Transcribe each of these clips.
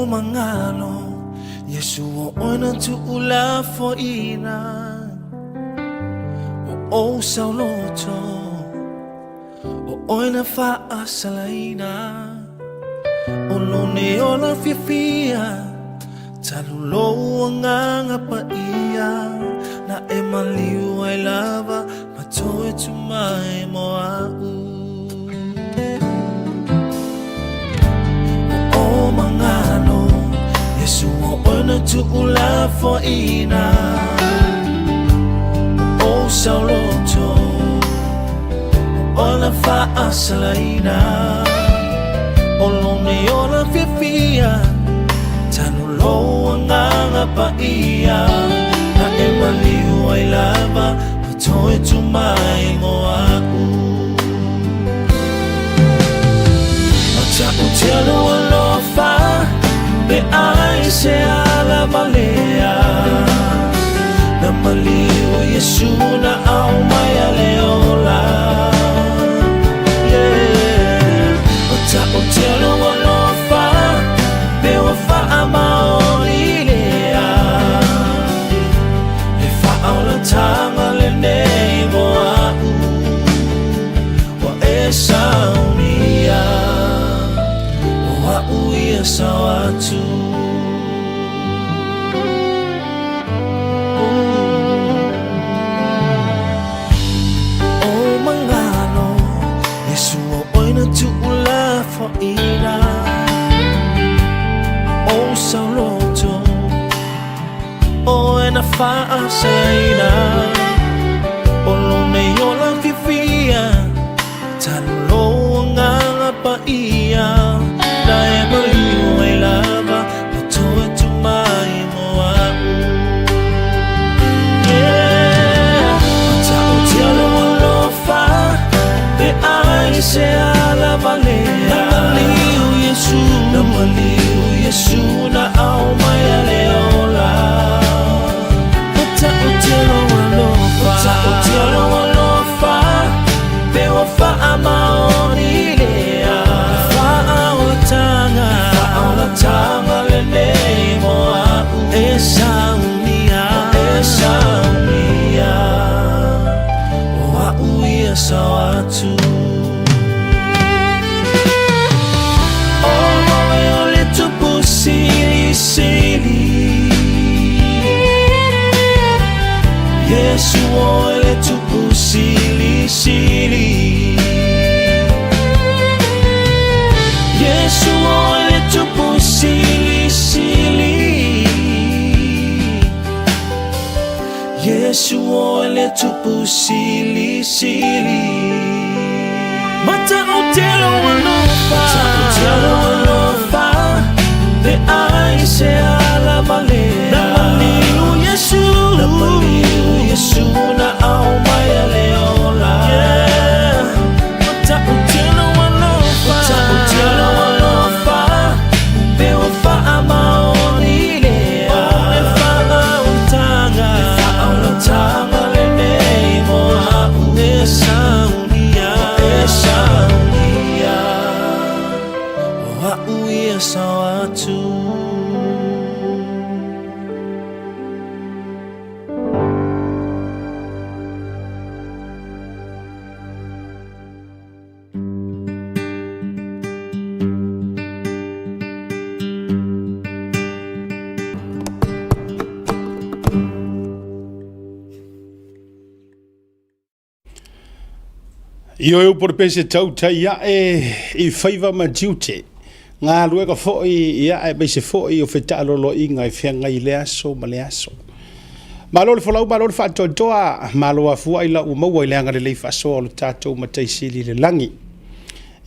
O magalo Iesu o oe na tuulafoina O ou sauloto O oe na faasalaina O lou nei ola fiafia Talu lou agaga paia Na e maliu ai lava Ma toe tu mai mo a'u O magalo Iesu o oe na tuulafoina O ou sauloto O oe na faasalaina O lou nei ola fiafia Talu lou agaga paia Na e maliu ai lava Ma toe tu mai mo a'u O ta'u tia lou alofa Pe ai se ala valea Na maliu Iesu na aumaia le ola Yeah O ta'u tia lou alofa Pe ua faamaoni lea Le faaolataga lenei mo a'u Ua e saunia O a'u ia sao atu O magalo Iesu o oe na tuulafoina O sauloto O oe na faasalaina O lou nei ola fiafia Talu lou agaga paia Na e maliu ai lava Ma toe tu mai mo a'u Yeah O ta'u tia lou alofa Pe ai se ala valea Na maliu Iesu Na maliu Iesu Na aumaia le ola O ta'u tia lou alofa O ta'u tia lou alofa Pe ua faamaoni lea Le faaolataga Le faaolataga lenei mo a'u E saunia E saunia O a'u ia sao atu O oe o le Tupu Silisili Iesu oe le Tupu Silisili Iesu oe le Tupu Silisili Iesu oe le Tupu Silisili Matautia lou alofa Matautia lou alofa Pe ai se ala valea Na maliu Iesu Na maliu Iesu Na aumaia le ola Yeah Matautia lou alofa Matautia lou alofa Pe ua faamaoni lea Le faaolataga Le faaolataga lenei mo a'u E saunia E saunia O a'u ia sao atu. Ioe upu o le pese tautai ae i faiva ma tiute, galuega foi ia aemaise foi o fetaaloloiga e feagai i lea aso ma lea aso. Malo le folau, malo le faatoatoa, malo afua i lau ua maua i le agalelei faasoa o le tatou Matai Sili i le lagi.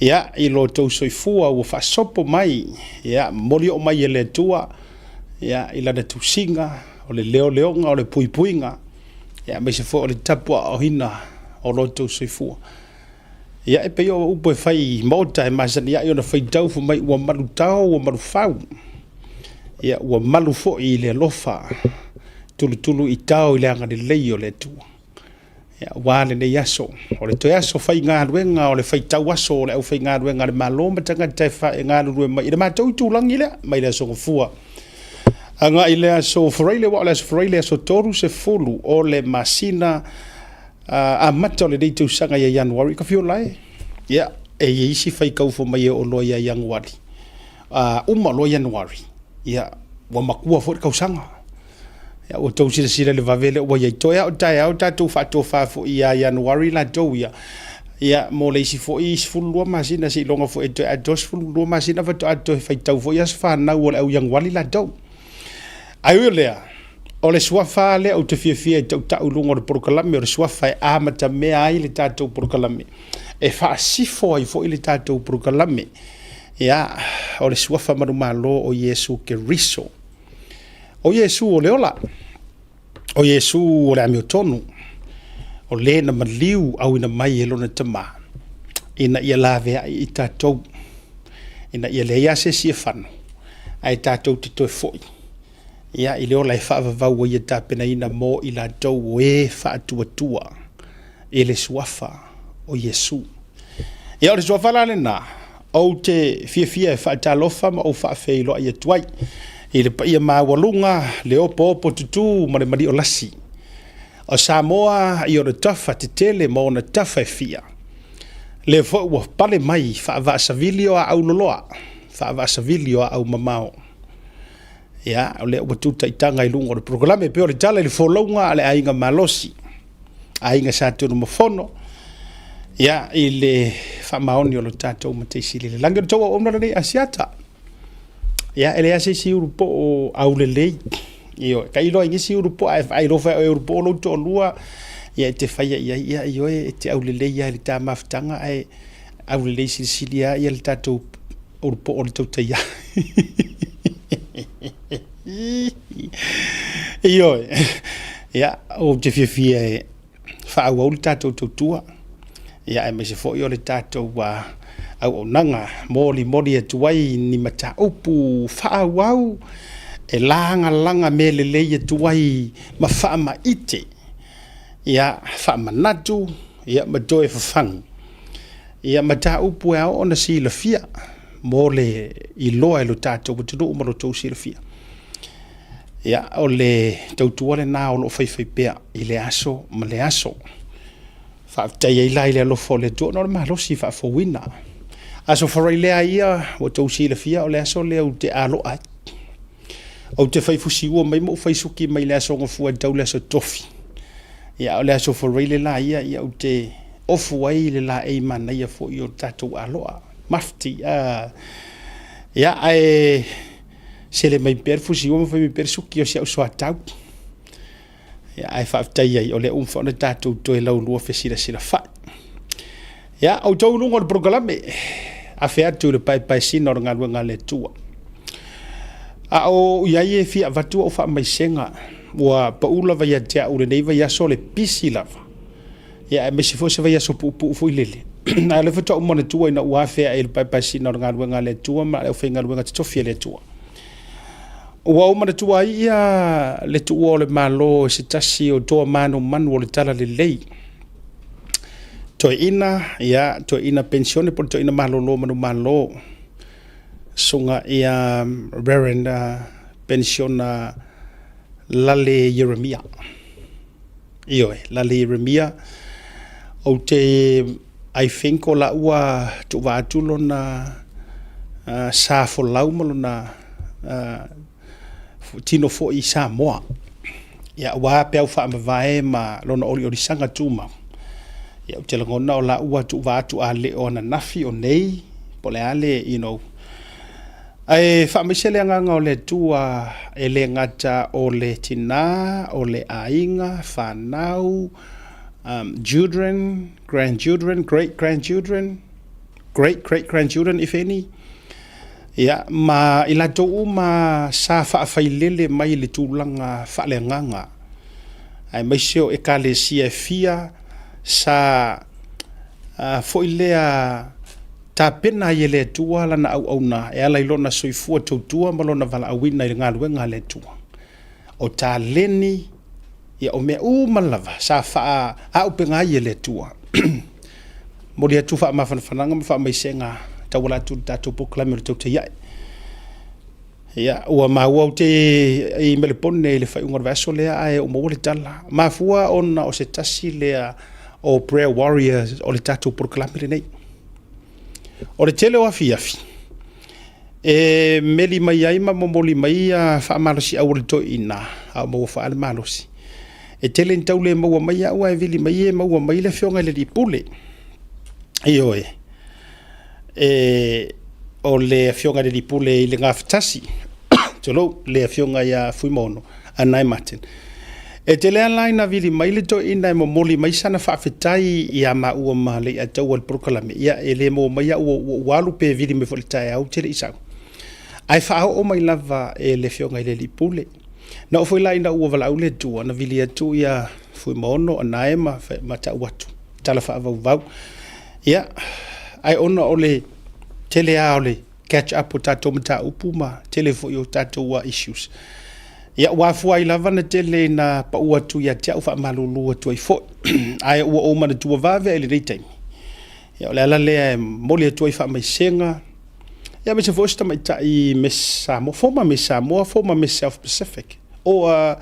Ia, i lo outou soifua ua faasopo mai, ia, momoli oo mai e le Atua, ia, i lana tusiga, o le leoleoga, o le puipuiga, ia, aemaise foi o le tapuaaoina o lo outou soifua. Ia, e pei o upu e fai i maota e masani ai ona faitau fai mai ua malutao ua malufau. Ia, ua malu foi i le alofa, tulutulu i tao i le agalelei o le Atua. Aua lenei aso, o le toe aso faigaluega o le faitau aso o le aufaigaluega a le Malo ma tagata e galulue mai i le matou itulagi lea, mai le aso Gafua agai i le aso Faraile, aua o le aso Faraile aso 30 o le masina amata o lenei tausaga ia Ianuari, ka fia ola e. Ia, e i ai isi faitau fou mai e oo loa ia Ianuari, uma loa Ianuari, ia, ua matua foi le tausaga. Ia, ua outou silasila i le vave lea ua i ai. Toe lava o taeao tatou faatofa foi ia Ianuari latou ia, ia mo le isi foi 12 masina seiloga foi e toe atoa le 12 masina faatoa toe faitau foi aso fanau o le au Ianuari latou. Ae ui o lea, o le suafa lea ou te fiafia e tautau i luga o le polokalame, o le suafa e amatamea ai le tatou polokalame, e faasifo ai foi le tatou polokalame. Ia, o le suafa manumalo o Iesu Keriso. O Iesu o le ola, o Iesu o le amiotonu, o le na maliu auina mai e lona Tama, ina ia laveai i tatou, ina ia leai lava se isi e fano, ae tatou te toe foi ia i le ola e faavavau ai e tapenaina mo i latou o e faatuatua i le suafa o Iesu. Ia o le suafa la lena, ou te fiafia e faatalofa ma ou faafeiloai atu ai i le paia maualuga, le opoopo tutū ma le maliolasi o Samoa i ona tafa tetele ma ona tafa e fia. Lea foi ua pale mai faavaasavili o aau loloa, faavaasavili o aau mamao. Ia, o lea ua tu taitaga i luga o le polokalame, pei o le tala i le folauga a le aiga malosi, aiga Sa Tunumafono, ia, i le faamaoni o lo tatou Matai Sili i le lagi. O le tou auauna lenei Asiata. Ia, e leai lava se isi ulupoo aulelei. Ioe, tailo i nisi ulupoo, ae vaai loa e ulupoo lou toalua, ia e te faia i ai, ia ioe, e te aulelei lava i le ta mafutaga, ae aulelei silisili lava ia le tatou ulupoo o le tautai Ioe, ia, ou te fiafia e faaauau le tatou tautua, ia aemaise foi o le tatou auaunaga molimoli atu ai ni mataupu faaauau e lagalaga mea lelei atu ai ma faamaite, ia faamanatu, ia ma toe fafagu ia mataupu e ao ona silafia mo le iloa e lo tatou atunuu ma lo outou silafia. Ia, o le tautua lena o lo o faifaipea i le aso ma le aso. Faafetai ai la i le alofa o le Atua ona o le malosi faafouina. Aso Faraile ia ua outou silafia o le aso lea ou te aloa ai. Ou te fai fusiua mai ma ou fai suki mai le aso Gafua e tau le aso Tofi. Ia o le aso Faraile la ia, ia ou te ofu ai le laei manaia foi o le tatou aloa. Mafti. Ia ae sele mai pea le fusiua ma fai mai pea le suki o si au soatau. Ia, ae faafetai ai o lea ua mafai ona tatou toe laulua fesilasilafai. Ia, outou i luga o le polokalame, afe atu i le paepaesina o le galuega a le Atua. A o i ai e fia avatu au faamaisega, ua pau lava ia te au lenei vaiaso le pisi lava. Ia, aemaise foi se vaiaso puupuu foi lele. Ae o lea faatoa ou manatua ina ua afe ae i le paepaesina o le galuega a le Atua ma le aufaigaluega totofi a le Atua. Ua ou manatua ai ia le tuua o le Malo e se tasi o toa manumanu o le talalelei. Toeaina, ia, toeaina penisione po o le toeaina malolo manumalo, susuga ia Reverend Penisiona Lale Ieremia. Ioe, Lale Ieremia. Ou te, I think o la ua tuuvaa atu lona sa folau ma lona tino foi i Samoa. Ia, aua peau faamavae ma lona oliolisaga tumau. Ia, ou te lagona o la ua tuuvaa atu a le o ananafi o nei, po o le a le, you know. Ae faamaise le agaga o le Atua e le gata o le tina, o le aiga, fanau, children, grandchildren, great grandchildren, great great grandchildren if any, ia, ma i latou uma sa faafailele mai i le tulaga faaleagaga, aemaise o ekalesia e fia sa foi lea tapena ai e le Atua lana auauna e ala i lona soifua tautua ma lona valaauina i le galuega a le Atua. O taleni Ia, o mea uma lava sa faaauupegaina ai e le Atua. Momoli atu faamafanafanaga ma faamaisega tauala atu i le tatou polokalame o le Tautai Ae. Ia, ua maua ou te i Melepone i le faaiuga o le vaiaso lea ae ou maua le tala. Mafua ona o se tasi lea o prayer warriors o le tatou polokalame lenei. O le tele o afiafi, e meli mai ai ma momoli mai ia faamalosiau a le toeaina, a o maua foi lava le malosi. E tele ina tau le maua mai au ae vili mai e maua mai le afioga i le alii pule. Ioe, e, o le afioga i le alii pule i le Gafatasi, tulou, le afioga ia Fuimaono Anae Martin. E tele lava la ina vili mai le toeaina e momoli mai sana faafetai ia maua ma Leiataua i le polokalame, ia e le maua mai au ua ou alu pe vili mai foi i le taeao ou te le i sau. Ae faaoo mai lava e le afioga i le alii pule. Na oo foi la ina ua valaau le Atua, na vili atu ia Fuimaono Anae ma, ma tau atu, tala faavauvau. Ia, ae ona o le tele lava o le catch up o tatou mataupu ma tele foi o tatou issues. Ia, ua afua ai lava ona tele ina pau atu ia te au faamalulu atu ai foi. Ae ua ou manatua vave i lenei taimi. Ia, o le ala lea e momoli atu ai faamaisega, ia aemaise foi o se tamaitai Miss Samoa, former Miss Samoa, former Miss South Pacific. Or,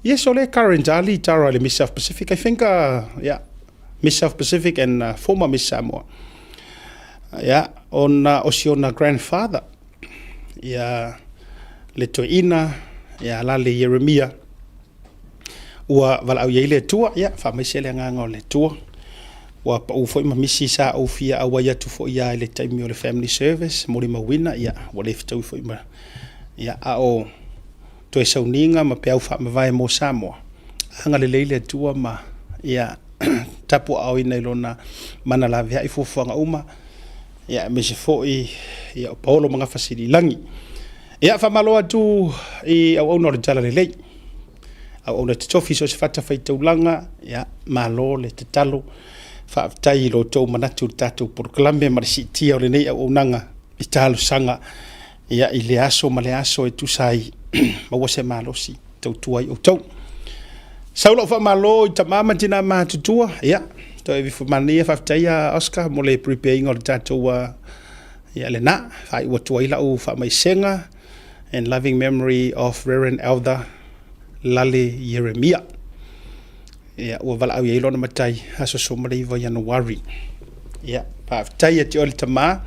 yes, o le current litara le Miss South Pacific, I think, yeah, Miss South Pacific and former Miss Samoa. Yeah, ona o si ona grandfather, ia le toeaina, ia Lale Ieremia, ua valaau i ai le Atua, ia faamaise le agaga o le Atua. Ua pau foi ma misi sa ou fia auai atu foi ia i le taimi o le family service, molimauina, ia, ua le fetaui foi ma, ia, a o toe sauniga ma peau faamavae mo Samoa. Agalelei le Atua ma ia tapuaaoina i lona mana laveai fuafuaga uma, ia aemaise foi ia o Paolo ma Gafasililagi. Ia faamalo atu i auauna o le Talalelei, auauna totofi so o se fatafaitaulaga, ia malo le tatalo, faafetai i lo outou manatu i le tatou polokalame ma le siitia o lenei auaunaga i talosaga ia i le aso ma le aso e tusa ai maua se malosi tautua ai outou. Sau lau faamalo i tama ma tina matutua, ia, toe manaia faafetai ia Oscar mo le prepare ina o le tatou ia lena, faaiu atu ai lau faamaisega in loving memory of Reverend Elder Lale Ieremia. Ia, ua valaau i ai lona matai aso 19 Ianuari. Ia, faafetai ia te oe le tama,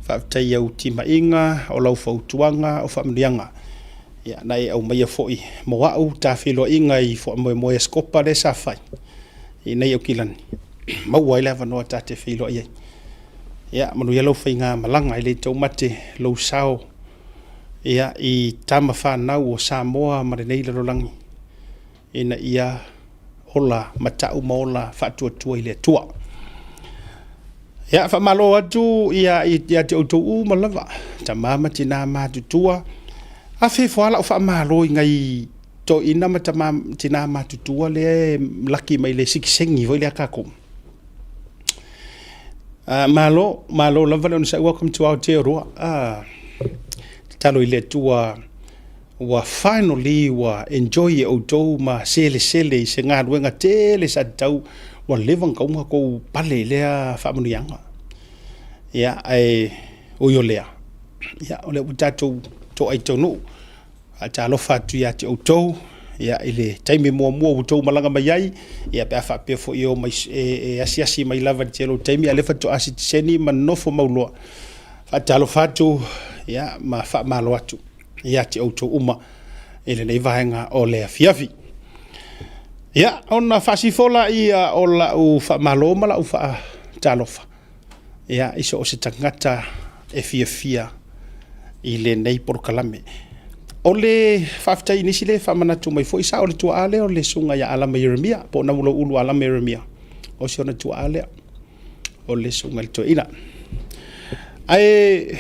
faafetai i au timaiga, o lau fautuaga, o faamanuiaga. Ia, na e aumaia foi mo au ta feiloaiga i faamoemoe a Sikopa lea sa fai i nei Aukilani, maua ai le avanoa ta te feiloai ai. Ia, manuia lau faigamalaga, e le taumate lou sao ia, i tama fanau o Samoa ma lenei lalolagi, ina ia ola matau ma ola faatuatua i le Atua. Ia, faamalo atu ia, ia te outou uma lava, tama ma tina matutua. Afe ifo lava lau faamalo i nai toeaiina ma tama, tina matutua lea e laki mai le sikisegifoi lea a tatou. Malo, malo lava le onosai. Welcome to Aotearoa. Tatalo i le Atua ua finally ua enjoy e outou ma selesele i se galuega tele sa tatau ua leva ona tatau ona outou pale i lea faamanuiaga. Ia, ae ui o lea, ia, o lea ua tatou toai taunuu. Faatalofa atu ia te outou ia, i le taimi muamua ua outou malaga mai ai, ia, pe a faapea foi e, o mai, e asiasi mai lava i le tele o taimi, a o lea faatoa sitiseni ma nofo mauloa. Faatalofa atu ia, ma faamalo atu ia te outou uma i lenei vaega o le afiafi. Ia, ona faasifo laia o lau faamalo ma lau faatalofa ia, i so o se tagata e fiafia i lenei polokalame. O le faafetai i nisi le faamanatu mai foi, sa o le tuaa lea o le susuga ia Alama Ieremia, po o Namulauulu Alama Ieremia, o si ona tuaa lea o le susuga i le toeaina. Ae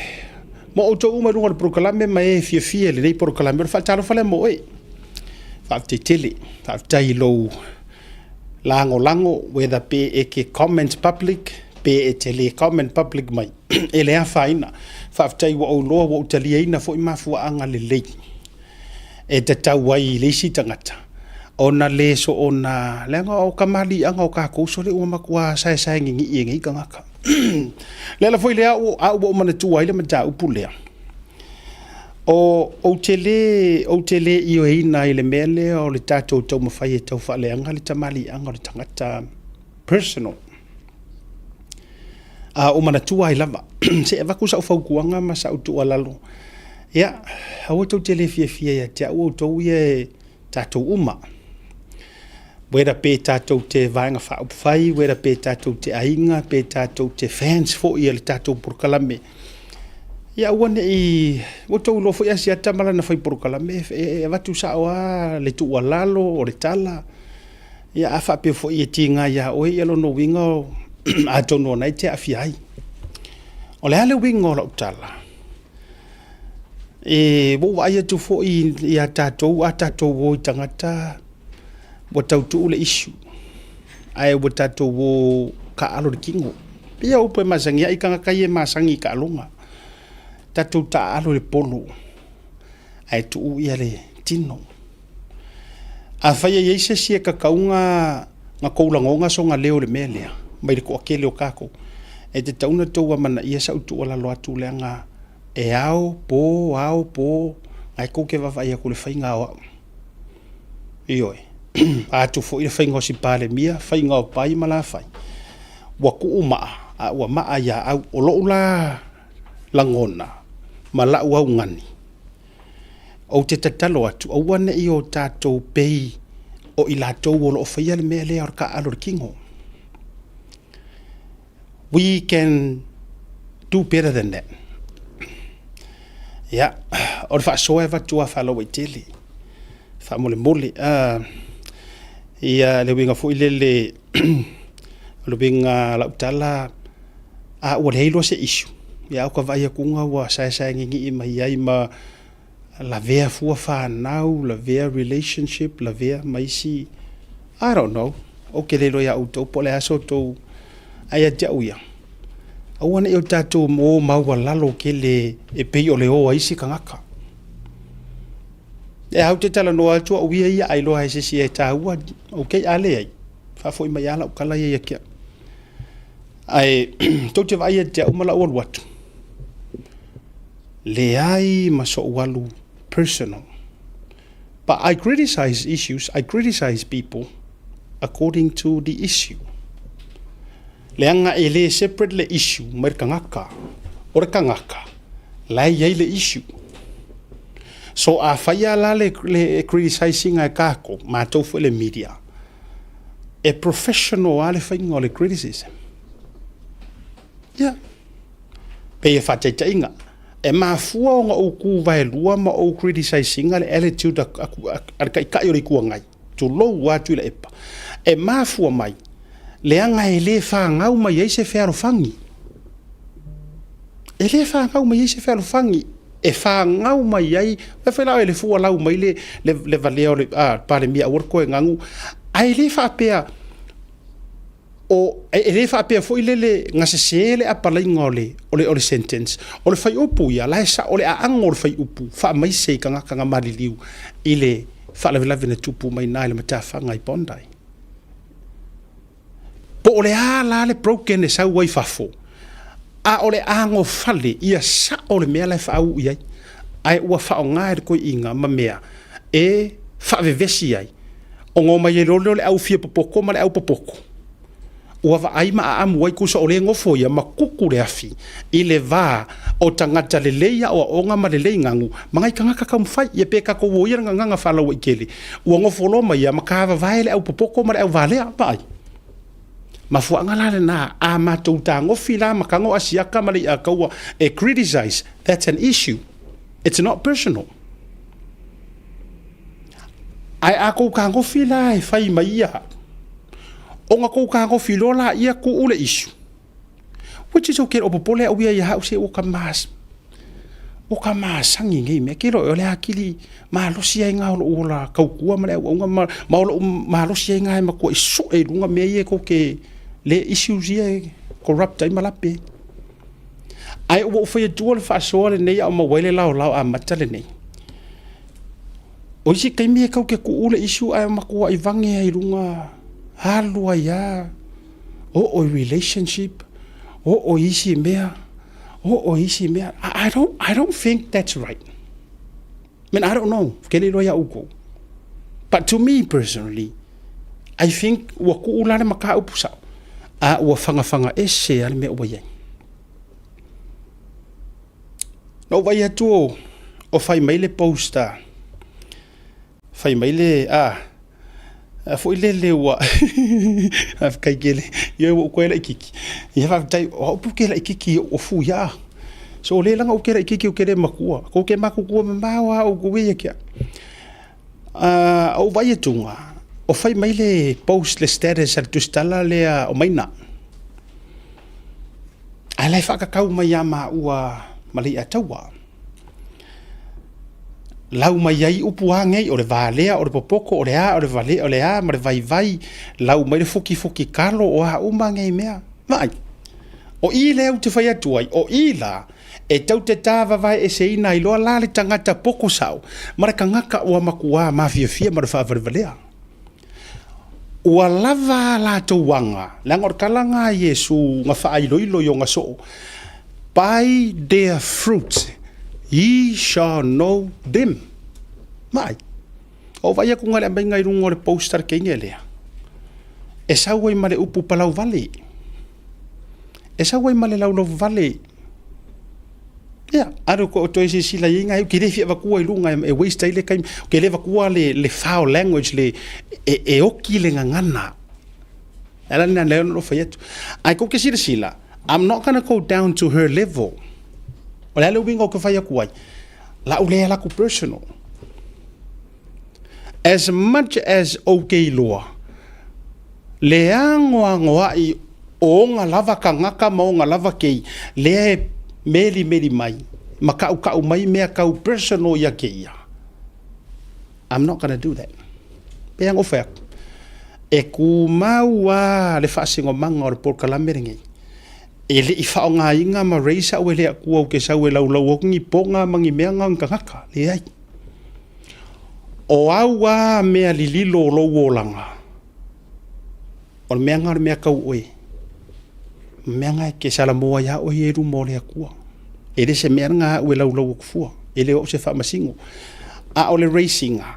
mo outou uma i luga o le polokalame ma e fiafia i lenei polokalame, o le faatalofa lea mo oe. Faafetai tele, faafetai i lou lagolago, whether pe e te comment public, pe e te le comment public mai, e le afaina. Faafetai ua ou iloa ua ou taliaina foi mafuaaga lelei e tatau ai i le isi tagata. Ona le soona, leaga o kamaliiaga o kakou sole ua matua saesae gigii e nei tagata. Le ala foi lea a ua ou manatua ai le mataupu lea, o ou te le, ou te le ioeina i le mea lea o le tatou taumafai e tau faaleaga le tamaliiaga o le tagata personal. A ou manatua ai lava, se i avatu sau fautuaga ma sau tuualalo, ia, aua tou te le fiafia ia te au outou ia e tatou uma. Whether pe tatou te Vaega Faaupufai, whether pe tatou te aiga, pe tatou te fans foi a le tatou polokalame, ia aua ne i, ua outou iloa foi Asiata ma lana fai polokalame, e avatu sao lava le tuualalo, o le tala. Ia a faapea foi e tiga ia oe, ia lona uiga atonu o lena e te aafia ai. O le a le uiga o lau tala? E, ua ou vaai atu foi ia tatou, a tatou o i tagata ua tau tuu le issue, ae ua tatou o taaalo i le tino. E pei o upu e masani ai tagata ia e masani i taaloga. Tatou taaalo i le polo, ae tuu ia le tino. Afai e i ai se isi e tatau ona tou lagona sona leo i le mea lea, mai le toatele o tatou, e tatau ona outou amanaia sau tuualalo atu leaga e ao po, ao po, ae tou te vaavaai atu i le faiga o au. Ioe. Vaeatu foi le faiga o si Palemia, faiga o pai ma la fai, ua tuu maa, a ua maa ia au. O lou la lagona ma lau augani, ou te tatalo atu, aua ne i o tatou pei o i latou o lo o faia le mea lea o le taaalo i le tino. We can do better than that. Ia, o le faasoa e avatu lava faalauaitele, faamolemole. Ia, le uiga foi lele, o le uiga o lau tala, a ua leai loa se issue, ia ae ua ta vaai atu ua saesae gigii mai ai ma lavea fua fanau, lavea relationship, lavea ma isi, I don't know. Ou te le iloa ia outou po o le a so outou, ae ia te au ia, aua ne i o tatou o maualalo tele e pei o le o a isi tagata. E au te talanoa atu au ia ia, ailoa e se isi e taua, okay, a leai, faafoi mai lava lau tala ia ia te au. Ae tou te vaai ia te au ma lau alu atu, leai ma sou alu personal. But I criticize issues, I criticize people according to the issue. Leaga e le separate le issue mai le tagata. O le tagata, la e i ai le issue. So a fai lava la le, le criticize ina e tatou, matou foi le media, e professional lava le faiga o le criticism. Ia, pei e faataitaiga, e mafua ona ou tu vaelua ma ou criticize ina le attitude a le Taitai o le Itu Agai, tulou lava Tuilaepa, e mafua mai, leaga e le fanau mai ai se fealofani. E le fanau mai ai se fealofani, e fanau mai ai, e fai la e le fualau mai le, le, le valea o le Palemia aua le toe ganu, ae le faapea, o, e le faapea foi lele na sese le apalaiga o le, o le, o le sentence. O le fuaiupu ia, la e sao le aano o le fuaiupu, faamaise i tagata na maliliu i le faalavelave na tupu mai na i le matafaga i Bondi. Po o le a la le broken e sau ai fafo, a o le anofale ia sao le mea la e faauu i ai, ae ua faaaoga e le toeaina ma mea e faavevesi ai, ona omai ai loa lea o le au fia popoto ma le au popoto, ua vaai ma aamu ai tusa o lea e nofo ia ma kuku le afi i le va o tagata lelei aoaoga ma lelei ganu ma nai tagata taumafai. Ia pe tatou o ia le gagana faalauaitele, ua nofo loa ma ia ma tavavae le au popoto ma le au valea. Vaai. Mafuaaga la lena, a matou tagofi la ma tago Asiata ma le i'a taua e criticize, that's an issue. It's not personal. Ae a tou tagofi la e fai mai ia, ona tou tagofi loa la ia tuu le issue, which is okay, o popole au ia ia au se ua ka mas, ua ka masani nei mea, ke loe o le akili malosi ai ngā o lou ola tautua ma le auauna ma, ma o lou malosi ai ngā e matua i soe i luga mea ia e tou te le issues ia e corrupt ai ma lape ai. Ae ua ou fai atua le faasoa lenei a o maua ai le laolao amata lenei. O isi taimi e kau ke kuu le issue ae matuai vage ai i luga alu ai a oo i relationship, oo i isi mea, oo i isi mea. I don't think that's right. I mean, I don't know, ke le iloa iā oukou. But to me personally, I think ua kuu la le mataupu sao, a ua fagafaga ese a le mea ua i ai. Na ou vaai atu o fai mai le post a, fai mai le, a, a foi lele ua, faafetai tele, ioe ua ou toe laitiiti. Ia faafetai, o au ou te laitiiti i ou ofu ia. So o lea leaga ou te laitiiti ou te le matua. Tou te matutua mamao lava outou ia ia te au. Ou vaai atuga, o fai mai le post le status a le tusitala lea o Maina. Ae la e faatatau mai ia maua ma Leiataua. Lau mai ai upu a nei, o le valea, o le popoto, o le a, o le vale, o le a ma le vaivai, lau mai le fukifuki kalo, o a uma nei mea. Vaai, o i lea ou te fai atu ai, o i la, e tau te tāvavaeeseina ai loa la le tagata poto sao ma le tagata ua matua mafiafia ma le faavalevalea. Ua lava a latou aga, leaga o le tala lena a Iesu na faailoilo i ona soo, By their fruits ye shall know them. Vaai, o vaai atu na le aumaiga i luga o le post a le teine lea, e sau ai ma le upu palauvale, e sau ai ma le laulauvale. Ia, alu ko toe silasila i ai nai, ou te le fia avatua i luga e waste ai le taimi. Ou te le avatua le foul language, le, e oki le gagana. E ala lena lea ona ou fai atu. Ae tou te silasila, I'm not gonna go down to her level. O le a le uiga ou te fai atu ai? Lau lea laku personal. As much as ou te iloa, le anoanoai o ona lava tagata ma ona lava kei, lea e melimeli mai ma kaʻukaʻu mai mea tau personal ia keia, I'm not gonna do that. Pei ona ou fai atu, e tumau lava le faasinomaga o le polokalame lenei, e le i faaaogaina ma raise au e le Atua ou te sau e laulau atu ni poga ma ni mea na o ni tagata, leai. O au a mea lililo o lou olaga, o le mea lena o le mea tau oe. O le mea lena e te salamo ai lava oe ia i luma o le Atua. E le se mea lena a au e laulau atu fua, e le o au se faamasino. A o le raise ina,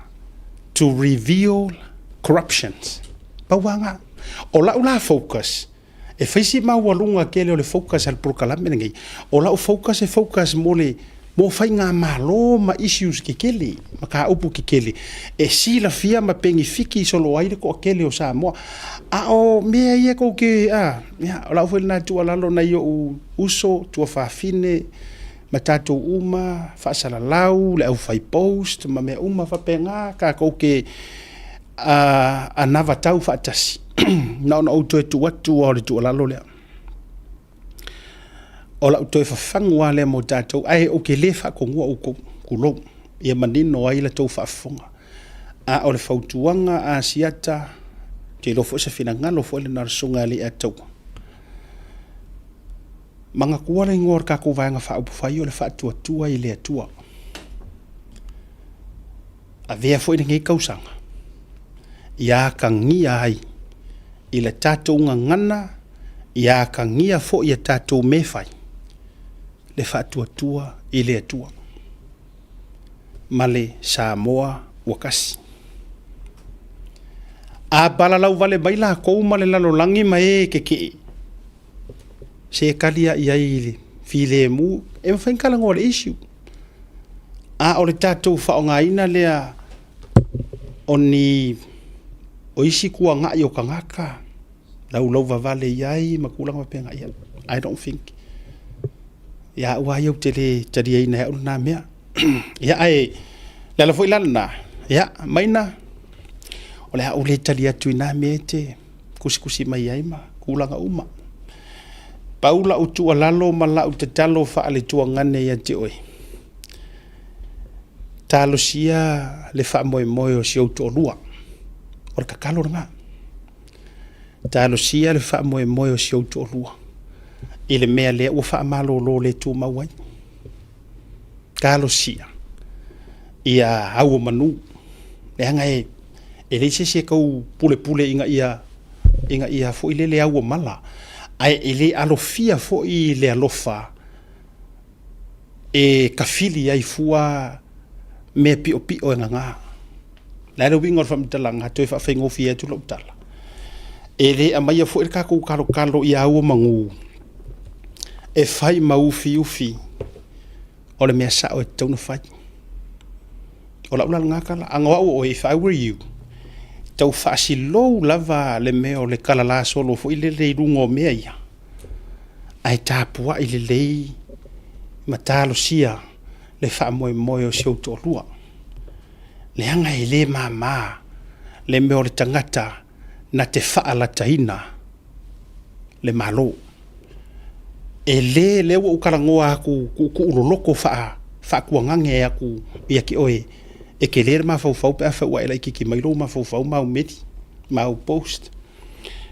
to reveal corruptions. Pau lava lena. O lau la focus, E fai si maualuga tele o le focus a le polokalame lenei. O lau focus e focus mo le mo faigamalo ma issues kekele, mataupu kekele e silafia ma penefiti solo ai le toatele o Samoa. A o mea ia tou te, a, ia, o lau foi lena tuualalo nai ou uso, tuafafine ma tatou uma, faasalalau le aufai post ma mea uma faapena, tatou te a anavatau faatasi. Na ona ou toe tuu atu lava o le tuualalo lea. O lau toe fafagu lava lea mo tatou, ae ou te le faatonua outou, tulou, ia manino ai la outou faafofoga. A o le fautuaga a Asiata, ou te iloa foi o se finagalo foi lena o le Susuga ia Leiataua, manatua le igoa o le tatou Vaega Faaupufai o le Faatuatua i le Atua. Avea foi lenei tausaga ia atagia ai i le tatou gagana, ia atagia foi i a tatou mea e fai le faatuatua i le Atua ma le Samoa ua tasi. A palalauvale mai latou ma le lalolagi ma e tetee, se tali lava i ai i le filemu, e mafai ona talanoa i le issue. A o le tatou faaaogaina lea o ni o isi tuanai o tagata laulauvavale i ai ma tulaga faapena, ia, I don't think. Ia au lava ia ou te le taliaina e au lena mea. Ia ae o le ala foi la lena, ia Maina, o le a ou le tali atu i na mea e te tusitusi mai ai ma tulaga uma. Pau lau tuualalo ma lau tatalo faale-tuagane ia te oe, talosia le faamoemoe o si ou toalua. O le tatalo lena. Talosia le faamoemoe o si ou toalua i le mea lea ua faamalolo le tumau ai. Talosia ia auomanu. Leaga e e leai se isi e tau pulepule ina ia ina ia foi lele auomala, ae e le alofia foi le alofa e tafili ai fua mea piopio e nana. O le a le uiga o le faamatalaga, toe faafaigofie atu lau tala, e le aumaia foi le tatou talotalo ia auomanu e fai ma ufiufi o le mea sao e tatau ona fai. O lau la lena tala, ana o au o oe, if I were you, tau faasilou lava le mea o le kalala solo foi lele i luga o mea ia, ae tapuai lelei ma talosia le faamoemoe o si ou toalua. Leaga e le mama le mea o le tagata na te faalataina le Malo. E le, lea ua ou talanoa atu tuutuu loloto faa-faatuagage atu ia te oe, e tele le mafaufau pe afai ua e laitiiti mai lou mafaufau ma au meli ma au post.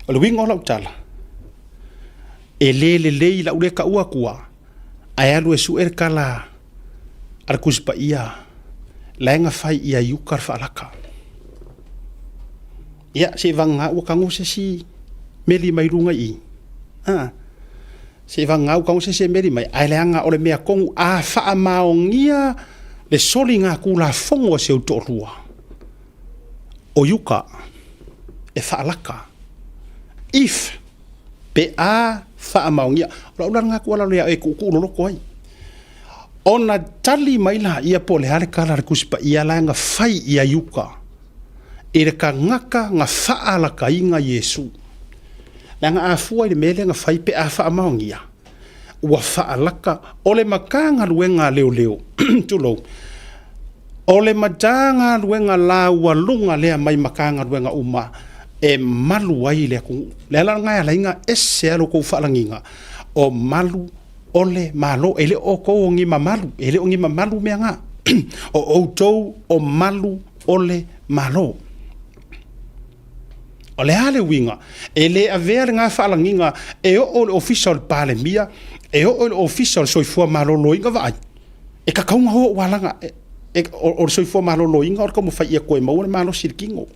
O le uiga o lau tala, e le lelei i lau lea taua atua, ae alu e sue le tala a le Tusi Paia la e na fai ia Iuta le faalata. Ia, seivagana ua tago se isi meli mai luga i i. A, seivagana ua tago se isi e meli mai, ae leaga o le mea tonu a faamaonia le soligatulafono a si ou toalua, o Iuta e faalata. If, pe a faamaonia. O lau la lena tuualalo ia oe e tuutuu loloto ai. Ona tali mai laia po o le a le tala a le Tusi Paia la na fai ia Iuta i le tagata na faalataina Iesu. Leaga a fua i le mea lea na fai pe a faamaonia, ua faalata. O le Matagaluega a Leoleo, tulou, o le Matagaluega laualuga lea mai Matagaluega uma e malu ai le atunuu. O le ala lena e ala ai ona ese lava lo outou faalagiga, o malu o le Malo. E le o outou o ni mamalu, e le o ni mamalu mea na. O outou o malu o le Malo. O le a le uiga? E le avea lena faalagiga e oo i le Ofisa o le Palemia, e oo i le Ofisa o le Soifua Maloloina, vaai, e tatau ona o aua leaga o le soifua maloloina o le taumafai ia toe maua le malosi i le tino.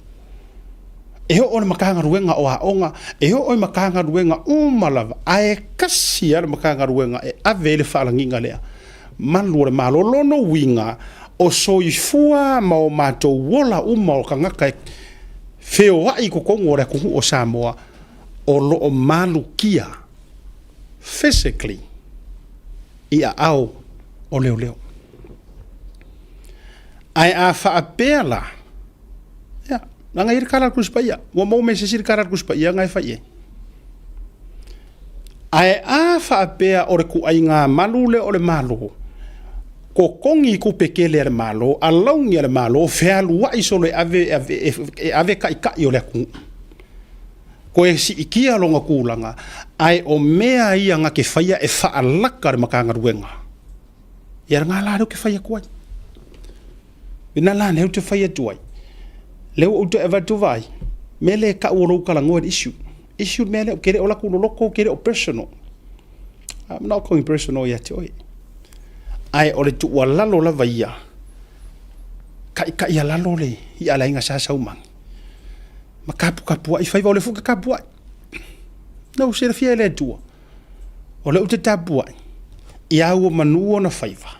E oo i le Matagaluega o Aoga, e oo i Matagaluega uma lava, ae tasi lava le Matagaluega e ave i ai le faalagiga lea, malu o le Malo. O lona uiga, o soifua ma o matou ola uma o tagata e feoai i totonu o le atunuu o Samoa, o lo o malutia physically i aao o leoleo. Ae a faapea la, ia, leaga e i ai le tala a le Tusi Paia, ua maua mai e se isi le tala a le Tusi Paia na e fai i ai. Ae a faapea o le ituaiga malu lea o le Malo, totogi tupe tele a le Malo, alauni a le Malo, fealuai solo e ave, e, e ave taitai o le atunuu. Toe siitia lona tulaga, ae o mea ia na te faia e faalaka le Matagaluega. Ia lena la lea ou te fai atu ai. Lena la lea ou te fai atu ai. Lea ua ou toe avatu vaai, mea lea e tau o lou talanoa i le issue. Issue le mea lea, ou te le o alu atu loloto, ou te le o personal. I'm not going personal ia te oe. Ae o le tuualalo lava ia, taitaialalo le i'a a le aiga Sa Saumani, ma taputapuai faiva, o lea foi ou te tapuai. Na ou silafia e le Atua, o lea ou te tapuai, ia ua manu ona faiva,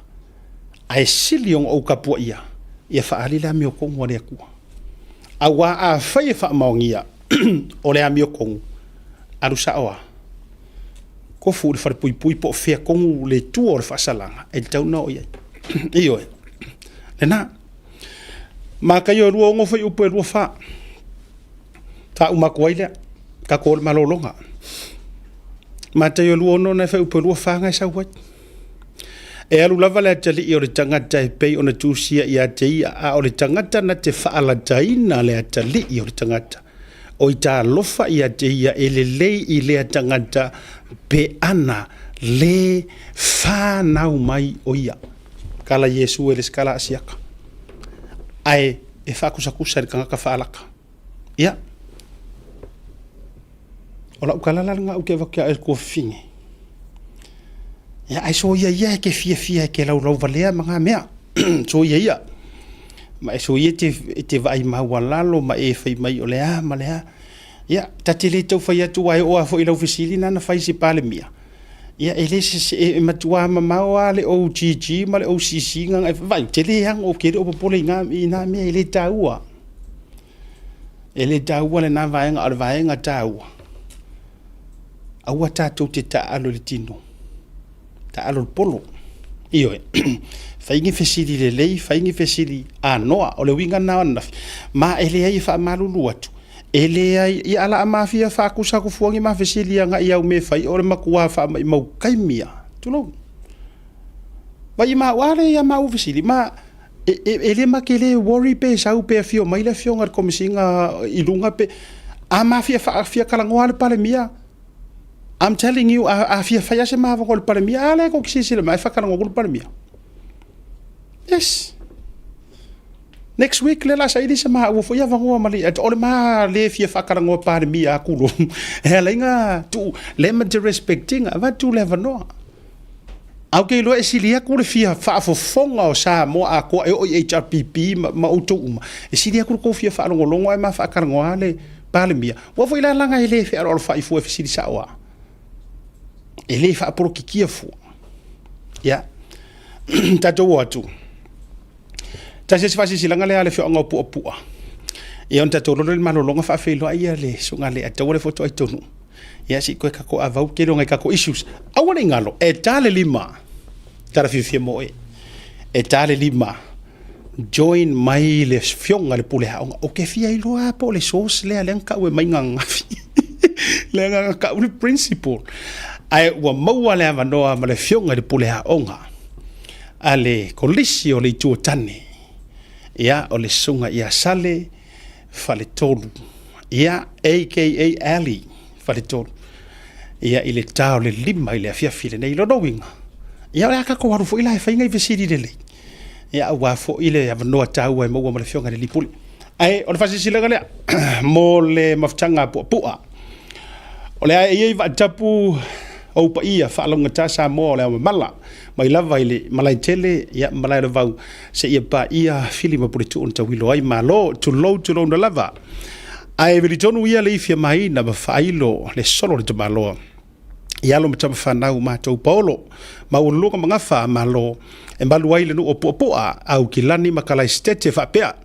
ae sili ona ou tapuaia, ia faaali le amiotonu a le Atua. Aua afai e faamaonia o le amiotonu, alu sao lava, tofu i le falepuipui po o fea tonu le tua o le faasalaga e tatau ona oo i ai. Ioe, lena. Mataio e 26 fuaiupu e 24. Faauma atu ai lea, tatou o i le malologa. Mataio 26 nai fuaiupu e 24 na e sau ai. E alu lava le atalii o le tagata e pei ona tusia ia te ia, a o le tagata na te faalataina le atalii o le tagata, o i talofa ia te ia e lelei i lea tagata pe ana lē fanau mai o ia. Tala Iesu e le se tala asiaka, ae e faakusatusa i le tagata faalaka. Ia, o lau tala la lena ou te avatu ia oe tuafafine. Ia, ae soia ia e te fiafia e te laulauvalea ma na mea. Soia ia. Ma e sui e te, e te vaai maualalo ma e fai mai o le a ma le a. Ia, ta te le tau fai atu aua e oo lava foi i lau fesili na na fai i se Palemia, ia e le se, e matua mamao lava le OGG ma le OCC na na vaai, ou te le ano, ou te le o popole i na, i na mea e le taua. E le taua lena vaega, a o le vaega taua, aua tatou te taaalo i le tino, taaalo i le polo. Ioe, fai ni fesili lelei, fai ni fesili anoa, o le uiga lena o ananafi, ma e leai e faamalulu atu, e leai, ia a la ma fia faatusa atu fua ni ma fesili agai i au mea e fai, o le matua faamaimau taimi lava, tulou. Vaai ma au, a lea ia maua fesili, ma e, e, e le ma te le worry pe sau pe afio mai le afioga i le Komesina i luga pe, a ma fia, fia talanoa le Palemia, I'm telling you, a, a fia fai lava se ma avanoa i le Palemia, a lea tou te silasila mai, ai faatalanoa atu le Palemia. Yes. Next week lea o le a saili se maua foi avanoa ma le, o le ma le fia faatalanoa Palemia atu lo, e ala ai na tuu, le ma te respect ina, avatu le avanoa. Ae ou te iloa e sili atu le fia faafofoga o Samoa atoa e oo i HRPP ma, ma outou uma, e sili atu le tou fia faalogologo ae ma faatalanoa le Palemia. Aua foi la leaga e le fealoalofai fua e fesili sao lava. E le faapolokikia fua. Ia, tatou o atu. Tasi isi faasilasilaga lea a le afioaga o Puapua. Ia ona tatou lolo i le malologa faafeiloai ia le susuga i le Ataua lea faatoa i tonu. Ia se i toe tatou avau tele o nai tatou issues. Aua ne i galo, e ta le lima, tala fiafia mo oe. E ta le lima, join mai le afioga i le pule aoga. Ou te fia iloa lava po o le source lea lea na tau e mai ananafi. Lea na tau le principal. Ae ua maua le avanoa ma le afioga i le pule aoga a le Kolisi o le Itu o Tane, ia, o le Susuga ia Sale Faletolu, ia, aka Allie Faletolu, ia, i le ta o le 5 i le afiafi lenei. Lona uiga, ia, o le a tatou alu foi la e fai nai fesili lelei, ia, aua foi le avanoa taua e maua ma le Afioga i le Alii Pule. Ae o le faasilasilaga lea mo le mafutaga a Puapua. O le a e i ai vaatapu ou paia faalaugata Samoa o le aomamala mai lava i le Malaetele ia ma Malaeolavau seia paia Fili ma Puletuu na tauilo ai Malo, tulou tulouna lava. Ae vili tonu ia le ifi a Maina ma faailo le solo o le tamaloa i alo ma tama fanau matou paolo maualuluga ma gafa a Malo e malu ai le nuu o Puapua, Aukilani ma Kalaisitete faapea.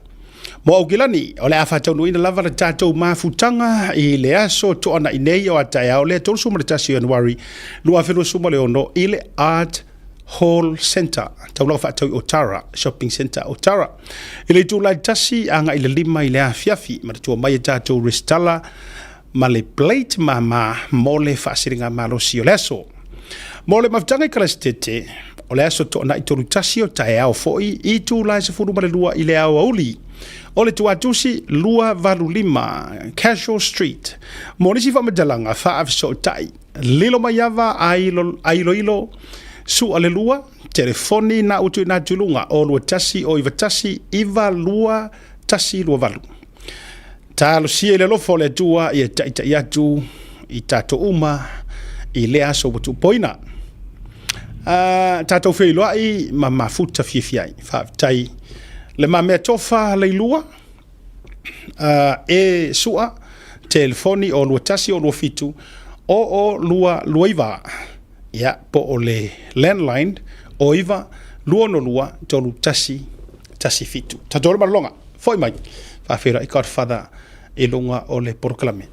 Mo Aukilani, o le a faataunuuina lava le tatou mafutaga i le aso toanai nei o a taeao lea 31 o Ianuari 2026 i le Art Hall Centre, taulaga faatau i Otara, Shopping Centre Otara. I le itula e 1 agai i le 5 i le afiafi, manatua mai e tatou resitala ma le plate māmā mo le faasiligamalosi o le aso. Mo le mafutaga i Kalasetete, o le aso toanai 31 o taeao foi i itula e 12 i le aoauli. O le tuatusi 285 Casual Street. Mo nisi faamatalaga faafesootai, lilo mai ava a iloilo sua le lua, telefoni na ua tuuina atu i luga o 21 o 91 92 128. Talosia i le alofa o le Atua ia taitai atu i tatou uma i lea aso ua tuupoina. Tatou feiloai ma mafuta fiafia ai. Faafetai Le Mamea Tofa Leilua e sua telefoni o 21 o 27 o o 2 29 ia po o le landline o 9 262 31 17. Tatou le malologa. Foi mai, faafeiloai Godfather i luga o le polokalame.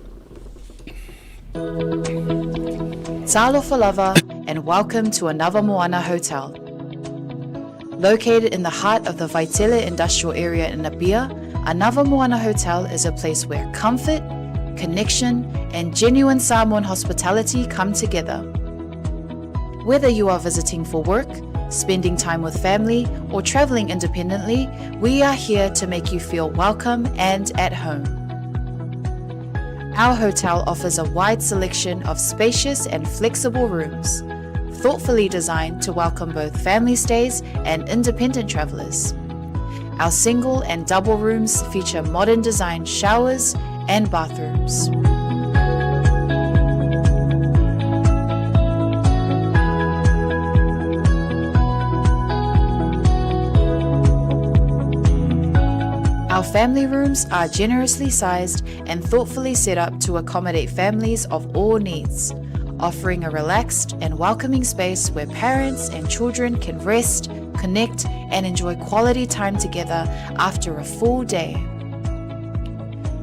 Talofa lava and welcome to another Moana Hotel. Located in the heart of the Vaitele industrial area in Apia, Another Moana Hotel is a place where comfort, connection, and genuine Samoan hospitality come together. Whether you are visiting for work, spending time with family, or traveling independently, we are here to make you feel welcome and at home. Our hotel offers a wide selection of spacious and flexible rooms, thoughtfully designed to welcome both family stays and independent travelers. Our single and double rooms feature modern design showers and bathrooms. Our family rooms are generously sized and thoughtfully set up to accommodate families of all needs, offering a relaxed and welcoming space where parents and children can rest, connect, and enjoy quality time together after a full day.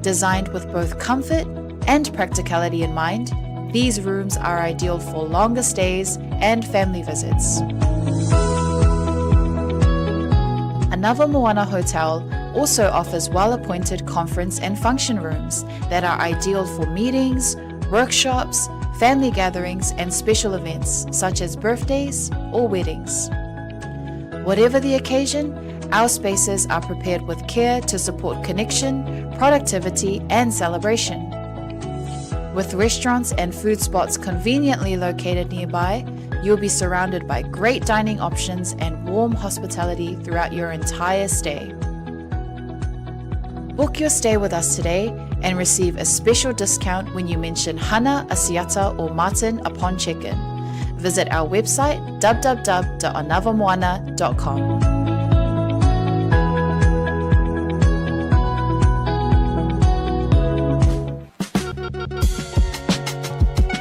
Designed with both comfort and practicality in mind, these rooms are ideal for longer stays and family visits. Anava Moana Hotel also offers well appointed conference and function rooms that are ideal for meetings, workshops, family gatherings, and special events such as birthdays or weddings. Whatever the occasion, our spaces are prepared with care to support connection, productivity, and celebration. With restaurants and food spots conveniently located nearby, you'll be surrounded by great dining options and warm hospitality throughout your entire stay. Book your stay with us today and receive a special discount when you mention Hana, Asiata, or Martin upon check-in. Visit our website www.anavamoana.com.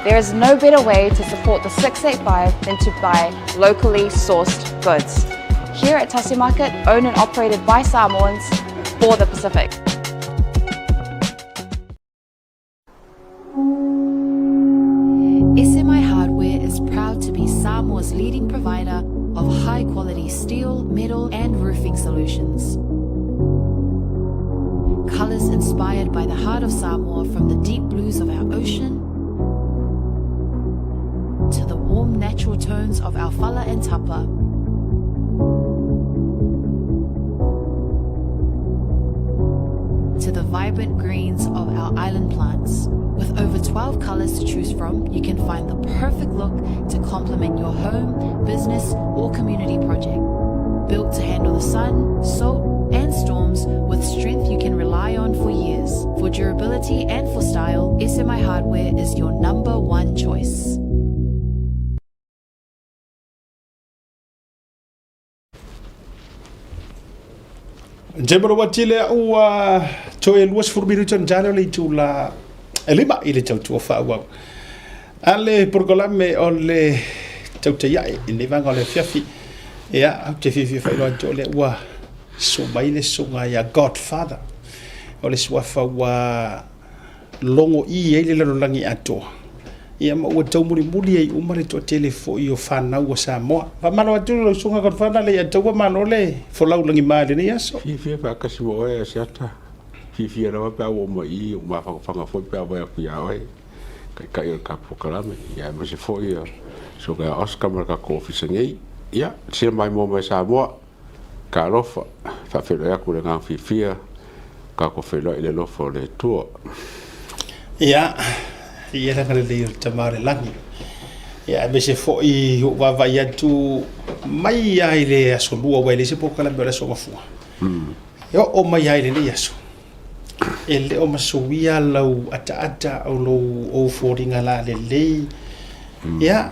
There is no better way to support the 685 than to buy locally sourced goods. Here at Tasi Market, owned and operated by Samoans for the Pacific. SMI Hardware is proud to be Samoa's leading provider of high quality steel, metal, and roofing solutions. Colors inspired by the heart of Samoa from the deep blues of our ocean to the warm natural tones of our fala and tapa. To the vibrant greens of our island plants. With over 12 colors to choose from, you can find the perfect look to complement your home, business, or community project. Built to handle the sun, salt, and storms with strength you can rely on for years. For durability and for style, SMI Hardware is your number one choice. Jemoro tile ua toe 20 minuta njalo le itula e lima i le tautua faaauau a le polokalame o le Tautai Ae i lenei vaega o le afiafi. Ia, ou te fiafia faailoa atu o lea ua susu mai le susuga ia Godfather o le suafa ua logo'i ai le lalolagi atoa. Ia ma ua taumulimuli ai uma le toatele foi o fanau a Samoa. Faamalo atu i lau susuga Godfather le ia taua malo le folau lagima i lenei aso. Fiafia faatasi ma oe Asiata. Fiafia lava pe a ua oo mai i i, ua mafanafana foi pe a vaai atu ia oe, Taitai o le tatou polokalame, ia aemaise foi o Susuga ia Oscar ma le tatou Ofisa nei. Ia, sila maimoa mai Samoa, talofa, faafeiloai atu i le agaga fiafia, tatou feiloai i le alofa o le Atua. Ia, ia le agalelei o le Tama o le Lagi. Ia, aemaise foi ua ou vaavaai atu mai lava i le Aso Lua, aua e leai se polokalame o le Aso Gafua. E oo mai lava i lenei aso, e le o masuia lau ataata o lou ou foliga lalelei. Ia,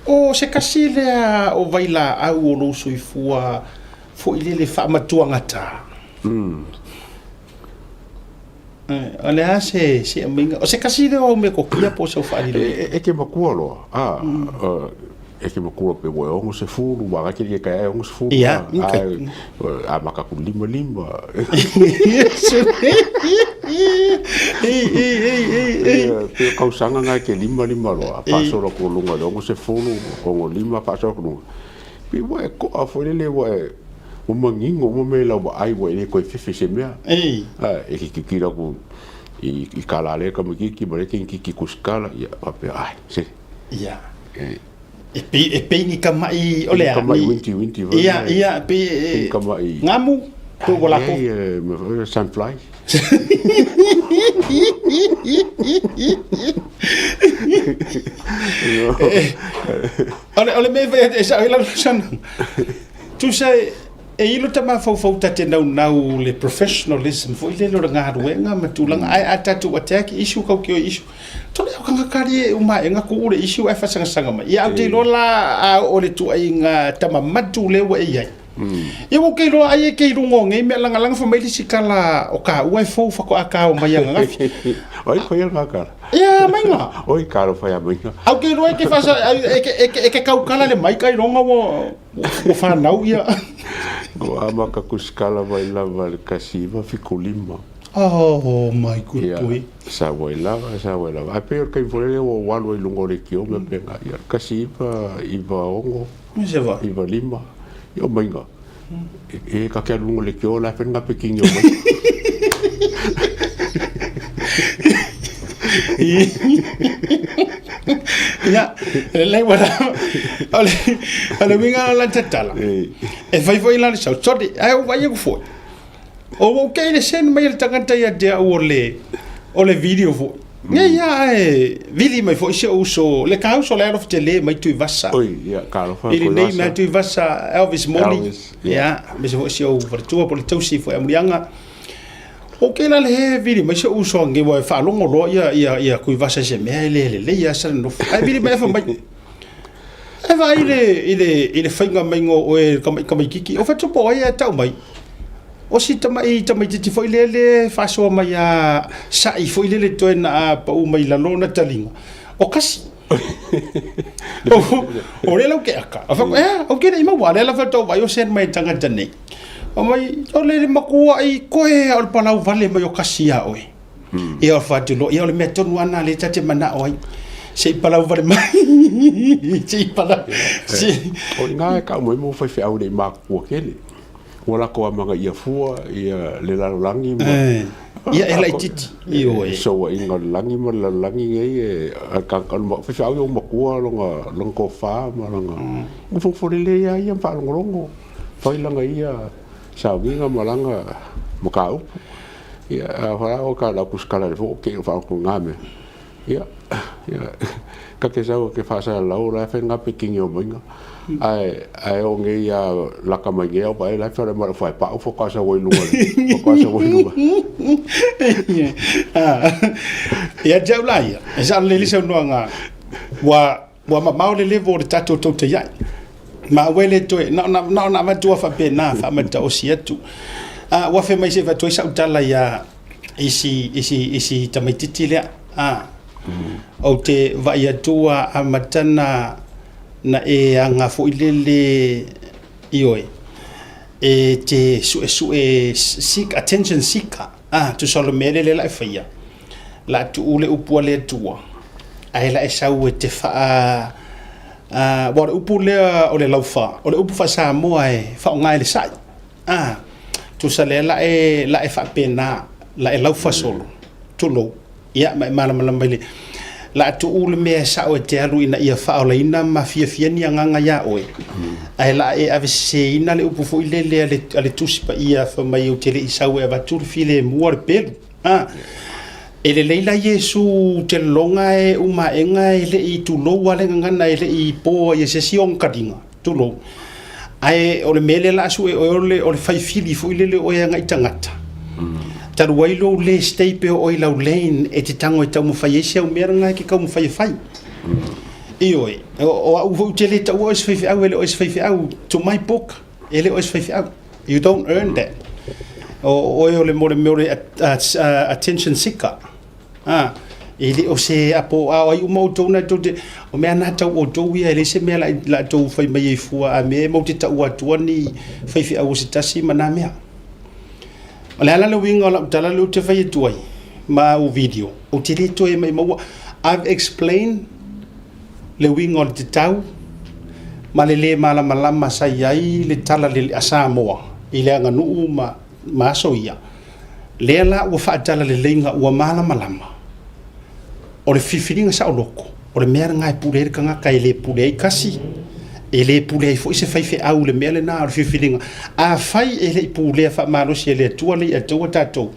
o se kasi lea o vailaau o lou soifua foi lele faamatuagata. O le a se se aumaiga? O se kasi lea o au mea kokia po o sau faalilo? E te matua loa, a, e te matua pe ua e 60, aua e te le taea e 60, Ia, a, amata atu i le 55. Ei, ei, ei, ei, ei. Pei o tausaga na e te 55 loa, faasolo atu i luga i le 60, 65, faasolo atu i luga. Pei ua e to'a foi lele ua e ua manino uma mea i lau vaai ua e le toe fefe i se mea. Ei. E te tilotilo atu i kala a lea tamaititi ma lea teineitiiti i tusitala, ia faapea, ai, se. Ia. E pei, e pei ni kama'i o le a? Ni kama'i uinti uinti foi. Ia, ia, pei e. Ni kama'i. Ngamu, pe ua lako. Leai, mea foi lea, sandfly. O le mea e fai atu, e sao ai lau saunoaga. Tusa e, e ilo ta mafaufau ta te naunau le professionalism foi lele o le galuega ma tulaga, ae a tatou attack issue kau ke o issue, tole au kangaka li e uma e nga ku le issue ae fasangasaga mai. Ia, ou te iloa la a oo i le tuuaiga tama matu lea ua e i ai. Ia ua ou ke iloa ai e ke i luga o nei mea lagalaga fai mai le isi tala o taua e fou faatoa ta o mai ananafi. O ai faia lena tala? Ia maiga. Oi talofa ia maiga. Au ke iloa e ke faasa e ke e ke e ke tautala le maika iloga ua ua fanau ia. Ua amata kusikala mai lava i le 1975. Oh my good Ia, boy. sau ai lava, sau ai lava. Ae pei o le taimi foi lele ua ou alu ai i luga o leitio ma mea faapena. Ia, 1996, Me se va. 95, ia o maiga. E ka te alu i luga o leitio la e fai le gapekini o mai. Ia, lelei ua o le o le uiga o la tatala. E fai foi la le sau. Sorry, ae ou vaai atu foi. O ua ou kei le send mai e le tagata ia te au o le o le video foi. Nei ia ae vili mai foi si ou uso, le ka uso le alofa tele mai Tuivasa. Oi, ia, ka alofa I lenei mea Tuivasa, Elvis Moli. Elvis, ia. Me se foi si ou faletua po o le tausi foi a Muliaga. O ke la le he vili mai si ou uso ange ua e faalogo loa ia ia ia Tuivasa i se mea e le lelei a sa nofo. Ae vili mai e fai mai. E vaai i le, i le, i le faiga maiga o oe tamaititi. O fatu po o ai e tau mai. O si tamai tamaititi foi lea le faasoa mai a sa'i foi lele toe na a pau mai lalo na taliga. O kasi. O, o le lau ke aka. A whaku, ea, o kere i maua, le la whatou vai o sen mai tangata nei. O mai, o le makua i koe o le palau vale mai o kasi a oe. Ia o fatu loa, ia o le mea tonu ana le ta te manao ai. Se i palau vale mai. Se i palau. Se... O i ngā e kau mai mo whaiwheau nei mākua kele. Ua lako a manga ia fua, ia le lalolagi ma... Ia e laititi. Ioe. Fesoainga o le lagi ma le lalolagi nei e faifeau ia o matua lona lona tofa ma lana nofonofo lelei lava ia ma faalogologo fai lana ia sauniga ma lana mataupu. Ia a fa o ka lau kusikala le fo ke o faalogo i na mea. Ia, ia, ka te sau ke faasalalau la e fai ngā pekingi o mainga. Ae, ae o nei a laka mai nei au pae la e whare mara whai pau whakasa wai lunga. Whakasa wai lunga. Ia te au la ia. E sa le lisa noa ngā. Ua, ua mamao le level o le tatou tou te iai. Ma ua le toe, na ona, na ona avatua faapena, faamata osi atu. Ah, ua fe mai se vatu ai sau tala ia isi, isi, isi tamaititi lea. Ah, ou te vaai atu ua amata na, na e aga foi lele, ioe, e te suesue seek, attention seeker. Ah, tusa o le mea lea lea la e faia. La tuu le upu a le Atua, ae la e sau e te faa aua o le upu lea o le laufa, o le upu faa-Samoa e faaaoga e le sa'i. A, tusa lea la e, la e faapena, la e laufa solo, tulou, ia, ma e malamalama i le, la a tuu le mea e sa'o e te alu ina ia faaolaina ma fiafia ni agaga iā oe, ae la a e aveseseina le upu foi lele a le, a le Tusi Paia fai mai ou te le i sau e avatu le filemu a o le pelu. A, e lelei la Iesu te lologa e umaega e le i tulou a le gagana e le i po ai e se isi ona taliga, tulou. Ae o le mea lea la a sue oe o le, o le fai fili foi lele oe agai tagata. Talu ai lou le stay pea oe i lau lane e te tago e taumafai ai si au mea lena e te taumafai e fai. Ioe, o, o au foi ou te le taua oe se faifeau e le o oe se faifeau to my book, e le o oe se faifeau. You don't earn that. O oe o le mo le mea o le attention seeker. Ah, e le o se apo a o ai uma outou na tou te o mea na tau outou ia e leai se mea la la tou fai mai ai fua a mea e matou te taua atua ni faifeau o se tasi ma na mea. O le a la le uiga o lau tala lea ou te fai atu ai ma au video, ou te le toe maimaua. I've explained le uiga o le tatau ma le lē malamalama sa i ai le tala a Samoa i le aganuu ma ma aso ia, lea la ua faatalaleiga ua malamalama o le filifiliga saoloto, o le mea lena e pule ai le tagata e le pule ai kasi, e le pule ai foi se faifeau i le mea lena o le filifiliga. Afai e le i pulea faamalosi e le Atua le iataua tatou,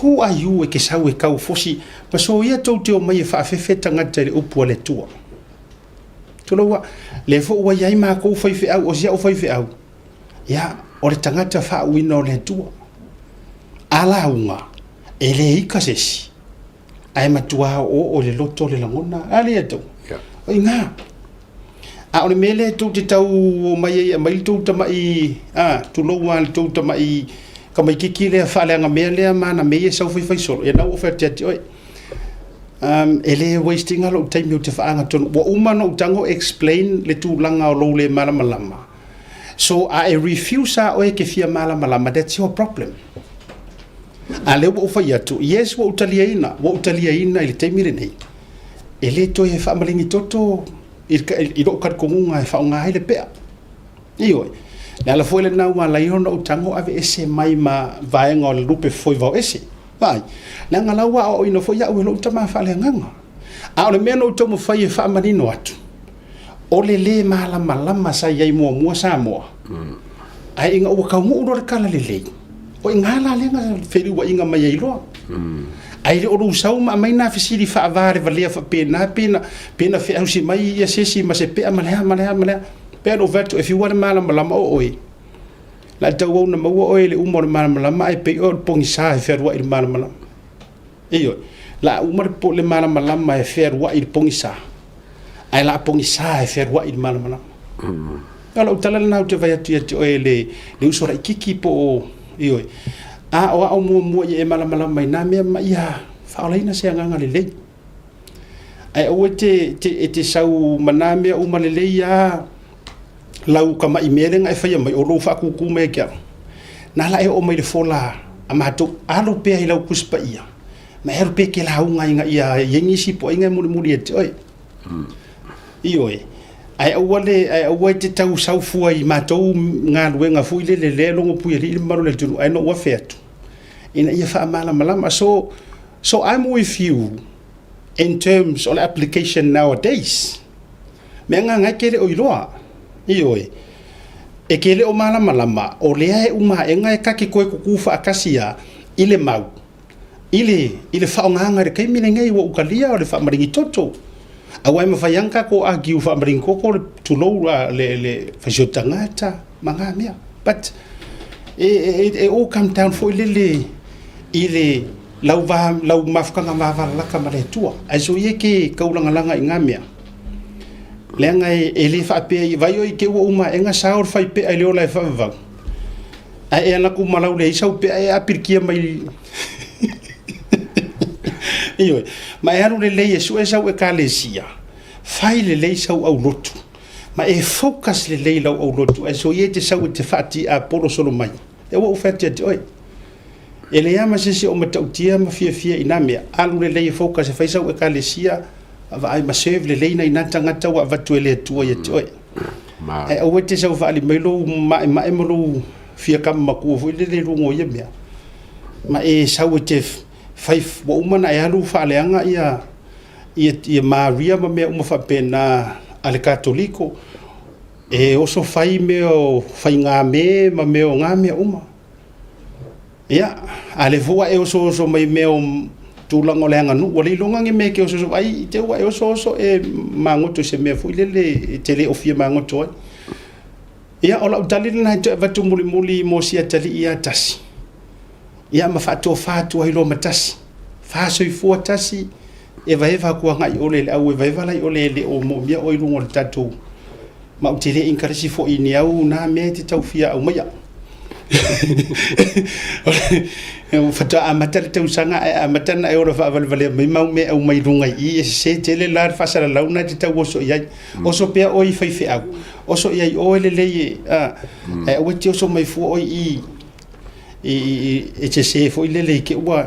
Who are you e te sau e tau fosi ma soia tou te omai e faafefe tagata i le upu a le Atua. Tulou a, lea foi ua i ai makou faifeau, o si au faifeau, ia, o le tagata faauuina o le Atua. A lauga, e le ika se isi, ae matua oooo i le loto le lagona. A le Atua? O i ina. A o le mea lea tou te tau omai ai e aumai le tou tamai, a, tulou lava le tou tamai tamaitiiti lea faaleaga mea lea ma ana mea ia e sau faifai solo, ia lena ua ou fai atu ia te oe. Um, e le waste ina lou taimi ou te faagatonu. Ua uma ona ou tago explain le tulaga o lou le malamalama. So a e refuse lava oe e te fia malamalama, that's your problem. A lea ua ou fai atu, yes ua ou taliaina, ua ou taliaina i le taimi lenei. E le toe faamaligi toto i lou talitonuga e faaaoga ai le pea. Ioe. Le ala foi lena ua ala ai ona ou tago aveese mai ma vaega o le lupe fofoe vaoese. Vaai, leaga la ua aoaoina foi au e lou tama faaleagaga. A o le mea na ou taumafai e faamanino atu, o le lē malamalama sa i ai muamua Samoa, ae ina ua taunuu loa le talalelei, o i ina la lea na feliuaiga mai ai loa. Ae le o lou sau ma aumai nā fesili faavalevalea faapena pe na, pe na feausi mai ia se isi ma se pea ma le a ma le a ma le a. Pei ona ou fai atu, e fiu lava le malamalama o oe, la e tauau na maua oe i le uma o le malamalama ae pei oe o le pogisa e fealuai i le malamalama. Ioe, la a uma le, le malamalama e fealuai i le pogisa, ae la a pogisa e fealuai i le malamalama. O lau tala lena ou te vaai atu ia te oe le, le uso laitiiti po o, ioe, a o au muamua ia e malamalama i nā mea ma ia faaolaina se agaga lelei. Ae aua e te, te, e te sau ma nā mea uma lelei a lau kama'i mea lea na e faia mai, o lou faakūkū mai ia te au. Na ala e oo mai i le fola a matou, alu pea i lau Tusi Paia, ma e alu pea e te lauga ina ia i ai nisi poaiga e mulimuli ia te oe. Ioe. Ae aua le, ae aua e te tau sau fua i matou galuega foi lele lea e logo puialii le mamalu o le atunuu, ae na ou afe atu ina ia faamalamalama. So, so I'm with you in terms o le application nowadays. Mea na e te le o iloa. Ioe. E te le o malamalama, o lea e uma aʻega e ta te toe kukū faatasi a i le mau, i le, i le faaaogaga i le taimi lenei ua ou talia o le faamaligi toto. Aua e mafai lava ona tatou argue faamaligi toto le, tulou la, le, le faisio tagata ma na mea. But, e, e, e all come down foi lele i le lau, va, lau mafutaga vavalalata ma le Atua. Ae soia e te taulagalaga i na mea. Leaga e, e le faapea i vai oi te ua uma aʻega sao le faipea i le ola e faavavau. Ae e alu atu ma lau leai sau pea e apilikia mai Ioe. Ma e alu lelei e sue sau ekalesia, fai lelei sau aulotu, ma e focus lelei lau aulotu, ae soia e te sau e te faatiapolo solo mai. E ua ou fai atu ia te oe. E leai lava ma se isi o matautia ma fiafia i nā mea. Alu lelei e focus e fai sau ekalesia, vaai ma serve lelei nai nā tagata ua avatu e le Atua ia te oe. Ae aua e te sau faali mai lou maemae ma lou fia kama matua foi lele i luga o ia mea. Ma e sau e te fai, ua uma ona e alu faaleaga ia, ia, ia Maria ma mea uma faapena a le Katoliko. E oso fai mea o faigāme ma mea o ngā mea uma. Ia, a lea foi ua e osooso mai i mea o tulaga o le aganuu, ua le iloga ni mea e te osooso ai, i te i ua e osooso e magoto i se mea foi lele e te le o fia magoto ai. Ia, o lau tali lena e toe avatu mulimuli mo si atalii ia tasi, ia ma faatofa atu ai loa ma tasi, faasoifua tasi, evaeva atu agai i ole i le auevaeva la i ole e le o moomia oe i luga o le tatou ma ou te le encourage foi i ni au na mea e te tau fia aumaia. Faatoa amata le tausaga ae amata ona e ola faavalevalea mai mau mea e aumai i luga i i, e sese tele la le faasalalau na e te tau oso i ai. Oso pea oe i faifeau, oso i ai oe lelei e, a, ae aua e te oso mai fua oe i i, i, e sese foi lele i te ua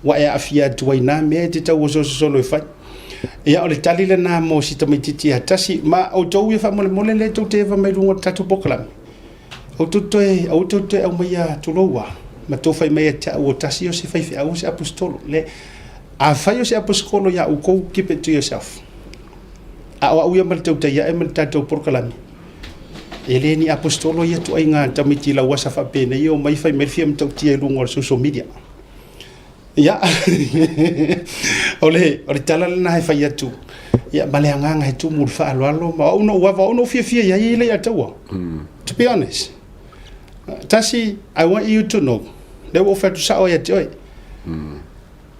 ua e aafia atu ai nā mea e te tau osooso solo e fai. Ia, o le tali lena mo si tamaitiiti ia tasi. Ma outou ia faamolemole lea tou te eva mai luga o le tatou polokalame, outou toe, aua tou te toe aumaia tulou a, ma tou fai mai ia te au o tasi o se faifeau o se aposetolo. Le, afai o se aposetolo ia outou, keep it to yourself. A o au ia ma le tautai ae ma le tatou polokalame, e le ni aposetolo ia tuaiga tamaiti lauasa faapenei e omai fai mai le fia matautia i luga o le social media. Ia, o le, o le tala lena e fai atu, ia, ma le agaga e tumu i le faaaloalo, ma o au na ou ava, o au na ou fiafia i ai e le Ataua. To be honest. Tasi, I want you to know, lea ua ou fai atu sao ia te oe.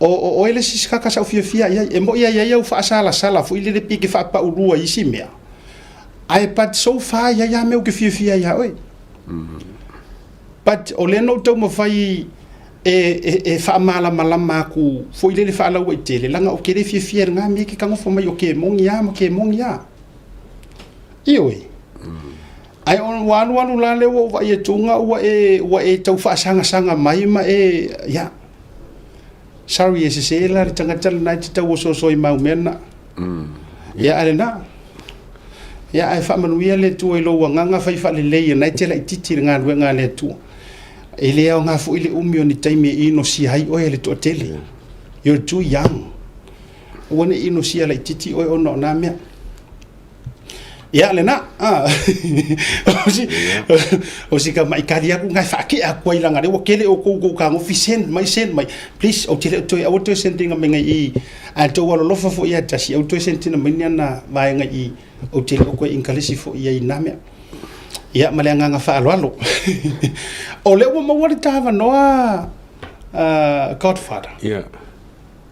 O, o oe le isi tagata sa ou fiafia i ai. E moni a i ai au faasalasala foi lele pei e te faapaulua i isi mea. Ae but so far e i ai lava mea ou te fiafia ai ia oe. But o lea na ou taumafai e, e, e faamalamalama atu foi lele faalauaitele, leaga ou te le fiafia i lena mea e te tagofo mai o ke moni a ma ke moni a. Ioe. Ae ua alualu la lea ua ou vaai atu ua e, ua e tau faasagasaga mai ma e, ia, sorry e sese la le tagata lena e te tau osoasoa i mau mea na. Ia, a lena. Ia, ae faamanuia le Atua i lou agaga fai faalelei o lena e te laitiiti i le galuega a le Atua. E le aoga foi le umi o ni taimi e inosia ai oe e le toatele. You're too young. Aua ne i inosia laitiiti oe ona o na mea. Ia, lena. Ah. O si ka mai kali aku ngai whaake aku ai langa le ua kele o kou kou kagofi send mai send mai. Please, o te leo toe aua toe send inga mai ngai i. A tou alolofa foi ia tasi, au toe send ina mai ni ana vaega i o te leo koe inkalesi foi ia i nā mea. Ia, ma le agaga faaaloalo. O lea ua maua le ta avanoa Godfather. Yeah.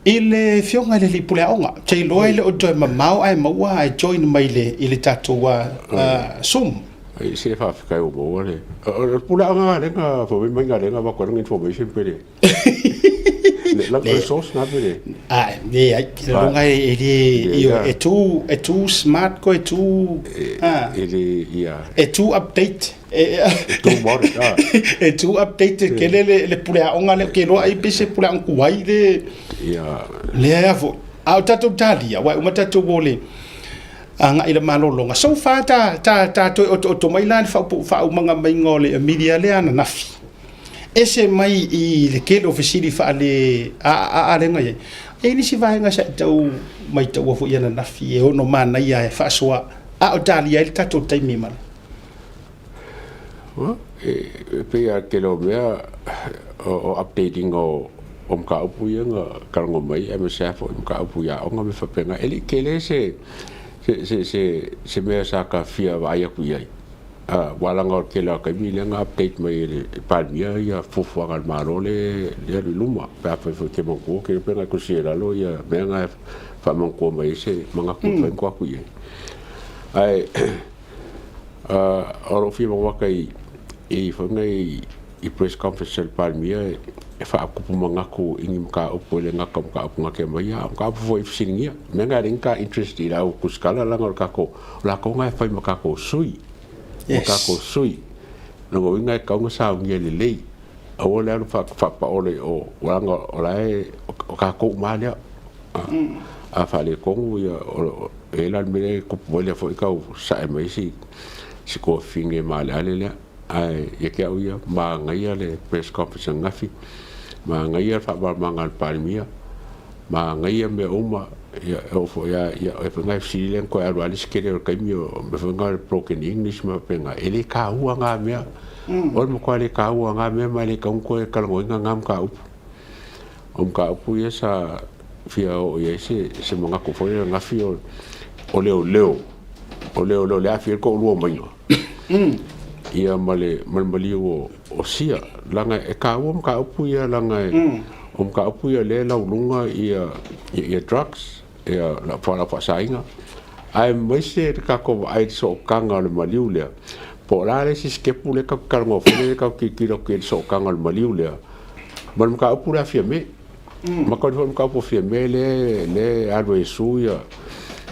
I le Afioga i le Alii Pule Aoga, ou te iloa e le o toe mamao ae maua ae join mai i le tatou Zoom. Ai se faafetai ua maua le o le pule aoga galega fai mai galega avatu ai lana information pe le le lana resource na pe le Ae, leai, le luga e le ioe, e too e too smart koe too e le ia e too update. Too modern, ah. E too updated ke le le pule aoga lea, ke loa ai pe se pule aoga tuai le Ia. Lea foi. A o tatou talia, aua e uma tatou o le agai i le malologa. So far ta ta ta toe otooto mai la le faaumaga maiga o le media lea ananafi. Ese mai i le tele o fesili faale a a lea na i ai. E i ai nisi vaega sa e tau maitaua foi ananafi e ono manaia e faasoa a o talia ai le tatou taimi ma le E pei lava tele o mea o update ina o mataupu ia na talanoa mai aemaise lava foi mataupu i aoga ma mea faapena. E le i tele se mea sa ta fia vaai atu i ai, aua leaga o le tele lava o taimi lea na update mai e le Palemia ia fuafuaga a le Malo lea e alu i luma pe afai foi e te manatua, ou te iloa pe na e tusi i lalo ia mea na e faamanatua mai ai se manatu e mafai ona tuu atu i ai. Ae O lou fia maua i foi nei i press conference a le Palemia e faakupu manatu i ni mataupu e le gata o mataupu na te aumaia a o mataupu foi e fesiligia. O le mea lena e leai ni ta interest i le au tusitala leaga o le tatou, o latou na e fai ma tatou sui, ma tatou sui. O lona uiga e tatau ona saunia lelei, aua le alu faapaole i o leaga o la e, o tatou uma lava lea. A faaletonu ia, e i ai la le mea lea e tupu mai lea foi tau sae mai si si tuafafine maaleale lea. Ae ia te au ia, manaia le press conference ananafi, manaia le faamalamalamaga a le Palemia, manaia mea uma, ia e oo foi lava, ia e foi na fesili lea na toe alu lava le isi tele o le taimi o mea foi na o le broken English ma faapena, e le taua na mea. O le matua le taua na mea ma e le tatau ona toe talanoaina na mataupu. O mataupu ia sa fia oo i ai se manatu foi lea ananafi o leoleo, o leoleo lea e aafia ai le toalua o Maiga ia ma le maliu o Sia. Leaga e taua mataupu ia leaga o mataupu ia lea e lauluga ia drugs, ia fualaau faasaina, aemaise le tatou vaai i le sootaga o le maliu lea, po o le a le isi sitepu lea tatou te talanoa foi lea tatou te tilotilo atu i ai i le sootaga o le maliu lea ma le mataupu lea a Fiame. Ma tau foi le mataupu a Fiame lea e alu ai e sue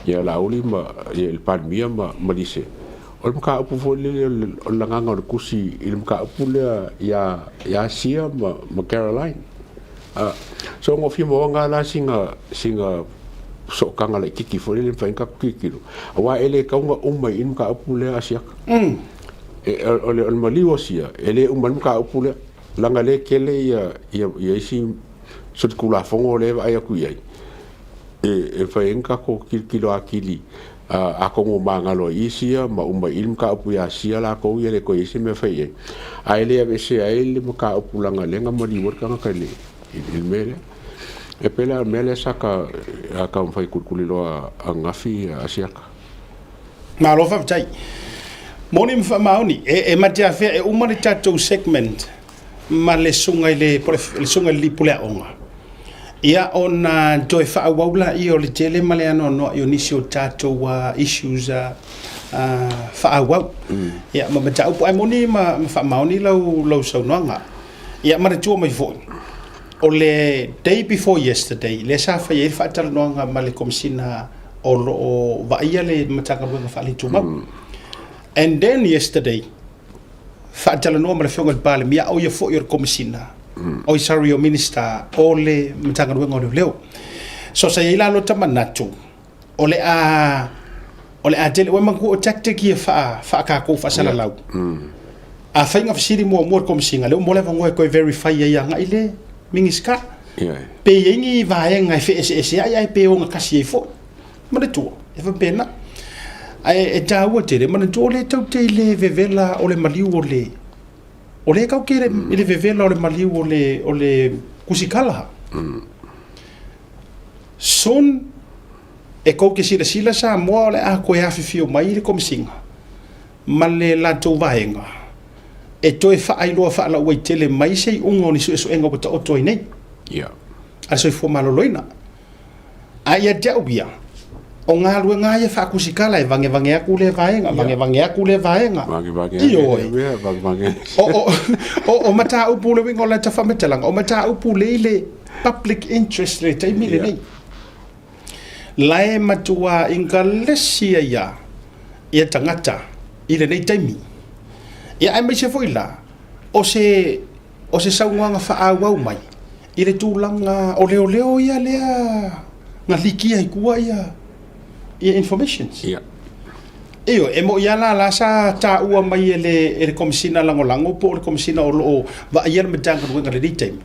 ia Laauli ma le Palemia ma Lise. O le mataupu foi lele o le lagaga o le tusi i le mataupu lea ia Sia ma Caroline. So na ou fia maua na la sina sootaga laitiiti foi lele e mafai ai ona tatou tilotilo, aua e le tatau ona uma i i le mataupu lea a Siaka. O le maliu o Sia, e le uma ai le mataupu lea, leaga o lea e tele ia isi solitulafono lea e vaai atu i ai, e mafai ai ona tatou tilotilo atili, atonu ua magalo ai i Sia ma uma i i le mataupu ia Sia latou ia e le toe i ai se mea e fai i ai. Ae le aveesea ai le mataupu leaga o lea na maliu ai le tagata i le mea lea. E pei la o le mea lea sa taumafai e tulituliloa ananafi Asiata. Malo faafetai. Moni ma faamaoni, e matiafea e uma le tatou segment ma le susuga i le susuga i le alii pule aoga, ia ona toe faaauau laia o le tele ma le anoanoai o nisi o tatou issues. faaauau. Ia, ma mataupu, ae moni ma faamaoni lau saunoaga. Ia, manatua mai foi, o le day before yesterday, lea sa fai ai le faatalanoaga ma le Komesina o lo o vaaia le Matagaluega Faale-Tumau. And then yesterday, faatalanoa ma le Afioga i le Palemia, o ia foi o le Komesina, oi sorry, o Minister o le Matagaluega o Leoleo. So sa i ai la lota manatu, o le a o le a tele, ua manatua o tactic ia faa faatatou faasalalau. A fai na fesili muamua le Komesina, lea ua maua le avanoa e toe verify ai agai le Minisita. Pe i ai ni vaega e feeseeseai ae pe ogatasi ai foi. Manatua, e faapena. Ae e taua tele, manatua o lea tatou te i le vevela o le maliu o le, o lea tatou te i le vevela o le maliu o le, o le kusikala. Soon, e tou te silasila Samoa o le a toe afifio mai le Komesina ma le latou vaega e toe faailoa faalauaitele mai se iuga o ni suesuega ua taoto ai nei a le Soifua Maloloina. A ia te au ia, o galuega lava ia faakusikala e vagevage atu lea vaega, vagevage atu lea vaega. Ioe. O mataupu, le uiga o lata faamatalaga, o mataupu lea i le public interest i le taimi lenei. La e matua ingalesi ai lava ia tagata i lenei taimi. Ia aemaise foi la, o se O se saunoaga faaauau mai i le tulaga o leoleo ia lea na likia i tua ia ia informations. Ia. Ioe, e mo'i lava la la sa taua mai e le e le Komesina Lagolago po o le Komesina o lo o vaaia le Matagaluega i lenei taimi,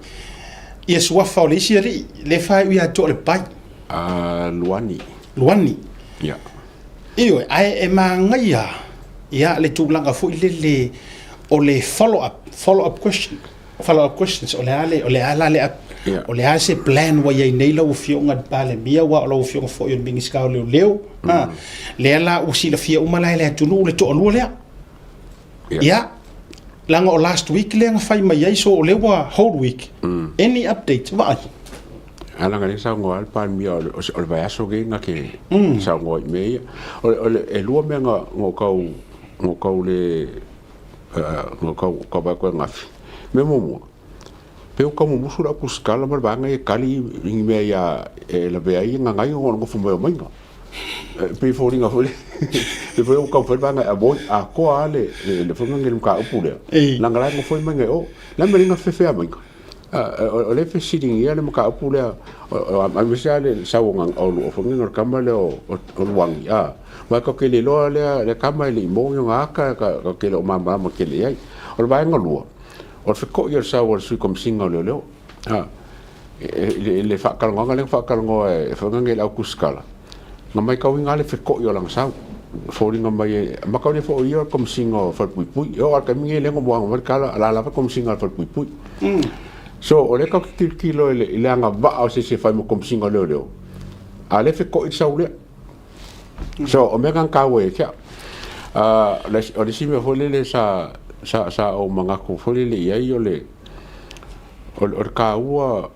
ia suafa o le isi alii lea e faaiu ia te au o Lepai. A Luani. Luani. Ia. Ioe, ae e manaia ia le tulaga foi lele o le follow up, follow up question, follow up questions, o le a le, o le a la le, o le a se plan ua i ai nei lau Afioga i le Palemia, aua o lau Afioga foi o le Minisita o Leoleo, a, lea la ua silafia uma la e le atunuu le toalua lea. Ia, leaga o last week lea na fai mai ai, so o lea ua whole week, any update, vaai. A leaga lea saunoa le Palemia o le vaiaso lenei na te saunoa i mea ia. O le, e lua mea na ou tau, na ou tau le, na ou tau, tau vaai atu ananafi. Mea muamua, pei ua tau mumusu le au tusitala ma le vaega ia e tali i ni mea ia e lavea ai gagae ona o le nofo mai o maiga. E pei e foliga foi lea foi ua taumafai le vaega e avoid atoa lava le le foi le mataupu lea, leaga la e nofo ai maiga i o. Le a le mea e le gafefea maiga? O lea e fesiligia le mataupu lea, aemaise lava le sau o foi le tama lea o Luani, aua tatou te le iloa lea tama e le i maua ni ona ata, tatou te le o malamalama tele i ai. O le vaega lua, o le feto'i o le sau a le Sui Komesina o Leoleo, i le faatalanoaga lea na faatalanoa e foi nei le au tusitala, na matauina lava le feto'i o lana sau. E foliga mai e mataulia foi o ia o le Komesina o Falepuipui. E oo lava i le taimi lenei lea na moana mai le tala, o la e lava le Komesina o le Falepuipui. So, o lea tatou te tilotilo i le agavaa o se isi e fai ma Komesina o Leoleo, a o lea e feto'i le sau lea. So, o mea na na taua ia te au. O le isi mea foi lele sa sa ou manatu foi lele i ai o le o le taua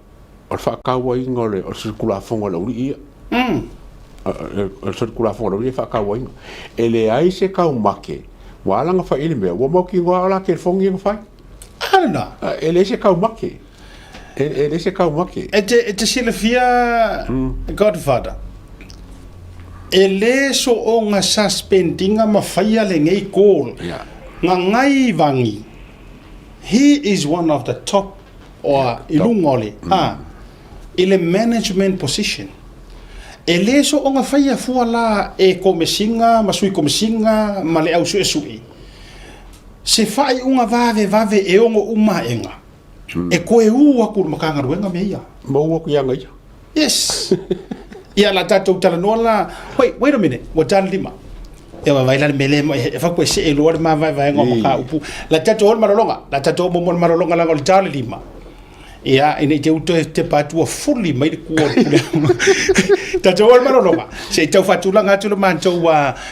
o le faatauaina o le solitulafono a le aualii ia. O le solitulafono a le aualii e faatauaina. E leai se taumate ua ala ona fai i ai le mea, ua mautinoa lava o la telefoni ia na fai. A lena. E leai se taumate. E leai se taumate. E te silafia Godfather, e le soona suspend ina ma faia lenei call. Gagai Vangi, he is one of the top or i luga o le, a, i le management position. E le soona faia fua la e Komesina ma Sui Komesina ma le au suesue se faaiuga vavevave e ono uma aega e toe u atu i le Matagaluega mea ia. Ma u atu ia ia. Yes. Ia la tatou talanoa la, wait, wait a minute, ua ta le lima. Ia vaavaai la le mea lea e fai e see loa le mavaevaega o mataupu. La tatou o le malologa, la tatou o muamua le malologa leaga o le ta o le lima. Ia, ina i te i toe tepa atu ua fuli mai le kua o le pule. Tatou o le malologa, se i tau faatulaga atu le matou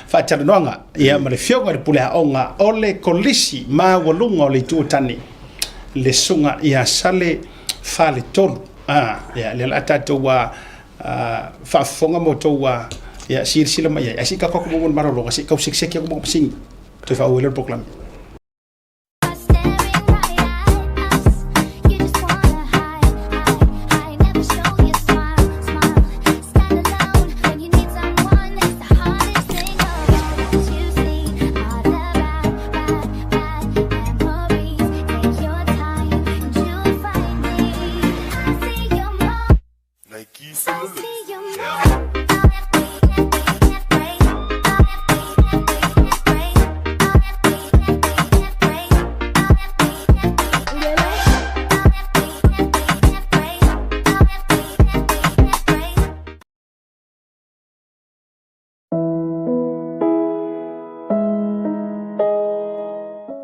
faatalanoaga ia ma le Afioga i le Pule Aoga o le Kolisi Maualuga o le Itu o Tane, le Susuga ia Sale Faletolu. Ia, lea o le a tatou faafofoga ma outou Ia, silasila mai ai, ae se i tatou atu muamua i le malologa, se i tau sekiseki atu ma masini, toe faaauau ai lea o le polokalame.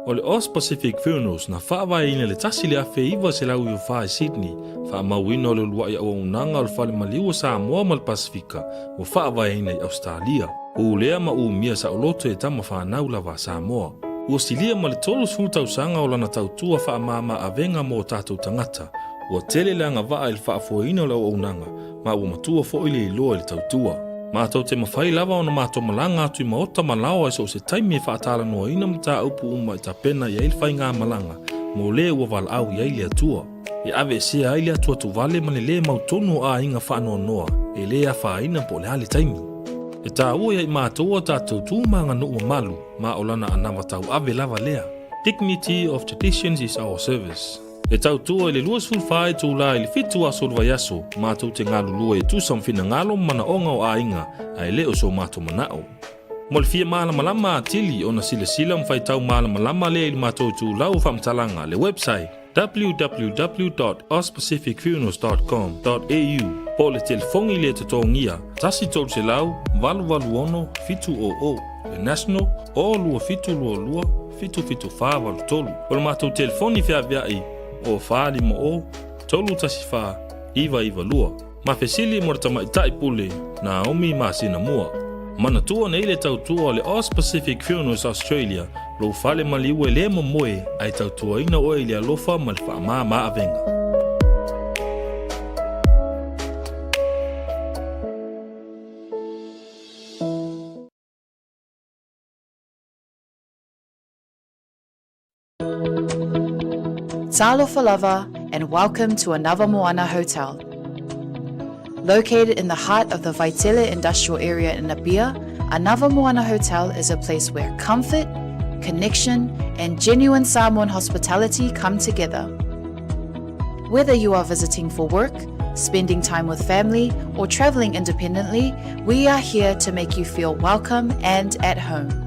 O le Aus Pacific Funerals na faavaeina i le 1994 i Sydney, faamauina o le uluai auaunaga o le Fale Maliu o Samoa ma le Pasefika ua faavaeina i Ausetalia. Pulea ma umia saoloto e tama fanau lava a Samoa. Ua silia ma le 30 tausaga o lana tautua faamama avega mo o tatou tagata. Ua tele le agavaa i le faafoeina o le auaunaga ma ua matua foi le iloa i le tautua. Matou te mafai lava ona matou malaga atu i maota ma laoa i so o se taimi e faatalanoaina mataupu uma e tapena i ai le faigamalaga mo le ua valaau i ai le Atua. E aveesea ai le atuatuvale ma le lē mautonu o aiga faanoanoa e lē afaina po o le a le taimi. E taua ia i matou a tatou tu ma aganuu mamalu ma o lana anava tauave lava lea. Dignity of traditions is our service. E tautua i le 24 itula i le 7 aso o le vaiaso, matou te galulue e tusa ma finagalo ma manaoga o aiga, ae le o so matou manao. Mo le fia malamalama atili ona silasila ma faitau malamalama lea i le matou itulau o faamatalaga, le website, www.auspacificfunerals dot com dot au, po o le telefoni le totogia, 1 300 886 700, le national, 0 2722 77483. O le matou telefoni feaveai, 0 450 314 992. Ma fesili mo le tamaitai pule, Naomi masina mua. Manatua nei le tautua o le Aus Pacific Funerals Australia, lou fale maliu e le momoe ae tautuaina oe i le alofa ma le faamama avega. Talofa lava and welcome to another Moana Hotel. Located in the heart of the Vaitele industrial area in Apia, Another Moana Hotel is a place where comfort, connection, and genuine Samoan hospitality come together. Whether you are visiting for work, spending time with family, or traveling independently, we are here to make you feel welcome and at home.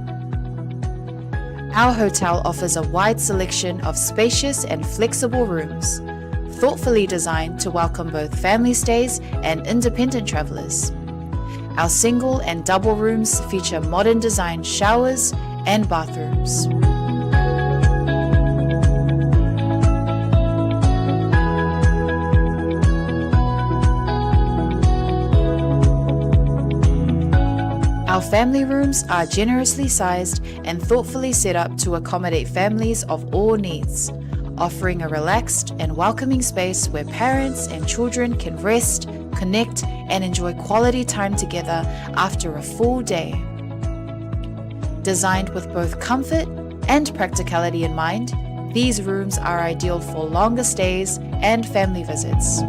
Our hotel offers a wide selection of spacious and flexible rooms, thoughtfully designed to welcome both family stays and independent travelers. Our single and double rooms feature modern design showers and bathrooms. Our family rooms are generously sized and thoughtfully set up to accommodate families of all needs, offering a relaxed and welcoming space where parents and children can rest, connect, and enjoy quality time together after a full day. Designed with both comfort and practicality in mind, these rooms are ideal for longer stays and family visits.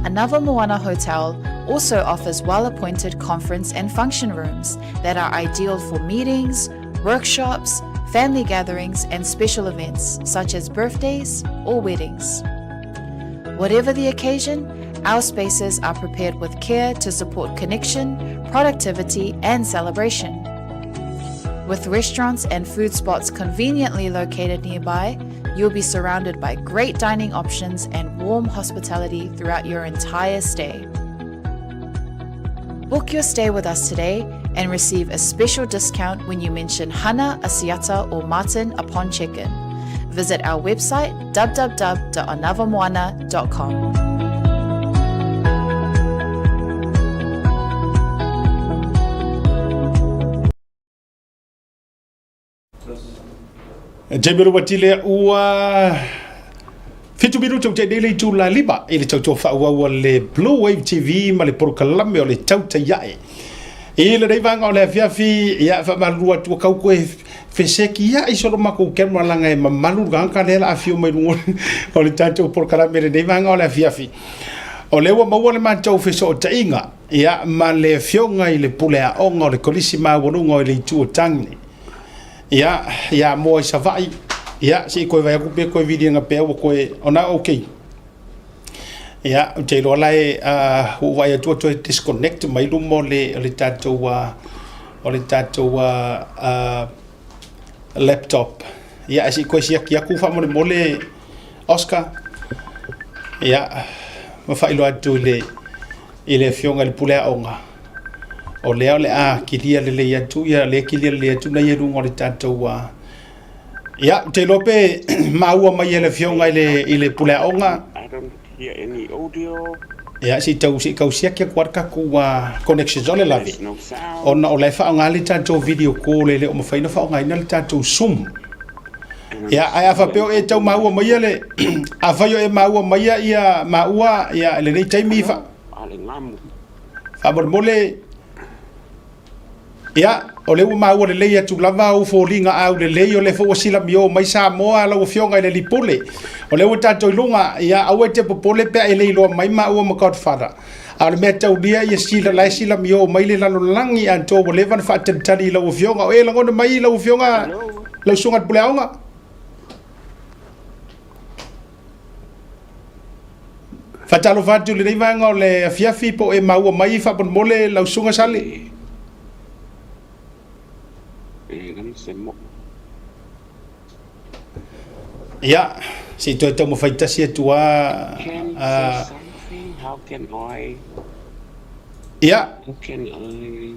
Another Moana Hotel also offers well-appointed conference and function rooms that are ideal for meetings, workshops, family gatherings, and special events such as birthdays or weddings. Whatever the occasion, our spaces are prepared with care to support connection, productivity, and celebration. With restaurants and food spots conveniently located nearby, you'll be surrounded by great dining options and warm hospitality throughout your entire stay. Book your stay with us today and receive a special discount when you mention Hana, Asiata, or Martin upon check-in. Visit our website www.anavamoana.com. Jamie Robert lea ua Fitu minute ua tea nei le itula 5 i le tautua faaauau a le Blue Wave TV ma le polokalame o le Tautai Ae. I lenei vaega o le afiafi, ia faamalulu atu ua tau toe fesekiai solo matou camera leaga e mamalu le tagata lea o le a afio mai luga o le tatou polokalame i lenei vaega o le afiafi. O lea ua maua le matou fesootaiga ia ma le afioga i le pule aoga o le Kolisi Maualuga o le Itu o Tane. Ia, ia moa i Savaii. Ia, se i toe vaai atu pe toe viliga pea ua toe, ona okay. Ia, ou te iloa la e, uh, ua ou vaai atu ua toe disconnect mai luma o le, o le tatou, uh, o le tatou uh, uh, laptop. Ia, ae se i toe siaki atu faamolemole Oscar. Ia, ma faailoa atu i le, i le afioga i le pule aoga, o lea o le a kilia lelei atu, ia lea kilia lelei atu na ia luga o le tatou a. Ia, ou te iloa pe maua mai e le afioga i le, i le pule aoga. I don't hear any audio. Ia, se i tau, se i tau siaki atu lava le tatou uh, connections o le lave. There's no sound. Ona o la e faaaoga le tatou video call e le o mafai ona faaaogaina le tatou Zoom. Ia, ae a faapea o e tau maua maia le, afai o e maua maia ia maua ia i lenei taimi fa, faamolemole, ia, o lea ua maua lelei atu lava ou foliga aulelei, o lea foi ua silamio mai Samoa lau Afioga i le Alii Pule. O lea ua tatou i luga, ia, aua e te popole pe a e le iloa mai maua ma Godfather. A o le mea taulia ia sila, la e silamio mai le lalolagi atoa ua leva ona faatalitali i lau Afioga. O e lagona mai lau Afioga lau Susuga i le Puleaoga? Faatalofa atu i lenei vaega o le afiafi po o e maua mai faamolemole lau Susuga Sale. Ia, se i toe taumafai tasi atu lava. Can say something? How can I? Ia. How can I?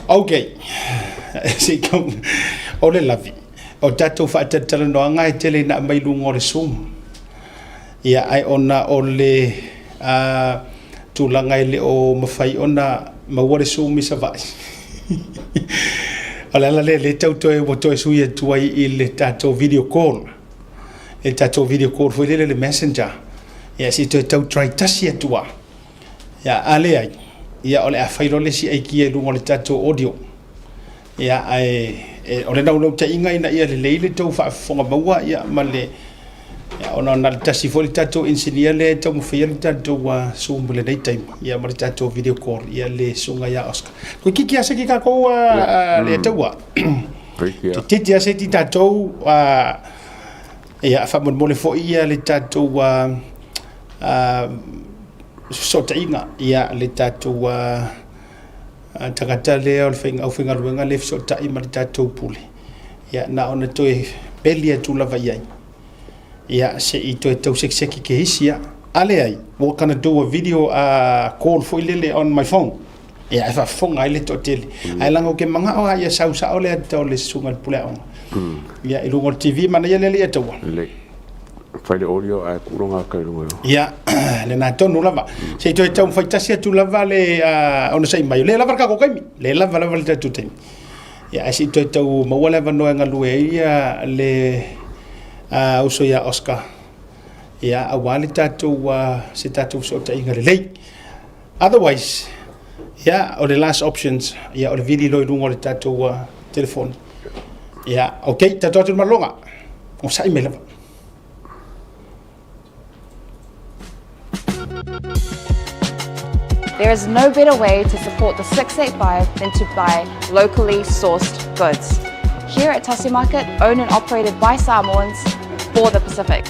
Ok. Se i tau... O le lavi, o tatou faatalatalanoaga e tele ina aumai i luga o le Zoom. Ia, ae ona o le uh, tulaga e le o mafai ona maua le Zoom i Savaii. O le ala lea lea tau toe ua toe sui atu ai i le tatou video call. I le tatou video call foi lele le messenger. Ia se i toe tau try tasi atu lava. Ia, a leai, ia o le a fai loa le isi aikia i luga o le tatou audio. Ia, ae e, o le naunautaiga ina ia lelei le tou faafofoga maua ia, ma le, ia, ona na le tasi foi le tatou engineer lea e taumafaia le tatou uh, Zoom i lenei taimi, ia, ma le tatou video call, ia, le susuga ia Oscar. Toeitiiti lava se ti tatou uh, uh, le taua. Toeitiiti lava se ti tatou uh, ia, faamolemole foi ia le tatou uh, uh, fesootaiga, ia, le tatou uh, tagata lea o le faiga, aufaigaluega lea e fesootai ma le tatou pule, ia na ona toe peli atu lava i ai, ia se i toe tau sekiseki ke isi ia. A leai, we're gonna do a video uh, call foi lele on my phone. Ia e faafofoga ai le toatele. Mm. Ae leaga ou te manao lava ia sau sao le ata o le susuga i le pule aoga. Mm. Ia i luga o le TV manaia le alii ataua. Lelei. Fai le audio ae tuu lona ata i luga o. Ia, lena tonu lava. Se i toe taumafai tasi atu lava le uh, ona sai mai. Le lava le tatou taimi. Le lava lava le tatou taimi. Ia, ae se i toe tau maua le avanoa e galue ai ia le uh, uso ia Oscar. Ia, aua le tatou, uh, se tatou fesootaiga lelei. Otherwise, ia, o le last options, ia, o le vili loa i luga o le tatou uh, telefoni. Ia, okay, tatou atu i le malologa. Onosai mai lava. There is no better way to support the 685 than to buy locally sourced goods. Here at Tasi Market, owned and operated by Samoans for the Pacific.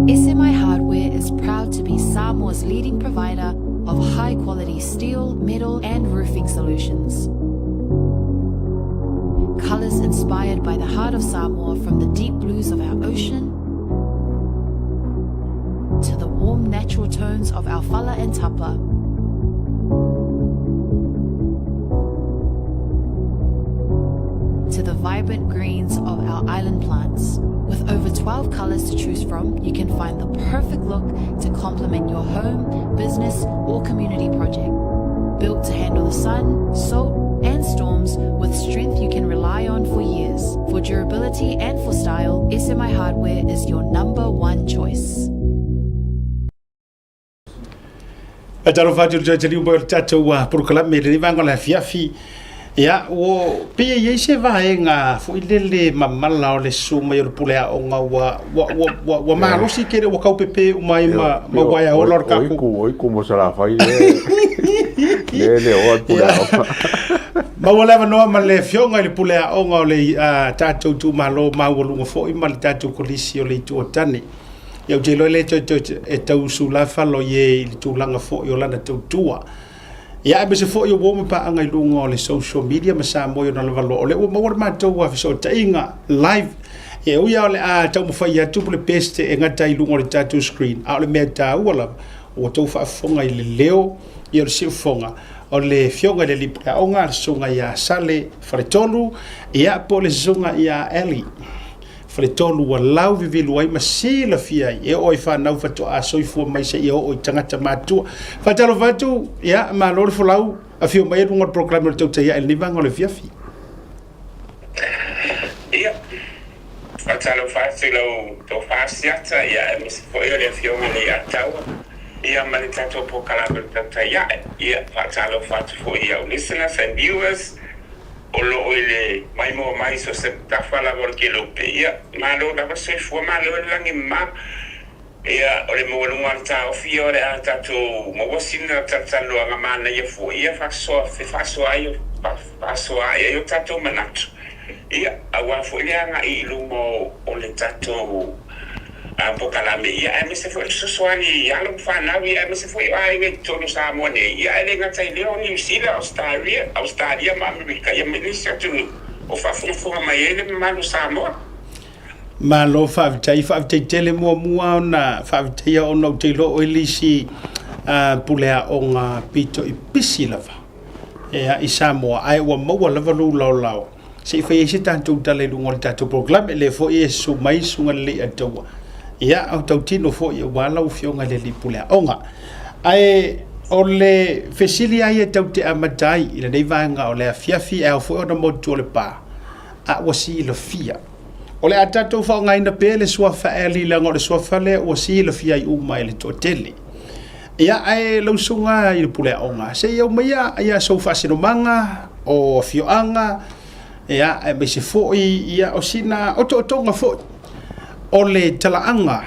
SMI Hardware is proud to be Samoa's leading provider of high quality steel, metal, and roofing solutions. Colors inspired by the heart of Samoa from the deep blues of our ocean to the warm natural tones of our fala and tapa. To the vibrant greens of our island plants. With over 12 colors to choose from, you can find the perfect look to complement your home, business, or community project. Built to handle the sun, salt, and storms with strength. durability and for style, SMI Hardware is your number one choice. Talofa atu le taliu mai o le tatou polokalame i lenei vaega o le afiafi. Ia, ua pei e i ai se vaega foi lele mamala o le susu mai o le pule aoga ua, ua, ua, ua, ua malosi tele ua taupepe uma ai ma, ma uaea ola o le tatou. O iku mo Salafai le, le, le oa le pule aoga. Maua le avanoa ma le afioga i le pule aoga o le tatou itumalo maualuga foi ma le tatou kolisi o le Itu o Tane. Ia ou te iloa le toe toe e tau sulafalo i e i le tulaga foi o lana tautua. Ia aemaise foi o uo ma paaga i luga o le social media ma Samoa i ona lava loa. O lea ua maua le matou fesootaiga live. Ia e ui lava o le a taumafai atu le best e gata i luga o le tatou screen, a o le mea taua lava, ua outou faafofoga i le leo ia o le siufofoga o le Afioga i le Alii Pule Aoga, le Susuga ia Sale Faletolu, ia po o le Susuga ia Ellie. Faletolu ua lauvivilu ai ma silafia ai e oo i fanau faatoa soifua mai seia oo i tagata matutua. Faatalofa atu, ia, malo le folau, afio mai e luga o le polokalame o le Tautai Ae i lenei vaega o le afiafi. Ia, faatalofa atu i lau tofa Asiata, ia, aemaise foi o le Afioga i le Iataua, ia, ma le tatou polokalame o le Tautai Ae. Ia, faatalofa atu foi i au listeners and viewers, o lo o i le maimoa mai so se tafa lava o le kelope, ia, malo lava soifua, malo le lagi mama. Ia, o le maualuga o le taofi ia o le a tatou maua sina talatalanoaga manaia foi, ia, faasoa, fefaasoa ai, faasoa ae ai o tatou manatu, ia, aua foi le agai i luma o le tatou polokalame, ia, aemaise foi o le fesoasoani i alo ma fanau, ia, aemaise foi o aiga i totonu o Samoa nei, ia, ae le gata i lea o Niu Sila, Ausetaria, Ausetalia ma Amerika, ia, ma nisi atunuu o faafogafoga mai ai le mamalu o Samoa. Malo faafetai, faafetai tele muamua ona faafetaia ona ou te iloa oe le isi pule aoga pito i pisi lava ia, i Samoa, ae ua maua lava lou laolao se i fai ai se tatou tala i luga o le tatou polokalame. Lea foi e susu mai susuga lelei a taua. Ia, o tautino foi aua lau Afioga i le Alii Pule Aoga. Ae o le fesili lava ia tatou te amata ai i lenei vaega o le afiafi, e ao foi ona motu o le pa, a ua silafia. O le a tatou faaaogaina pea le suafa Eli leaga o le suafa lea ua silafia ai uma e le toatele. Ia, ae lau susuga i le pule aoga, se i aumaia ia sou faasinomaga o afioaga, ia, aemaise foi ia o sina otootoga foi o le talaaga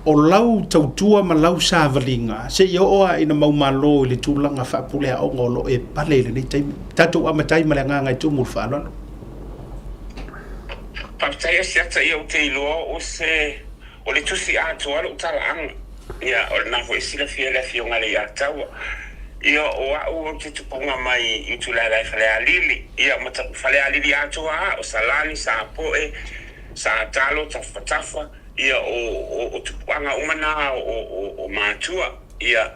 o lau tautua ma lau savaliga seia oo lava ina maumalo i le tulaga faapule aoga o lo o e pale i lenei taimi. Tatou amata ai ma le agaga e tumu i le faaaloalo. Faafetai Asiata, ia ou te iloa o se O le tusi atoa lou talaaga. Ia, o lena foi e silafia e le Afioga i le Iataua. Ia, o au ou te tupuga mai i Utulaelae Falealili. Ia, ma Falealili atoa lava, o Salani, Sapoe, Satalo, Tafatafa, ia, o, o, o tupuaga uma na o, o, o matua. Ia,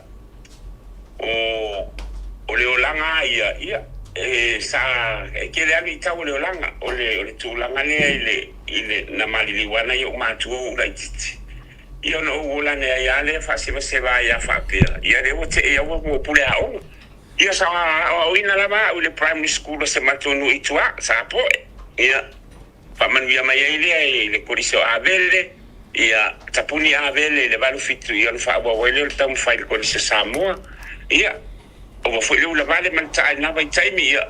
o, o le olaga lava ia, ia, e, sa, e tele lava luitau o le olaga, o le, o le tulaga lea i le, i le, na maliliu ana i ou matua ou laitiiti, ia ona ou ola ane ai lava lea faasevaseva ai lava faapea, ia lea ua tee au ua pule aoga. Ia sa aoaoina lava au i le primary school o se matou nuu i tua, Sapoe. Ia, faamanuia mai ai lea i le Kolisi o Avele, ia, tapuni Avele i le 87, ia ona faaauau ai lea o le taumafai i le Kolisi o Samoa. Ia, Ua foi le ulavale ma le taa i lena vaitaimi, ia,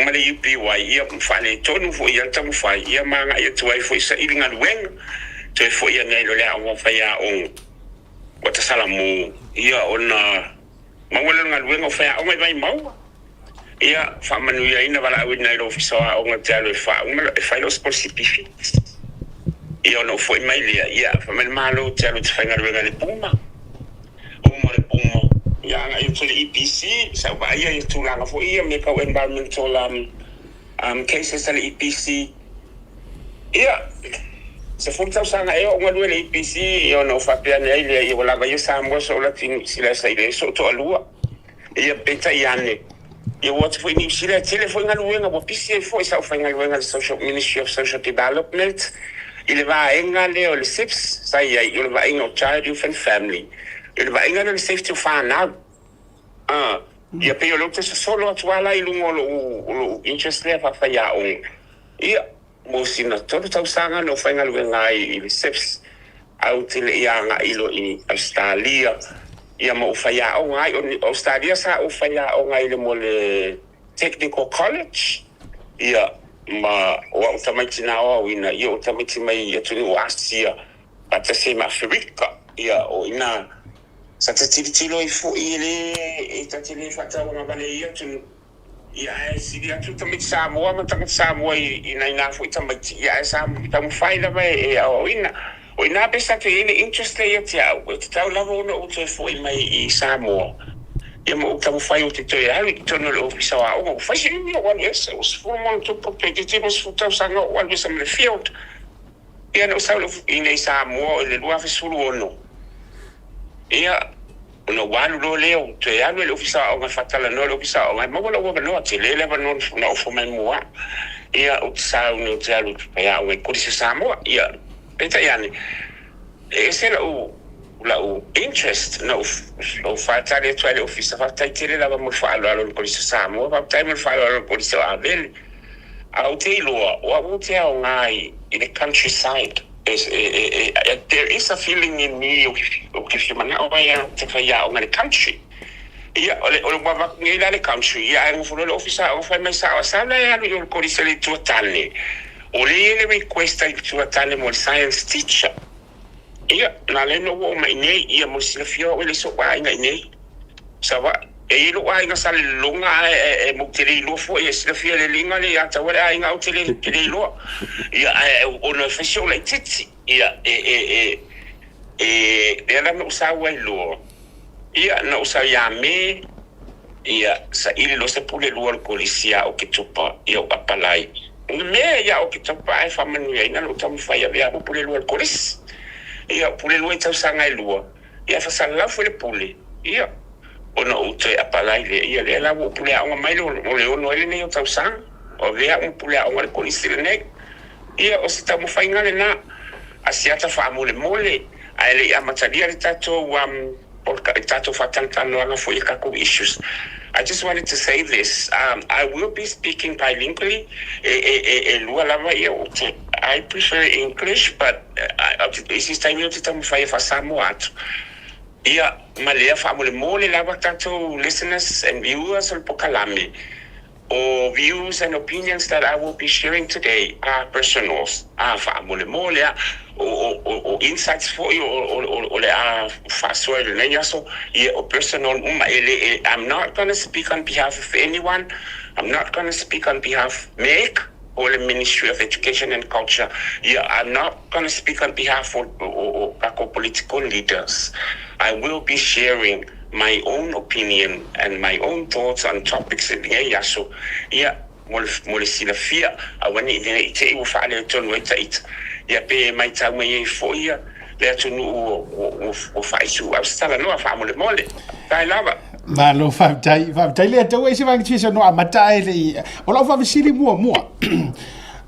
ma le UPY, ia, ma faaletonu foi ia le taumafai, ia, ma agai atu ai foi saili galuega, toe foi ane ai loa le aoga faiaoga ua tasalamu, ia, ona maua lea o le galuega o faiaoga i Vaimauga. Ia, faamanuiaina valaauina ai le Ofisa o Aoga ou te alu e faauma, e fai lou sikolasipi fees. Ia, ona ou foi mai lea, ia, fai mai le Malo ou te alu ou te faigaluega i le Puma. Uma le puma, ia agai atu i le EPC, sa ou vaaia ia tulaga foi ia mea tau environmental um cases a le EPC. Ia, 10 tausaga ea o ou galue i le EPC, ia ona ou faapea ane ai lea, ia ua lava ia Samoa sa ou alu atu i Niu Sila e saili ai sou toalua. Ia peitai ane, ia ua o atu foi i Niu Sila e tele foi galuega, ua pisi ai foi sa ou faigaluega i le Social, Ministry of Social Development i le vaega lea o le SIPS sa i ai, o le vaaiga o Child, Youth and Family, i le vaaiga lea o le safety o fanau. Ah, ia pei o lea ou te sosolo atu lava la i luga o lou, o lou interest lea faafaiaoga. Ia. Mo sina tolu tausaga na ou faigaluega ai i le SEBS, ae ou te le i agai loa i Ausetalia, ia ma ou faiaoga ai. O Ausetalia sa ou faiaoga ai i le mo le Technical College, ia, ma o au tamaiti na aoaoina, ia o tamaiti mai atunuu o Asia faatasi ai ma Aferika, ia, o i ina sa ta tilotilo ai foi e le, e ta te le faatauagavale i ia atunuu. Ia ae sili atu tamaiti Samoa ma tagata Samoa i nai na foi tamaiti, ia ae sa taumafai lava e aoaoina. O ina pe sa toe i ai le interest lea ia te au, e tatau lava ona ou toe foi mai i Samoa, ia ma ou taumafai ou te toe alu i totonu o le Ofisa o Aoga. Ua fai si umi ou alu ese, ua 10 ma ona tupu, toeitiiti 20 tausaga o ou alu ese ma le field. Ia na ou sau i inei i Samoa i le 2016, ia ona ua alu loa lea ou toe alu i le Ofisa o Aoga e faatalanoa i le Ofisa o Aoga e maua lou avanoa, tele le avanoa na ofo mai mua au. Ia ou te sauni ou te alu e aoga i Kolisi o Samoa. Ia peitai ane, e ese lau lau interest na ou faatali atu ai i le Ofisa, faafetai tele lava mo le faaaloalo i le Kolisi o Samoa, faafetai mo le faaaloalo i le Kolisi o Avele. A ou te iloa, o au ou te aoga i le country side. There is a feeling in me ou te fia manao ai au te faiaoga i le country. Ia, o le ua avatu nei la le country, ia ae nofo loa le ofisa aoga fai mai sao, sa la e alu i o le kolisi a le Itu a Tane. O lea e i ai le request a le Itu a Tane mo le science teacher. Ia, na ala ai ona ou oo mai i nei, ia mo le silafia o au e leai so'u aiga i nei. Savaii. E i ai lo'u aiga sa lelologa ae e mou te le iloa foi, e silafia e le liga le ia taua le aiga au te le te le iloa. Ia ae ona e fai si ou laitiiti, ia e e e e lea la na ou sau ai loa, ia na ou sau ia Me, ia saili loa se pule lua o le kolisi ia Oketopa, ia ou apalai. Me ia Oketopa ae faamanuiaina lou taumafai e avea au pule lua o le kolisi. Ia o pule lua i tausaga e lua, ia e faasalalau foi le pule, ia ona ou toe apalai lea, ia lea la ua ou pule aoga mai le o le ono ai lenei o tausaga, o avea au ma pule aoga i le kolisi lenei. Ia o se taumafaiga lena a Siata faamolemole, ae le i amatalia le tatou o le tatou faatalatalanoaga foi i tatou issues. I just wanted to say this, I will be speaking bilingually, e, e, e, e lua lava ia ou te, I prefer English, but i se taimi ou te taumafai e faa-Samoa atu. Ia, ma lea faamolemole lava tatou listeners and viewers o le pokalame, O views and opinions that I will be sharing today are personals, a faamolemole a, o, o, o, o insights foi o, o, o, o le a faasoa i lenei aso, ia o personal uma, e le, e, I'm not gonna speak on behalf of anyone, I'm not gonna speak on behalf MEC or le Ministry of Education and Culture, ia I'm not gonna speak on behalf o, o, o tatou political leaders, I will be sharing my own opinion and my own thoughts on topics i lenei aso, ia, mo le, mo le silafia, aua ne i te i ua faaletonu ai ta ita, ia pe maitau mai ai foi ia le atunuu ua, ua, ua, ua faaisuau se talanoa faamolemole. Faafetai lava. Malo faafetai, faafetai le Atua i se vaega no amata ai le i. O lau faafesili muamua,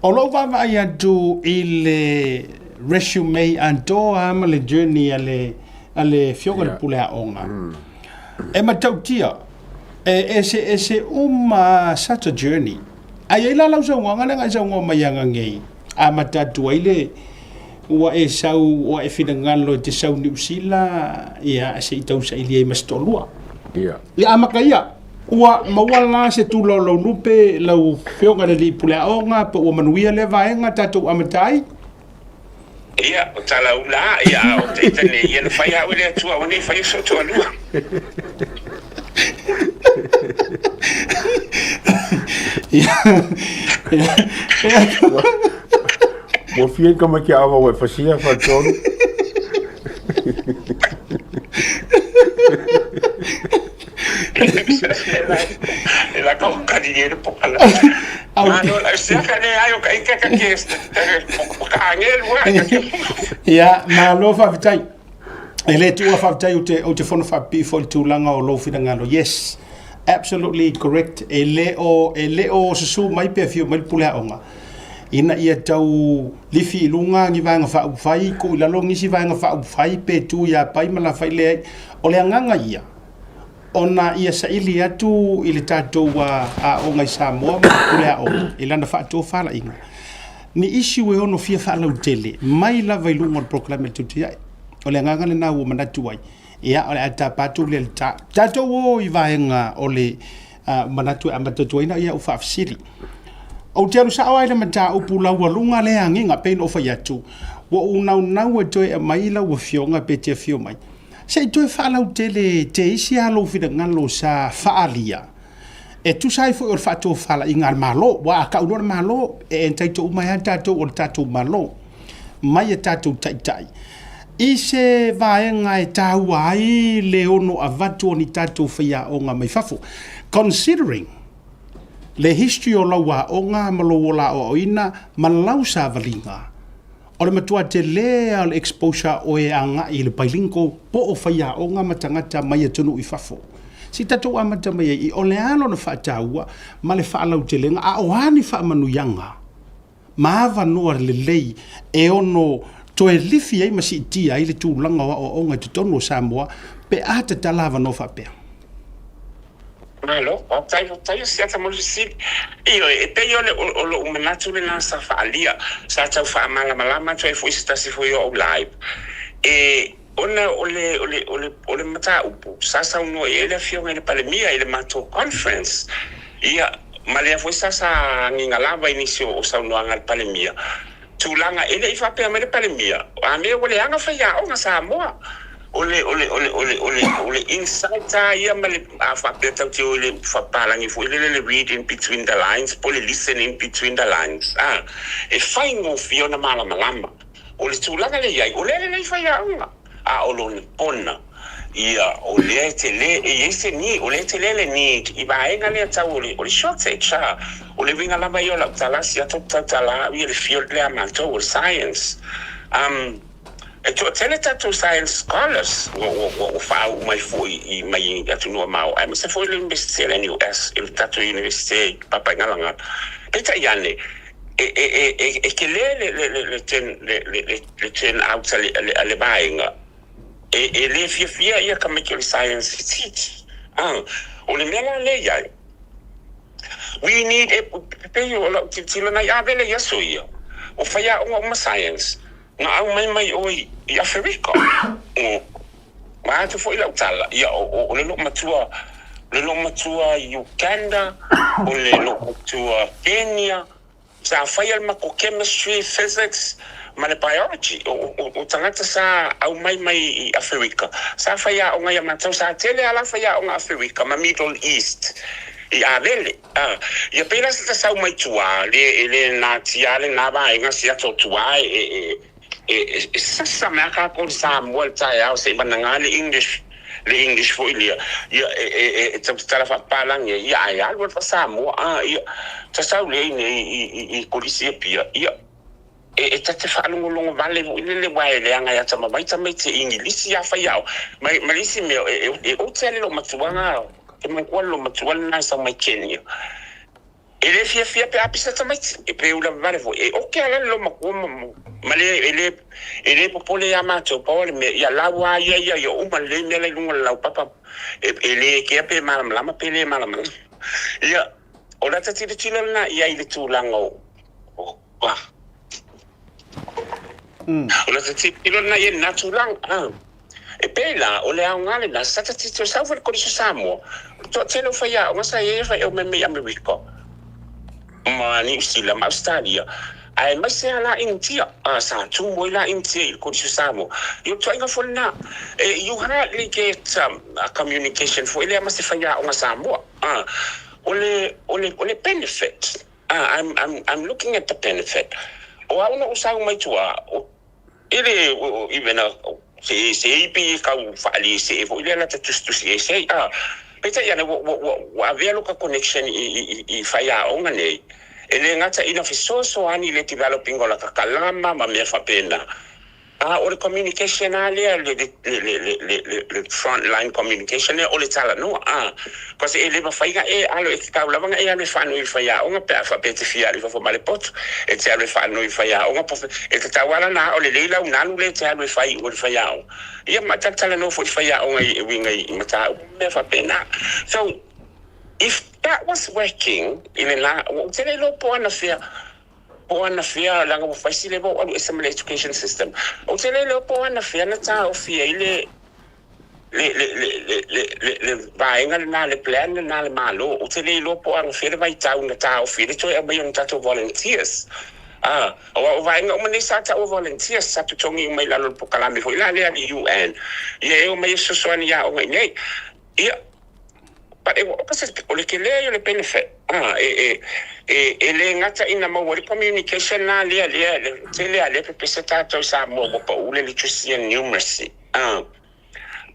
o lou vaavaai atu i le resume atoa ma le journey a le a le afioga i le pule aoga. E matautia, e eseese uma such a journey. Ae i ai la lau saunoaga lea na e saunoa mai ana nei, amata atu ai le ua e sau, ua e finagalo e te sau Niu Sila, ia, se i tausaili ai ma se toalua. Ia. Ia amata ia, ua maua la se tula o lau lupe, lau afioga i le alii pule aoga, pe ua manuia lea vaega tatou amata ai? Ia, o Talaula, ia, a o te ita nei, ia na fai au e le Atua, aua ne i faia sou toalua. Ua fia i tamaiti aoga ua e fasia faletolu. E la ka kari e le pokala. Malo la se ka le ai o ka ika ka ke ka angelu ai ka ke. Ia, malo faafetai. E le tuua faafetai ou te, ou te fono faapipii foi i le tulaga o lou finagalo. Yes, absolutely correct. E le o, e le o susu mai pe afio mai le pule aoga ina ia tau lifi i luga ni vaega faaupufai, tuu i lalo nisi vaega faaupufai, pe tu ia pai ma lafai leai. O le agaga ia, ona ia saili atu i le tatou aoga i Samoa ma le pule aoga i lana faatofalaiga. Ni issue e ono fia faalautele mai lava i luga o le polokalame a le Tautai. O le agaga lena ua manatu ai, ia o le a tapa atu le ta, tatou o i vaega o le uh, manatu e amata atu ai na ia u faafesili. Ou te alu sao ai le mataupu laualuga le agiga pei ona ou fai atu, ua ou naunau e toe aumai lau afioga pe te afio mai. Se i toe faalautele te isi a lou finagalo sa faalia e tusa ai foi o le faatofalaiga a le Malo, aua a tau loa le Malo, e entitle uma ai lava tatou o le tatou Malo, mai a tatou taitai, i se vaega e taua ai le ono avatu o ni tatou faiaoga mai fafo. Considering le history o lau aoga ma lou ola aoaoina ma lau savaliga, O le matua tele lava o le exposure o e agai i le bilingual po o faiaoga ma tagata mai atunuu i fafo. Se i tatou amata mai ai i o le a lona faataua ma le faalautelega a o a ni faamanuiaga ma avanoa lelei e ono toe lifi ai ma siitia ai le tulaga o aoaoga i totonu o Samoa pe a tatala avanoa faapea. Malo, faafetai, faafetai o Siata mo le fesili. Ioe, e pei o le, o lou manatu lena sa faaalia, sa tau faamalamalama atu ai foi i se tasi foi o au live, e, ona o le, o le, o le, o le mataupu sa saunoa i ai le Afioga i le Palemia i le matou conference, ia, ma lea foi sa, sa agiga lava i nisi o, o saunoaga a le Palemia, tulaga, e le i faapea mai le Palemia, a mea ua leaga faiaoga Samoa. O le, o le, o le, o le, o le, o le insight lava ia ma le, a faapea tatou te o i le upu faapapalagi foi lele le read in between the lines po o le listen in between the lines, a, e faigofie ona malamalama. O le tulaga lea i ai, o lea e lelei faiaoga, a o lona pona, ia, o lea e tele, e i ai se need, o lea e tele le need i vaega lea tau o le, o le shortage, a. O le uiga lava ia o lau tala, sia tou tautala au ia i le field lea a matou o le science. Um. E toatele tatou science scholars ua faauu mai foi i mai atunuu mamao aemaise foi le Iunivesite a le NUS, le tatou Iunivesite i Papaigalagala. Peitai ane, e tele le turn out a le vaega, e le fiafia ia tamaiti o le science e teach. O le mea la lea i ai, we need, e pei o lau tilotilo na i Avele i aso ia, o faiaoga uma science, Na aumai mai oe i Aferika. Ua atu foi lau tala, ia, o le loomatua, o le loomatua Uganda, o le loomatua Kenya, sa faia le matou chemistry, physics ma le biology. O tagata sa aumai mai i Aferika, sa faiaoga ia matou, sa tele lava la faiaoga Aferika ma Middle East i Avele. A, ia pei la se tasau mai tua, le, e le natia lena vaega si ato tua e, e, e, e, e sasa mai a kākou le Samoa le taeao se i vanaga le English, le English foi lea, ia, e, e, e, e tau tatala faapapalagi ai, ia, ae alu alu faa-Samoa, a, ia, tasau lea i nei i, i, i Kolisi Apia, ia, E, e ta te faalogologo vale foi lele aua e leaga e atamamai tamaiti e Igilisi a fai ao. Ma, ma le isi mea, e, e, e ote ale lou matuaga, te manatua le lou matua lena e sau mai Kenya. E le fiafia pe a pisa tamaiti, e pe ula vale foi. E oke ala le lou matua ma, ma le, e le, e le popole ia matou, pau o le mea, ia lau a ia ia, ia uma lelei mea la i luga o le laupapa, e, e le kea pe malamalama pe le malamalama. Ia, o lata tilotilo lena i ai i le tulaga o, o, O le tilotilo lena i lena tulaga. E pei la, o le aoga lena, sa ta tilotilo sau foi le Kolisi o Samoa, o le toatele o faiaoga sa i ai e fai mai mai Amerika ma Niu Sila ma Ausetalia, aemaise lava la Initia, sa tumu ai la Initia i le Kolisi o Samoa. Ia o le tuaiga foi lena, you hardly get a communication foi lea ma se faiaoga Samoa. O le, o le, o le benefit. Ah, I'm, I'm, I'm looking at the benefit. O au na ou sau mai tua, o, e le, o, even a, se, se i pe kau whaali se e foi lea la te tusitusi e sei. Ah, peitai ane, ua, ua, ua, ua avea loka connection i, i, i, i whaiaonga nei. E le ngata ina fesoasoani le developing o laka kalama ma mea whapena. A o le communication lava lea, le, le, le, le, le, le, le front line communication lea, o le talanoa, a. Cause e le mafai ona e alo, e tatau lava ona e alu e faanoi i le faiaoga pe a faapea e te fia alu i fafo ma le poto. E te alu e faanoi i le faiaoga po o e tatau lava la ona ao lelei lau nalu lea e te alu e fai i o i le faiaoga. Ia ma talatalanoa foi i le faiaoga i e uiga i mataupu ma mea faapena. So, if that was working i lena, ua ou tele iloa po o anafea. Po o anafea leaga ua fai si leva o alu ese ma le education system. Ou te le iloa po o anafea na taofi ai le le le le le le le le vaega lena le plan lena a le Malo. Ou te le iloa po o anafea le vaitau na taofi ai le toe aumaia o ni tatou volunteers. A, aua o vaega uma nei sa taua volunteers sa totogi uma i lalo o le polokalame foi la lea a le UN ia e omai e fesoasoani i aoga i inei. Ia, but e o le tele ia o le benefit a, e, e, e, e le gata ina maua ai le communication la lea, lea, le tele lava lea pepese tatou i Samoa ua pau le literacy and numeracy a.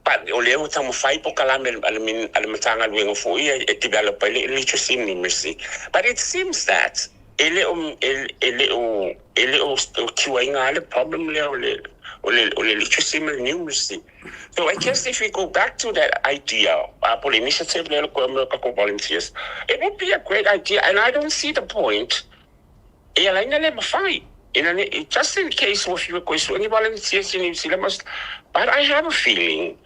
But o lea ua taumafai polokalame a le, a le Matagaluega foi ia e develop ai le literacy and numeracy. But it seems that e le o, e, e le o, e le o cure ina lava le problem lea o le, o le, o le literacy ma le numeracy. So I guess if we go back to that idea, po le initiative lea o le tatou volunteers, it would be a great idea and I don't see the point e ala ai ona le mafai. Ina ne i, just in case ua fiu e koe sue ni volunteers i New Zealand ma but I have a feeling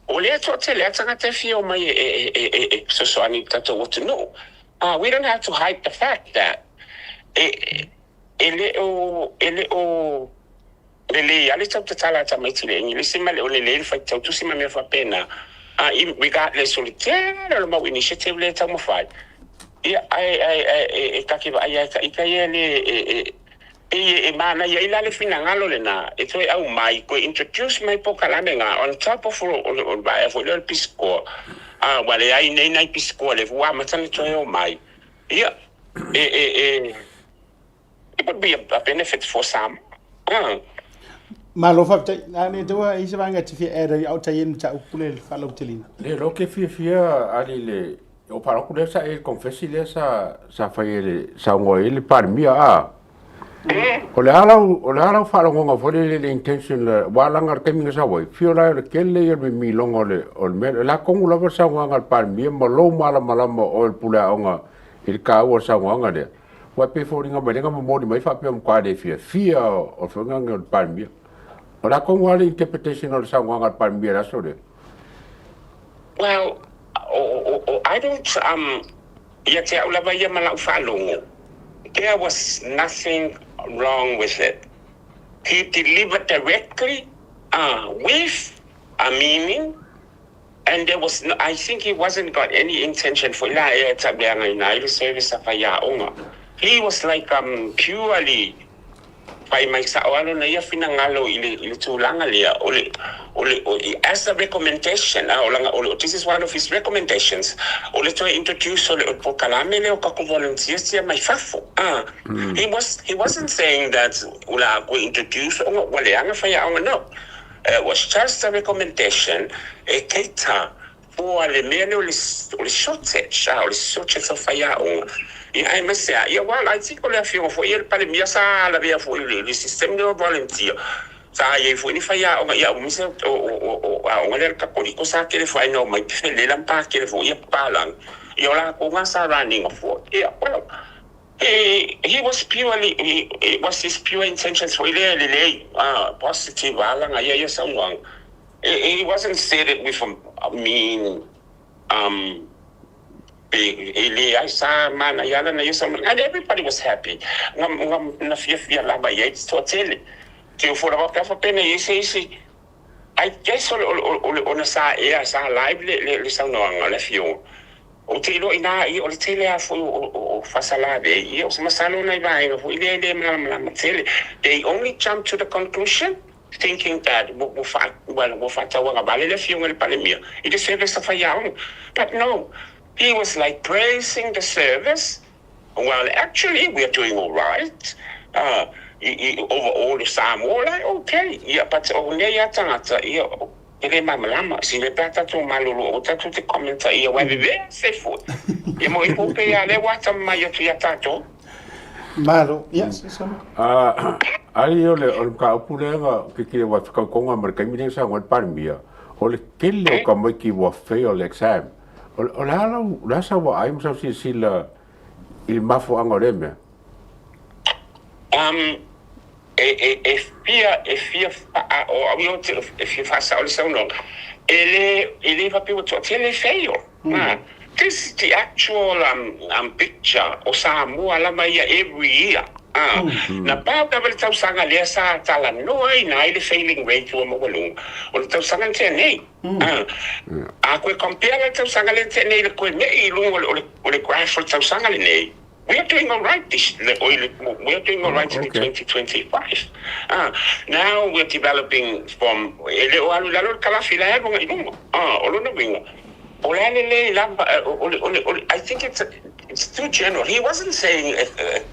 o lea toatele a tagata e fia omai e, e, e, e, e fesoasoani i le tatou atunuu. We don't have to hide the fact that e, e le o, e le o lelei lava le tau tatala a tamaiti i le Engelisi ma le o lelei le faitau tusi ma mea faapena, a regardless o le tele o le mau initiative lea e taumafai. Ia, ae, ae, ae, e, e ta te vaai lava e ita ia le, e, e, pei e manaia ai la le finagalo lena e toe aumai, toe introduce mai polokalame na on top of o, o, o le vaea foi lea o le pisikoa. A, ua leai nei nai pisikoa lea foi ua amata ona toe omai. Ia, e, e, e, It would be a benefit for some. Malo faafetai. Na le taua i se vaega e te fia add ai au tai e mataupu le faalauteleina. Le lo ke fiafia ali le o faalogo lea sa e confessi lea sa sa fai e le saunoa ai le Palemia a. O le a lau o le a lau faalogoga foi lele le intention le aua leaga le taimi na sau ai fio la o le tele ia o le mimiloga o le o le mea o le a tonu lava le saunoaga a le Palemia ma lou malamalama o oe le pule aoga i le taua o le saunoaga lea. Ua pei e foliga mai lea na momoli mai faapea matua le fiafia o le feagaiga o le Palemia. O le a tonu lava le interpretation o le saunoaga a le Palemia i le aso lea? Well, I don't, um, ia te au lava ia ma lau faalogo, there was nothing wrong with it. He delivered directly, with a meaning And there was no, I think he wasn't got any intention for la ea tauleagaina ai le service a faiaoga. He was like um purely fai mai sao lava lona ia finagalo i le i le tulaga lea o le o le o as a recommendation a o lana o le this is one of his recommendations o le toe introduce o le o le polokalame lea o tatou volunteers ia mai fafo a he was he wasn't saying that o le a toe introduce ona ua leaga faiaoga no. It was just a recommendation e cater for le mea lea o le shortage, o le shortage o faiaoga. Ia aemaise lava, ia well I think o le afioga foi ia le Palemia sa lavea foi i le system lea o volunteer, sa i ai foi ni faiaoga, ia aemaise o aoga lea a le Katoliko sa tele foi na omai felela ma pakele foi ia papalagi, ia o latou na sa run ina foi. Ia well, He he was purely he it was his pure intentions foi lea lelei ah positive alaga ia ia saunoaga he he wasn't said it with a mean um pe e leai sa manaia lana ia saunoaga and everybody was happy nga nga na fiafia lava i ai te toatele te ofo lava pe a faapena i ai se isi I guess o le o le ona sa ea sa live le le le saunoaga le afioga Ou te iloa inā ia o le tele lava foi o Fasalave ia o se masalo nai vaega foi lea e le malamalama tele. They only jump to the conclusion thinking that ua ua faatauagavale le afioga i le Palemia i le service a faiaoga. But no, he was like praising the service, well actually we are doing alright, overall i Samoa like okay, ia but o nei lava tagata ia E le malamalama, sile pe a tatou malolo aua tatou te commenta ia wai vevea se foi. Ia mo i po pe ia le wa tama mai atu ia tatou. Malo, ia se sama. Ah, ai o le o le mataupu lea na kikile wa whakaukonga ma le taimi lea sa ngoi Palemia, o le tele o tamaiti ua fail le exam. O o le a lau, o le a sa ua ai ma sa silasila i le mafuaaga o lea mea? Um, E, e, e fia, e fia faa, o au ia ou te, e fia faasao le saunoaga, e le, e le faapea ua toatele e fail. Mm. This is the actual um, um, picture o Samoa lava ia every year. Ah, na pau lava le tausaga lea sa talanoaina ai le failing rate ua maualuga, o le tausaga na tea nei. Ah, a koe compare la le tausaga lea na tea nei i le koe me'i i luga o le, o le, o le graph o le tausaga lenei, we are doing alright this, le, oi le, we are doing alright in the 2025. Ah, now we are developing from, e le o alu i lalo le kalafi, la e alu agai i luga. Ah, o lona uiga, O le a lelei lava, o le, o le, o le, I think it's, it's too general. He wasn't saying e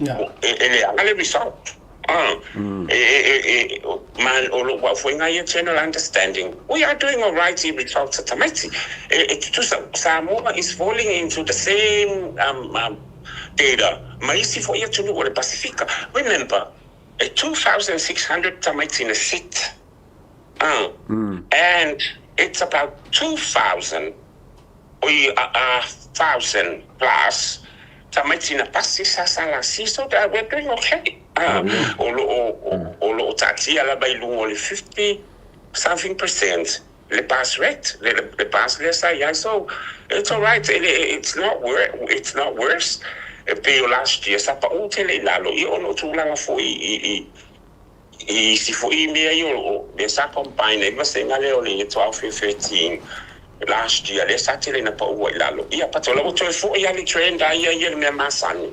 leaga le result. E, e, e, ma o lou au foi ia general understanding. We are doing alright i results a tamaiti. E, e tutusa, Samoa is falling into the same data ma isi foi atunuu o le Pasifika. Remember, e 2,600 tamaiti na sit. And it's about 2,000 oi a 1,000 plus tamaiti na pasi sa SLC so that we're doing okay. O lo o o lo o taatia lava i luga o le 50 something percent le pass rate le le pass lea sa i ai so it's alright it's not wor it's not worse e pei o last year sa pau tele i lalo ia ona o tulaga foi i i I isi foi mea ia o lea sa combine ai vasega lea o le year 12 year 13 last year lea sa tele ina pau ai lalo ia but o la ua toe foi a le trend a ia ia le mea masani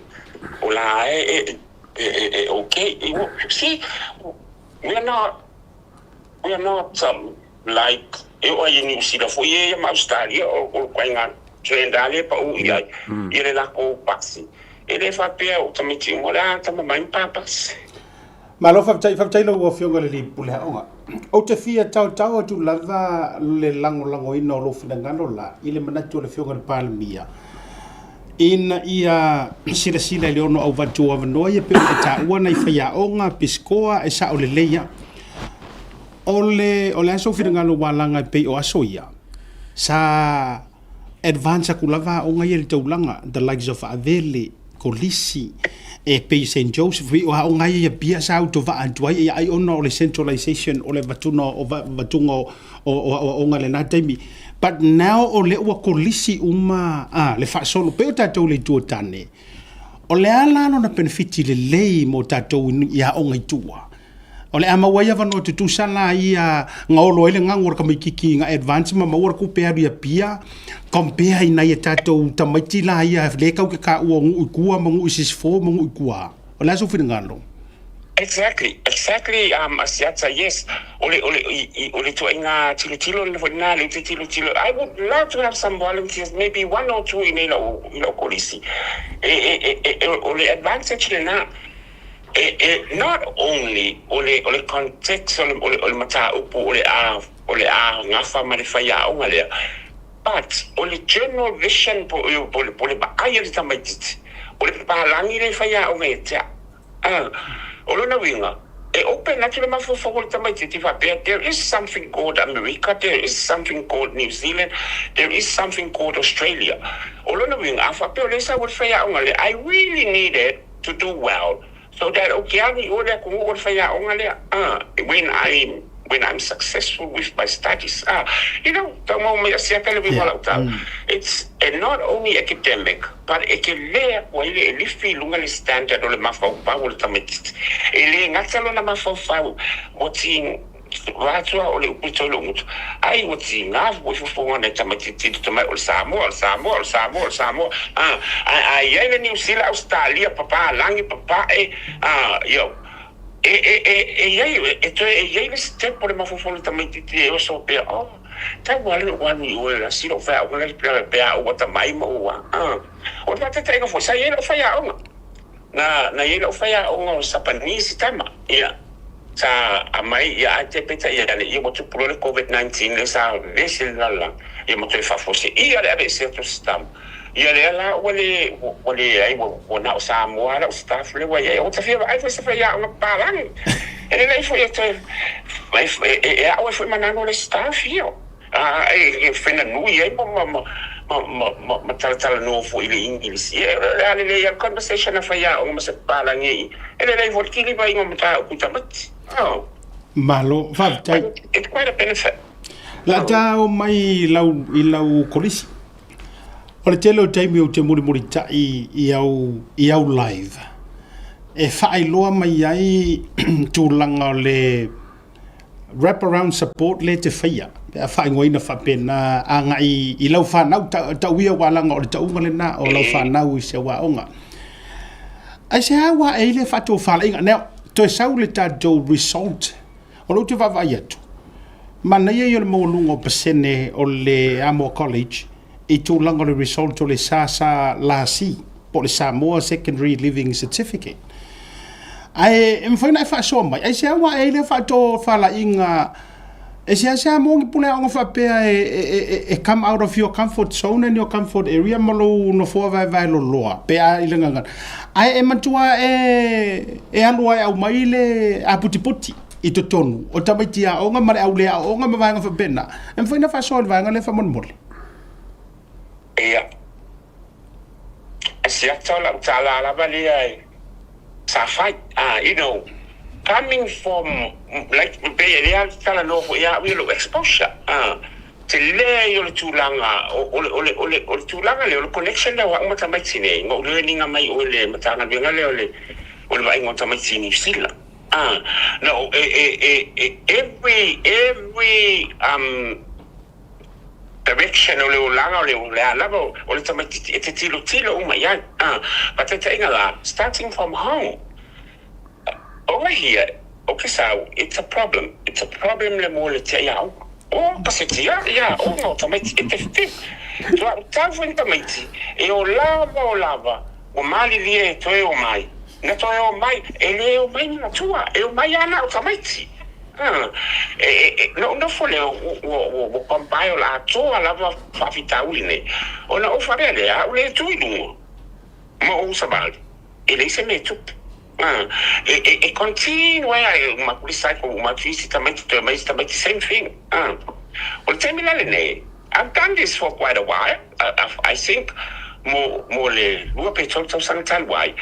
o la e e e okay see we are not we are not like e oo ai i Niu Sila foi ia ma Australia o le ituaiga trend a lea e pau i ai ia le lakou pasi e le faapea o tamaiti uma o le a tama mai ma papasi. Malo faafetai, faafetai lau Afioga i le Alii Pule Aoga. Ou te fia taotao atu lava le lagolagoina o lou finagalo la i le manatu o le Afioga i le Palemia ina ia silasila i le ono auvatu o avanoa ia pei ona e taua nai faiaoga, pisikoa, e sao lelei lava. O le, o le a sou finagalo ua alaga e pei o aso ia, sa advance atu lava aoga ia i le taulaga, the likes of Avele, Kolisi, e pei Saint Joseph, pei o aoga ia i Apia sa autovaa atu ai, ai ona o le centralization o le avatuga o avatuga o o aoaoga i lena taimi. But now o lea ua kolisi uma a le faasolo, pei o tatou i le Itu o Tane, o le a la lona penefiti lelei mo tatou i aoga i tua? O le a maua ai avanoa tutusa la ia gaolo ai le gagu o le tamaititi ga advance ma maua le tupe e alu i Apia compare i nai a tatou tamaiti la ia le tau ke taua o nuu i tua ma nuu i sisifo ma nuu i tua. O le a sou finagalo? Exactly, exactly Asiata, yes. O le, o le, i, i, o le ituaiga tilotilo lena foi lena, lea ou te tilotilo, I would love to have some volunteers, maybe one or two i nei lau, i lau kolisi. E, e, e, e, o le advantage lena. E, e, not only o le, o le context o le, o le, o le mataupu o le a, o le a gafa ma le faiaoga lea, but o le general vision po, po, po le vaai a le tamaitiiti, o le papalagi lea i faiaoga ia te au. A, o lona uiga, e open atu le mafaufau o le tamaitiiti faapea, there is something called America, there is something called New Zealand, there is something called Australia. O lona uiga, a faapea o lea e sau ai le faiaoga lea, I really need it to do well so that ou te alu i o le atunuu o le faiaoga lea ah when I when I'm successful with my studies ah you know tau mau mai asiata le uiga o lau tala it's and not only academic but e te le atu ai le e lifi i luga le standard o le mafaufau o le tamaititi e le gata lona mafaufau ua ti Vatua o le upu i Toilogutu, ai ua tiga foi fofoga nai tamaititi i mai o le Samoa, o le Samoa, o le Samoa, o le Samoa, a, a, a i ai le Niu Sila, Ausetalia, Papalagi, Papae, a, ia, e, e, e, e i ai, e toe e i ai le step o le mafaufau o le tamaititi e oso pea, oh, tau a le ou alu i oe la sila o faiaoga la pea, pea ua tamai ma ua, a. O le faataitaiga foi, sa i ai lau faiaoga, na, na i ai lau faiaoga o Sapanisi tama, ia. Sa aumai ia ae te peitai ia le ia ua tupu loa le Covid 19 lea sa vevesi le lalolagi ia ma toe faafuaseia le aveese atu o se tama ia lea la ua le ua leai ua ua na o Samoa lau staff lea ua iai ua ta fia vaai foi se faiaoga papalagi e lelei foi e toe e e e ao ai foi mananu o le staff ia a e fena nui ai ma ma ma ma ma ma talatalanoa foi i le English. Ia, o le a lelei lava le conversation a faiaoga ma se papalagi e i, e lelei foi le kilivaiga o mataupu i tamaiti. Oh. Malo, faafetai. But it's quite a benefit. La ta o mai i lau, i lau kolisi. O le tele o taimi ou te mulimulitai i au, i au live. e faailoa mai ai tulaga o le wrap around support lea e te faia pe a faaigoaina faapena agai i lau fanau tauia aua leaga o le tauga lena o lau fanau i si au aoga. Aisea ua ae ai le faatofalaiga? Now, toe sau le tatou result o lou te vaavaai atu, manaia ia o le maualuga o pasene o le Amoa College i tulaga o le result o le SSLC po o le Samoa Secondary Leaving Certificate. Ae e mafai ona e faasoa mai, aisea ua ae ai lea faatofalaiga, e seasea mo ni pule aoga faapea e come out of your comfort zone and your comfort area ma lou nofoa vaevae loloa pe a i le gagana. Ae e matua e alu lava e aumai le aputiputi i totonu o tamaiti aoga ma le au le aooga ma vaega faapena. E mafai ona faasoa i le vaega lea faamolemole. Ia, Asiata o lau tala lava lea e sa fai, ah, you know, coming from, like, pei e lea talanoa foi ia au ia lou exposure, ah, tele ia o le tulaga, o le, o le, o le, o le tulaga lea, o le connection lea o au ma tamaiti nei, na ou learning mai o le Matagaluega lea o le, o le vaaiga o tamaiti i Niu Sila. Ah, no, e, e, e, e, every, every, um, Direction o le olaga o le o le a lava o le tamaititi e te tilotilo uma i ai. A, faataitaiga la, starting from home. Over here, o ke sau, it's a problem. It's a problem le mo le tia aoga. O ka se tia ia aoga o tamaiti e te whiu. Tua u tau foi ni tamaiti, e o lava o lava, ua malilie e toe o mai. Na toe o mai, e le o mai ni matua, e o mai ana o tamaiti. Na ou nofo lea ua compile atoa lava faafitauli nei, ona ou faapea lea, a ou le tu i luga ma ou savali, e leai se mea e tupu. E continue ai uma atu le cycle, uma atu isi tamaiti, toe mai isi tamaiti, same thing. O le taimi la lenei, I've done this for quite a while, I think mo le 2 pe 3 tausaga talu ai,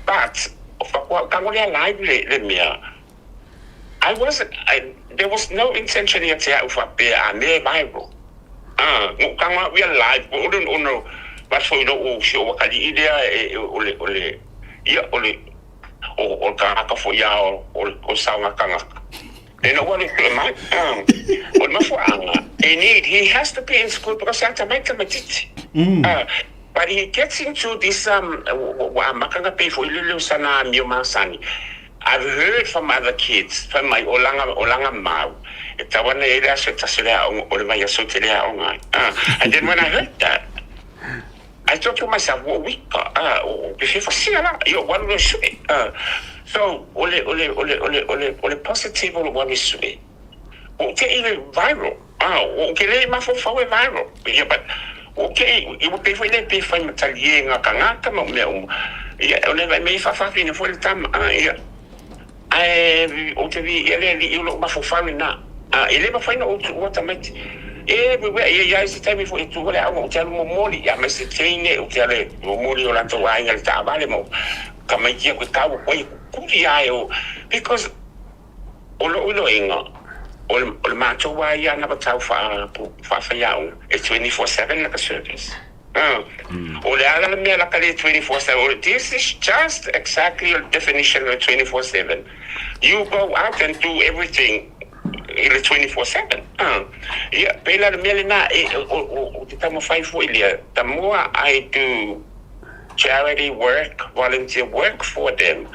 but faatoa ou tago lea live le mea, I wasn't, I, there was no intention ia te au faapea a mea e viral. Ah, no kanga au ia live, ko ore ono vaso i lou si o wakalii lea e, o le, o le, ia, o le, o, o kangaka fo ia o, o, o saunga kangaka. E no wale te mai, ah, o le mafuaanga, e need, he has to be in school because ata mai tamaititi. Ah, but he gets into this, um, wa makanga pe fo ile leo sana mio masani. I've heard from other kids fai mai o langa o langa mau e tau ana e le aso e tasi le aoga o le vaiaso te le aoga ai ah and then when I heard that I thought to myself ua wika ah o ke fia fasia la io ua alu e sue ah so o le o le o le o le o le o le positive o le ua alu e sue ua ou te'i i le viral ah ua ou ke le mafaufau e viral ia but ua ou te'i ua pei foi lea pe fai ma taliega tagata ma mea uma ia o le mea i faafafine foi le tama ah ia ae ou te viia le Alii o lou mafaufau lena ah e le mafai ona ou tuua tamaiti everywhere ia i ai se taimi foi e tuua le aoga ou te alu momoli ia mai se teine ou te alu e momoli o latou aiga i le taavale ma tamaiti aku e tau aku ai e kukuli ae o because O lou iloiga, o le matou lava ia anavatau faafaiaoga, e 24/7 laka service. O le a la le mea laka le 24/7? This is just exactly the definition of 24/7. You go out and do everything i le 24/7. Ia, pei la le mea lena, ou te taumafai foi lea, the more I do charity work, volunteer work for them,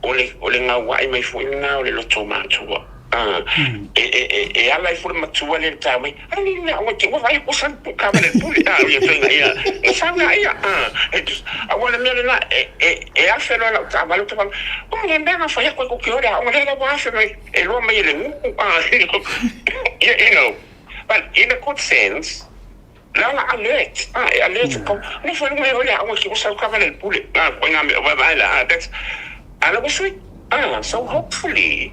O le, o le gauaʻi mai foi lena o le loto matua. Ah, e, e, e, e ala ai foi le matua lea i le taeao mai, Ai, na ua te ua vaai ua sau pu kava le pule. Ah, ia toenga ia, na sau la ia. Ah, e tus, a ua le mea lena, e, e, e afe loa lau taavale, ou te fai, o le mea na fai aku e ko ke ole aoga lea la ua afe mai, e loa mai e le nuu. Ah, you know, but in a good sense, Lala alert, ah, e alert ko, no fai mai ole aoga ki ua sau kava le pule. Ah, koe ngā mea vaevae la, ah, that's, ala ua sui. Ah, so hopefully,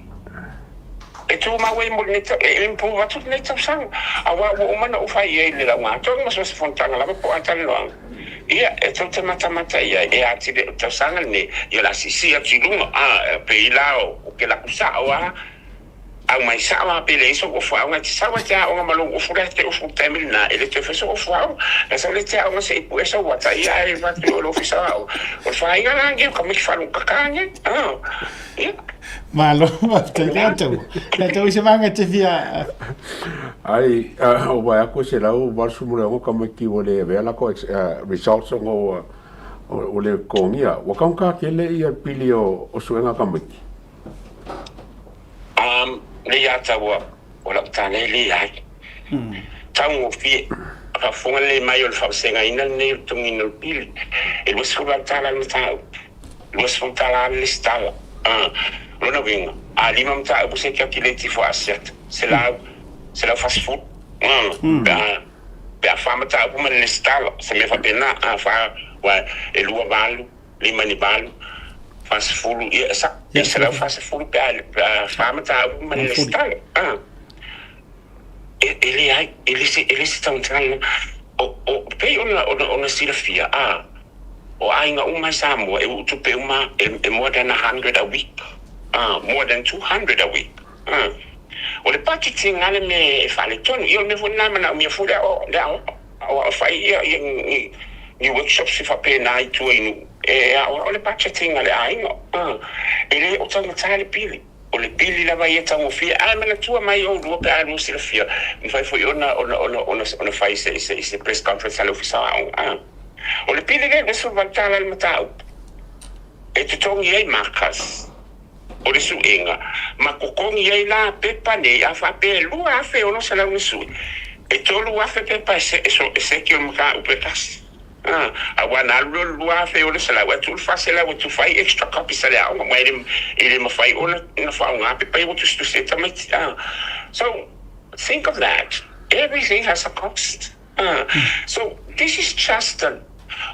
e tūmau ai mo lenei tau, e improve atu lenei tausaga. Aua ua uma ona ou fai i ai i le lauga atoa ma so o se fonotaga lava po o a talanoaga. Ia, e tou te matamata i ai, e atili o le tausaga lenei, ia o le a siisii atu i luga, ah, pei la o ke laku sao, ah. Aumai sao lava pe leai sou ofu aoga, e te sau lava e te aoga ma lou ofu lea e te ofu i le taimi lena, e le toe fai sou ofu aoga. Na sau lea e te aoga se i pue sou ata, ia ae avatu i o i le ofisa o aoga. O le faiga la lenei o tamaiti faalogokaka nei. Ia. Malo, faafetai Leiataua. Leiataua i se vaega e te fia... Ai, o vae atu e 186 tamaiti ua le avea latou results ona ua le totogia. Ua taugata tele ia pili o suega a tamaiti. Um, Leiataua, o lau tala e leai. Taugofie, faafofoga lelei mai o le faavasegaina lenei o le totogiina o le pili, e 28 tala le mataupu, 20 tala le lesitala. Uh, lona uiga, a lima mataupu se calculate ifo asiata, selau, 140. Pe a, pe a fa mataupu ma le lesitala, se mea faapena, a fa, ua e lua valu, lima ni valu, 40, ia, sa, e 140 pe a, pe a fa mataupu ma le lesitala. Uh. E, e leai, e le se, e le se taugataga. O, o, pei ona, ona, ona silafia, a, o aiga uma i Samoa, e uu tupe uma, e, e more than 100 a week, a, more than 200 a week. A. O le paketi le mea e faaletonu. Ia o le mea foi lena e manaomia foi le ao, le ao, aoao fai ia, ia ni, ni workshops e faapena i tua i nuu, e aoao le budgeting a le aiga. A. E le o taugata le pili. O le pili lava ia taugofie, ae manatua mai oulua pe a lua silafia, mafai foi ona, ona, ona, ona, ona fai se, se, se press conference a le Ofisa o Aoga. A. O le pili lea e 28 tala le mataupu e totogi ai markers o le suega ma totogi ai la pepa nei a faapea e 2,600 ni sui, e 3,000 pepa e, se, e, so, e seki o le mataupu e tasi. A, aua na alu lea o le 2,600 ae tuu le 400 e tufa ai extra copies a le aoga, aua e le, e le mafai ona, ona faaaoga pepa ia ua tusitusi ai tamaiti. A. So, think of that. Everything has a cost. A. So, this is just a,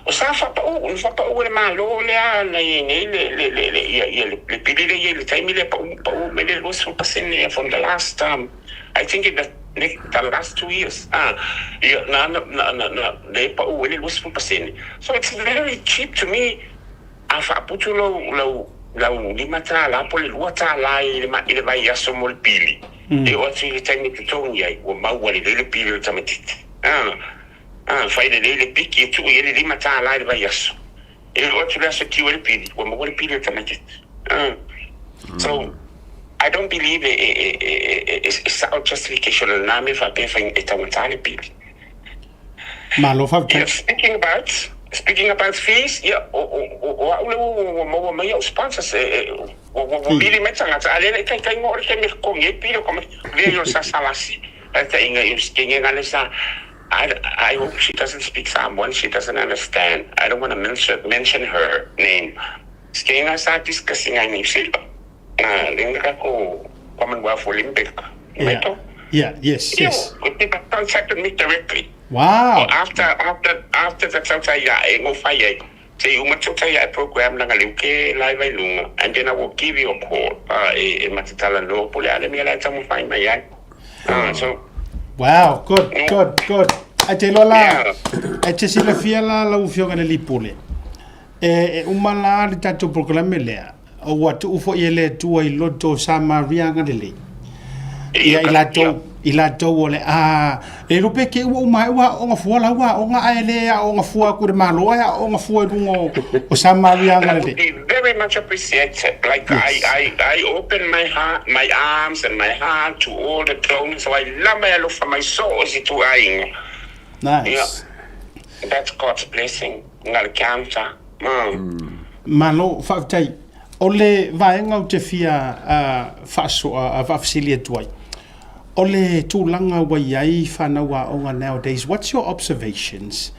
o sa faapau, na faapau e le Malo lea na i ai nei le, le, le, le, ia, ia, le, le pili lea i ai i le taimi lea, pau, pau mai le 20% ia from the last, I think in the, the last 2 years, ah, ia, na, na, na, na, na, le pau ai le 20%. So it's very cheap to me. A faaputu lou, lau, lau $5 po o le $2 i le, i le vaiaso mo le pili, e oo atu i le taimi e totogi ai, ua maua lelei le pili o le tamaitiiti. Ah, ah, fai lelei le piki e tuu i ai le $5 i le vaiaso. E oo atu le aso e tiu ai le pili, ua maua le pili o le tamaitiiti. Ah. So, I don't believe e, e, e, e, e, e sao justification o lena mea faapea e fai e taugata le pili. Malo faafetai. Yeah, speaking about fees, ia, o, o, o, o au le ua, ua maua mai au sponsors, e, e, ua, ua, ua vili mai tagata, a le le taitaiga o le taimi e totogi ai pili o tamaiti. Le o sa salasi, taitaiga i o sikenge le sa, I hope she doesn't speak Samoan, she doesn't understand. I don't want to mention her name. Sikenge sa discussing ai New Zealand. Lenga ko Commonwealth Olympic medal. Yeah, yes. You people contacted me directly. After the tautai e ngo fai ai. Te uma tautai e program na ngale uke live ai lunga. And then I will give you a call. E matatala no po le ale mi ala tamu fai mai ai. So Wow, good, good, good. Ae te iloa la, e te silafia la lau afioga i le Lipule. E uma la le tatou polokalame lea, ua tuu foi e le Atua i loto o Samaria agalelei. Ia i latou, i latou o le a, le iloa pe te ua uma ai ua aooga fua la ua aooga ae le aooga fua atu i le Malo ae aooga fua i luga o Samaria That would agalelei. be very much appreciated. Like I open my heart, my arms and my heart to all the donors. So I love my alofa mai so o se tu aiga. Nice. Yeah. That's God's blessing. Nga le counter. Malo, faafetai. O le vaega ou te fia faasoa, faafesili atu ai, o le tulaga ua i ai fanau aoga nowadays, what's your observations?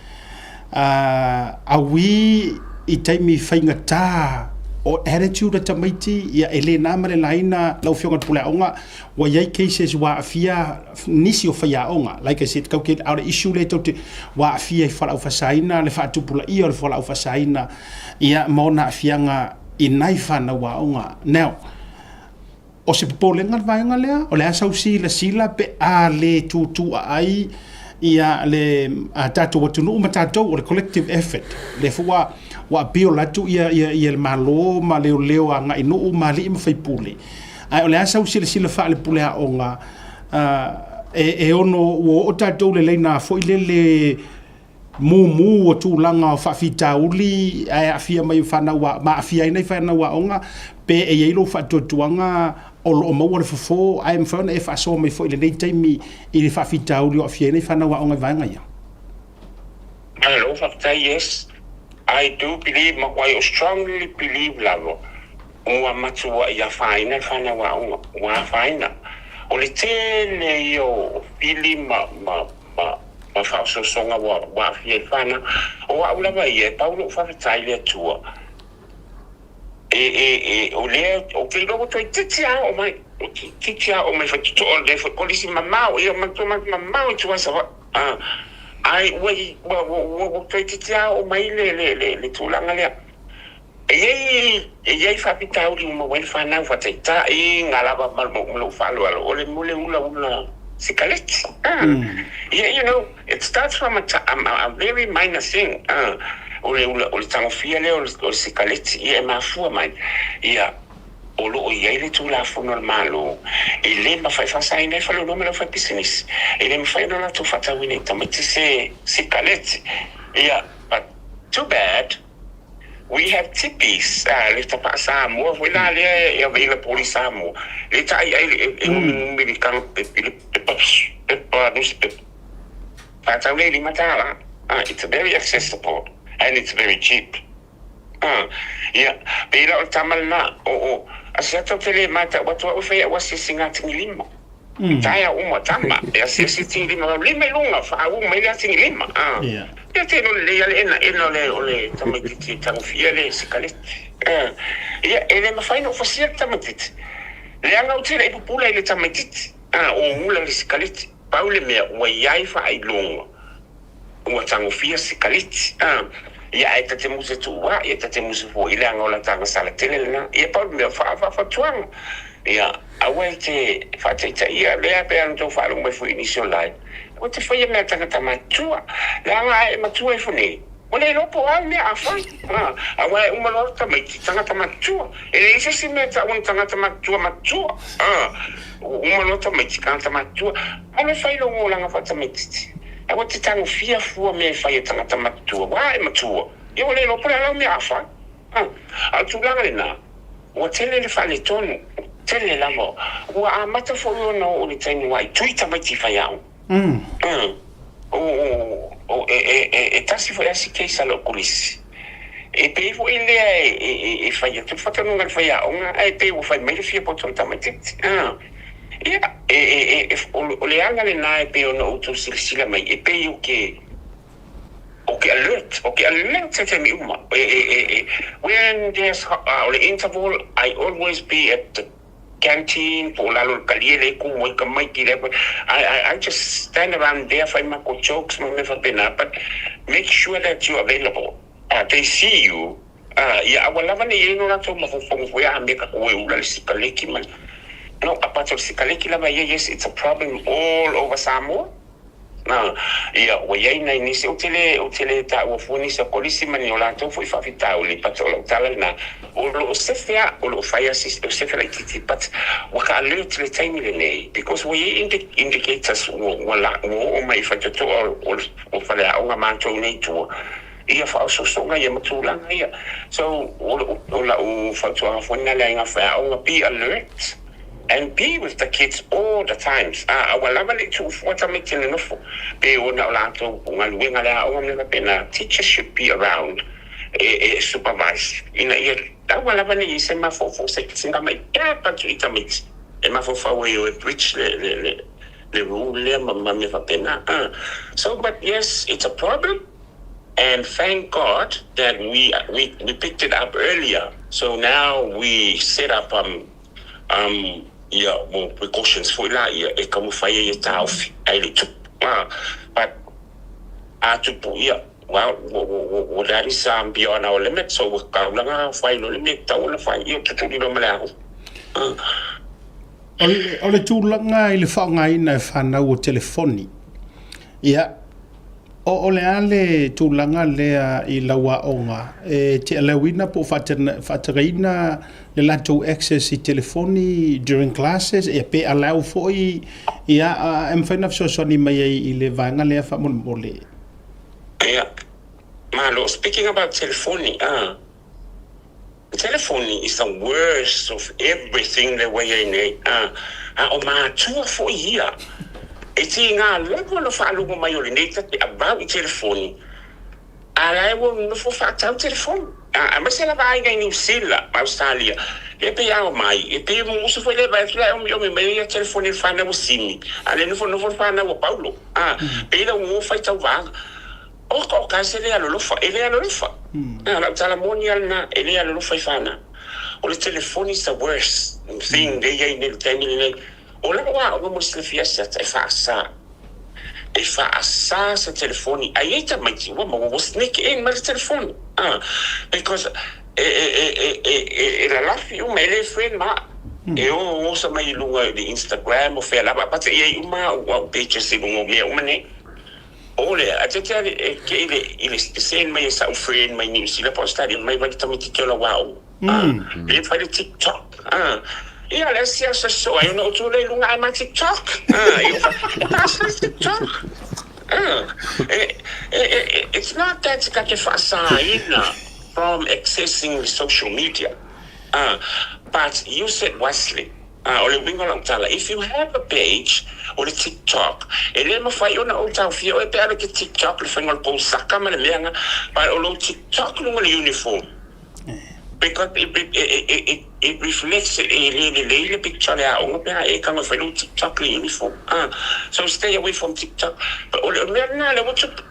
Are we i taimi faigata o attitude a tamaiti, ia e le na ma le laina lau Afioga i le Pule Aoga, ua i ai cases ua aafia nisi o faiaoga. Like I said, kau ke ao le issue le tou te ua aafia i fualaau faasaina, le faatupulaia o le fualaau faasaina, ia ma ona aafiaga i nai fanau aoga. Now, o se popolega le vaega lea, o le a sau silasila pe a le tutuaai ia le a tatou atunuu ma tatou o le collective effort. Le foi ua ua appeal atu ia ia ia le Malo ma leoleo agai nuu ma alii ma faipule. Ae o le a sau silasila faale-pule aoga e, e ono ua oo tatou le laina foi lele mumu o tulaga o faafitauli ae aafia mai fanau ma aafia ai nai fanau aoga pe e i ai lou faatuatuaga o lo o maua le fofo ae mafai ona e faasoa mai foi i lenei taimi i le faafitauli o aafia ai nai fanau aoga i vaega ia. Malo faafetai yes I do believe makuai strongly believe lava ua matuai afaina le fanau aoga ua afaina o le tele ia o pili ma ma ma ma faaosoosoga ua ua aafia i le fanau o au lava ia e pau lou faafetai i le Atua e e e o lea ou te iloa ua toeitiiti a oo mai toeitiiti a oo mai faitotoa o lea foi kolisi mamao ia manatua mamao i tua i Savaii. Ae ua ua ua ua toeitiiti lava oo mai le le le le tulaga lea. E i ai e i ai faafitauli ua maua ai le fanau faataitai lava ma ma lou faaaloalo o le mo le ulaula sikaleti. Yeah, you know, it starts from a, a, a very minor thing. O le ula o le tagofia lea o le, o le sikaleti ia e mafua mai. Ia O lo o i ai le Tulafono a le Malo e le mafai faasaina ai faleoloa ma le aufaipisinisi. E le mafai ona latou faatauina i tamaiti se sikaleti. Ia, but too bad, we have tipis, a, le tapaa Samoa foi la lea e available i Samoa, le taaiai e ngumingumi i le i le pepa, pepa newspaper, faatau lea i $5. A, it's very accessible and it's very cheap. A, ia, pei la o le tama lena, o, o, Asiata ou te le matau atu au e fai au asiasiga atigilima. Mm. Taea uma tama, e asiasi atigilima, lau lima i luga, faauu mai le atigilima. A, yeah. Ia te no lelei a le ena, ena o le, o le tamaitiiti e tagofia le sikaleti. A, ia, e le mafai ona ou fasia le tamaitiiti. Leaga ou te le i pupula i le tamaitiiti. A, o ula le sikaleti. Pau le mea, ua i ai faailoga. Ua tagofia sikaliti a ia ae ta te musu tuu a ia ta te musu foi i leaga o la taga sala tele lena ia pau le mea fa fa fautuaga ia aua e te faataitaia lea pe ana tou faalogo mai foi i nisi o live aua te faia mea tagata matua leaga a e matua ifo nei ua le iloa po o a le mea a fai a aua e uma loa tamaiti tagata matua e leai se isi mea e tau ona tagata matua matua a ua uma loa tamaiti tagata matua aua e fai lou olaga faatamaititi. Aua te tagofia fua mea e fai e tagata matua, ua e matua, ia ua le iloa po o le a lau mea a fai. A o le tulaga lena, ua tele le faaletonu, tele lava. Ua amata foi ona oo i le taimi ua aitui tamaiti i faiaoga. O, e tasi foi lava si case a lou kolisi, e pei foi lea e fai atu le faatonuga i le faiaoga, ae pei ua fai mai le fia poto o le tamaitiiti. Ia, e, e, e, o le ala lena e pei ona outou silasila mai, e pei ou te, ou te alert, ou te alert i taimi uma. E, e, e, e, when there's, o le interval, I always be at the canteen, po o lalo o le kalie lea e kumu ai tamaiti lea, I, I, I just stand around there, fai matou jokes ma mea faapena, but make sure that you're available. They see you, Ia aua lava ne i ai no latou mafaufauga foi a mea ka koe ula le sikaleki ma no apart o le sikaleki lava ia yes it's a problem all over Samoa ia ua iai nai nisi ou te le ou te le taua fua nisi o kolisi ma ni o latou foi faafitauli but o lau tala lena o loo sefe a o loo fai a si o sefe laititi but ua ka alert le taimi lenei because ua iai indicators ua ua la ua oo mai i faitotoa o o faleaoga matou nei tua ia faaosoosoga ia ma tulaga ia. So, o lau fautuaga foi lena i le aiga faiaoga, be alert and be with the kids all the times. A ua lava le i tuufua tamaiti nonofo, pe ona o latou galuega le aoga ma mea faapena, teachers should be around e supervise ina ia aua lava ne i i ai se mafaufau se sina mai tap atu i tamaiti e mafaufau ai o e breach le rule lea ma mea faapena. So, but yes, it's a problem. And thank God that we, we, we picked it up earlier. So now we set up um, um, ia, mo precautions foi la ia e taumafai ai e taofi ae le i tupu. But a tupu ia, well, well, that is um, beyond our limit, so ua taulaga fai loa le mea e tatau ona fai, ia tutuli loa ma le aoga. O le tulaga i le faaaogaina e fanau o telefoni, ia, O le a le tulaga lea i lau aoga e te allow-ina po o faatagaina le latou access i telefoni during classes, ia pe allow foi, ia e mafai ona fesoasoani mai ai i le vaega lea faamolemole? Ia, malo. Speaking about telefoni, ah, telefoni is the worst of everything le ua i ai nei, ah, a o matua foi ia. E tiga lava le faalogo mai o lenei tate avau i telefoni, a la e ua nonofo faatau telefoni. Ah, aemaise lava aiga i Niu Sila ma Ausetalia, lea pei a omai, e pei e musu foi le vaai atu la e omiomi mai ai ia telefoni i le fanau a Simi, a le nofonofo le fanau a Paulo. Ah, pei la ua fai tauvaga. Oka oka se le alolofa, e le alolofa. Ah, lau tala moni lava lena, e le alolofa i fanau. O le telefoni is the worst thing lea i ai nei i le taimi lenei. O lau aoga mo le silafia Asiata e faasa. E faasa se telefoni. A i ai tamaiti ua maua ua sneak in mai le telefoni. Ah, because e, e, e, e, e, e, e lalafi uma, e le friend ma au. E o osa mai i luga i le Instagram o fea lava, a pate i ai uma au, au pages i luga o mea uma nei. O lea, a te ale e ke i le, i le send mai e sa'u friend mai Niu Sila po Australia mai vai le tamaititi o lau aoga. Ah, le fai le TikTok. Ah, ia le siasa so ai ona o tu le lunga ai ma TikTok. Ah, i o fa, e pass le TikTok. Ah, e, e, e, it's not that ka te whaasaina from accessing the social media. Ah, but use it wisely. A o le uiga o lau tala, if you have a page o le TikTok, e le mafai ona ou taofia oe pe a le ke TikTok le faiga o le pousaka ma le mea nga, but o lou TikTok luga o le uniform. Because it, it, it, it, it reflects e le lelei le picture le aoga pe a e tago e fai lou TikTok le uniform. Ah, so stay away from TikTok. But o le mea lena lea ua tupu.